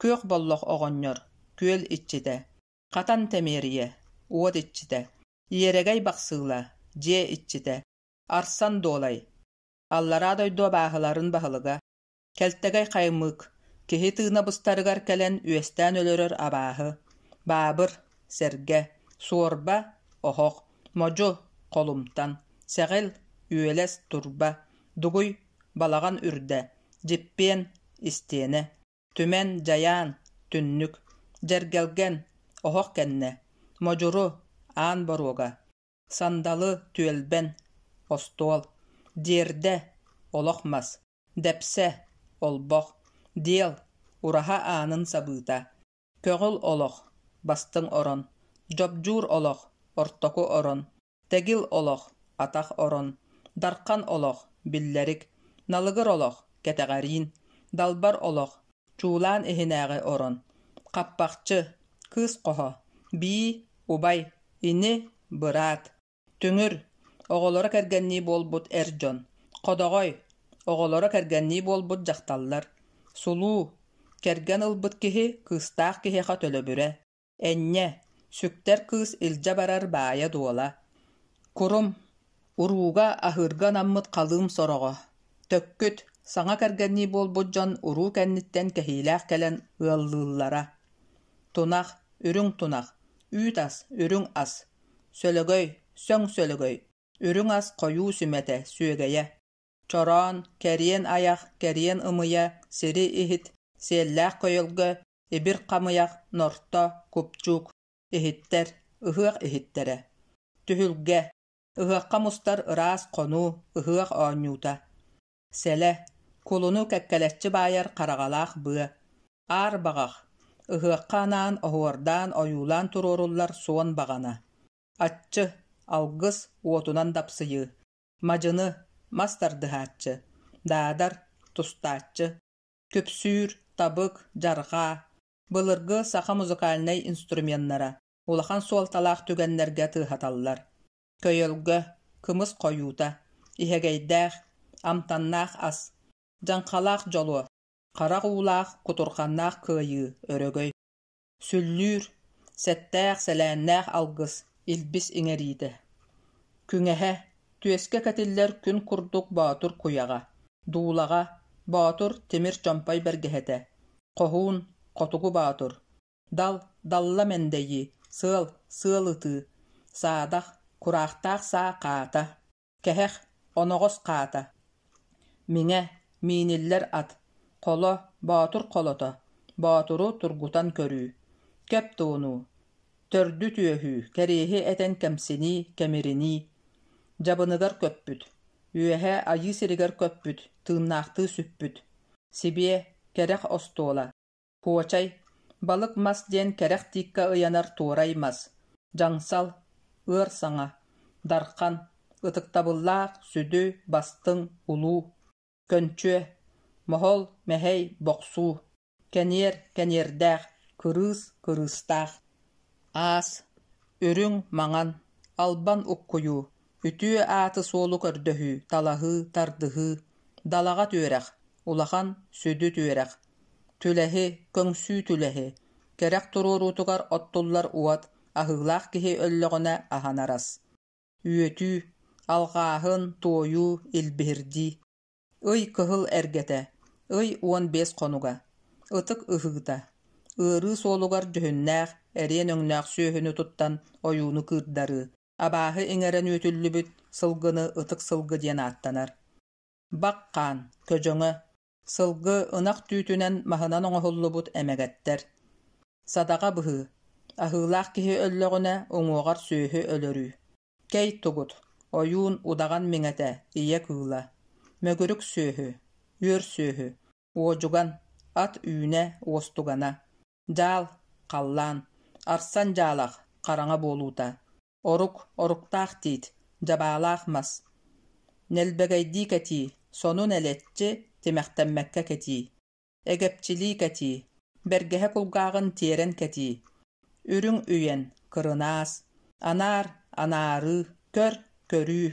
Күөх Боллох оҕонньор, күөл иччитэ. Хатан Тэмиэрийэ, уот иччитэ. Иэрэгэй Бахсыыла, дьиэ иччитэ. Арсан Дуолай, аллараа дойду абааһыларын баһылыга. Кэлтэгэй Хаймык, киһи тыына быстарыгар кэлэн үөстээн өлөрөр абааһы. Баабыр, сэргэ, суорба, оһох, модьу, холумтан, сэҕил, үөлэс, турба, дугуй, балаҕан үрдэ, дьиппиэн, истиэнэ, түмэн, дьайаан, түннүк, дьэргэлгэн, оһох кэннэ, модьуру, аан боруога, сандалы, түөлбэн, остуол, диэрдэ, олох мас, дэпсэ, олбох, диэл, ураһа аанын сабыыта, көҕүл олох, бастыҥ орон, дьопдьуур олох, ортоку орон, тэгил олох, атах орон, дархан олох, биллэрик, налыгыр олох, кэтэҕэриин, далбар олох, чуулаан иһинээҕи орон, хаппахчы, кыыс хоһо, бии, убай, ини, быраат, түҥүр, оҕолоро кэргэннии буолбут эр дьон, ходоҕой, оҕолоро кэргэннии буолбут дьахталлар, сулуу, кэргэн ылбыт киһи кыыстаах киһиэхэ төлөбүрэ, энньэ, сүктэр кыыс илдьэ барар баайа-дуола, курум, урууга аһыырга анаммыт халыым сороҕо, төккүт, саҥа кэргэннии буолбут дьон уруу кэнниттэн кэһиилээх кэлэн ыаллыыллара, тунах, үрүҥ тунах, үүт ас, үрүҥ ас, сөлөгөй, сөҥ сөлөгөй, үрүҥ ас хойуу сүмэтэ, сүөгэйэ, чороон, кэриэн айах, кэриэн ымыйа, сири иһит, сиэллээх көйөлгө, ибир хамыйах, норто, купчуук, иһиттэр, ыһыах иһиттэрэ, түһүлгэ, ыһыахха мустар ыраас хонуу, ыһыах оонньуута, сэлэ, кулуну кэккэлэччи баайар хараҕалаах быа, аар баҕах, ыһыахха анаан оһуордаан ойуулаан туруоруллар суон баҕана, аччы, алгыс, уотунан дапсыйыы, мадьыны, мас тардыһааччы, даадар, тустааччы, күпсүүр, табык, дьарҕаа, былыргы саха музыкальнай инструменнара улахан суолталаах түгэннэргэ тыаһаталлар. Көйөлгө, кымыс хойуута, иһэгэйдээх, амтаннаах ас, дьаҥхалаах дьолуо, харах уулаах, кутурҕаннаах кыайыы, өрөгөй. Сүллүүр, сэттээх, сэлээннээх алгыс, илбис иҥэриитэ. Күҥэһэ, түөскэ кэтиллэр күн курдук боотур куйаҕа, дуулаҕа, боотур тимир чомпой бэргэһэтэ, хоһуун, хотугу боотур, дал, далла мэндэйии, сыал, сыал ытыы, саадах, кураахтаах саа хаата, кэһэх, оноҕос хаата, миҥэ, мииниллэр ат, холо, боотур холото, боотуру тургутан көрүү, көп туунуу, төрдү түөһүү, кэриэһи этэн кэмсинии, кэмиринии, дьабыныгар көппүт, үөһэ айыы сиригэр көппүт, тыыннаахтыы сүппүт, сибиэ, кэрэх остуола, Куочай, балык мас диэн кэрэх тииккэ ыйанар туорай мас, дьаҥсал, ыар саҥа, дархан, ытыктабыллаах, сүдү, бастыҥ, улуу, көнчүө, моһол, мэһэй, бохсуу, кэниэр, кэниэрдээх, кырыыс, кырыыстаах, аас, үрүҥ, маҥан, албан уккуйуу, үтүө ааты-суолу көрдөһүү, талаһыы, тардыһыы, далаҕа түөрэх, улахан, сүдү түөрэх, түлэһи, көҥсүү түлэһи, кэрэх туруоруутугар оттуллар уот, аһыылаах киһи өллөҕүнэ аһанар ас. Үөтүү, алҕааһын, туойуу, илбиһирдии. Ый кыһыл эргэтэ, ый 15 хонуга, ытык ыһыыта, ыарыы суолугар дьүһүннээх, эриэн өҥнөөх сүөһүнү туттан ойууну кыырдарыы, абааһы иҥэрэн үөтүллүбүт сылгыны ытык сылгы диэн ааттанар. Бах хаан, көдьөҥө, сылгы, ынах түүтүнэн маһынан оҥоһуллубут эмэгэттэр. Садаҕа быһыы, аһыылаах киһи өллөҕүнэ уҥуоҕар сүөһү өлөрүү. Кэй тугут, ойуун удаҕан миҥэтэ, ийэ кыыла. Мөгүрүк сүөһү, үөр сүөһү, уодьуган, ат үүнэ, уостугана. Дьаал, халлаан, арсан дьаалах, хараҥа буолуута. Орук, оруктаах тиит, дьабаалаах мас. Нэлбэгэйдии кэтии, сонун элэччи, тимэхтэммэккэ кэтии. Эгэпчилии кэтии, бэргэһэ кулгааҕын тиэрэн кэтии, үрүҥ үйэн, кырынаас, анаар, анаарыы, көр, көрүү,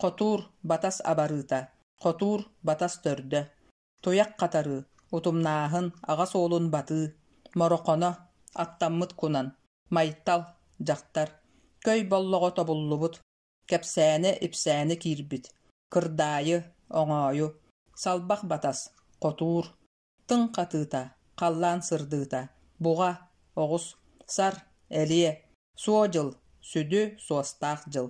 хотуур, батас абарыыта, хотуур, батас төрдө, туйах хатарыы, утумнааһын, аҕа суолун батыы, морохоно, аттаммыт кунан, майтал, дьахтар, көй боллоҕо тобуллубут, кэпсээнэ-ипсээнэ киирбит, кырдаайы, оҥоойу, салбах батас, хотуур, тыҥ хатыыта, халлаан сырдыыта, буҕа, оҕус, сар, элиэ, суо дьыл, сүдү, суостаах дьыл.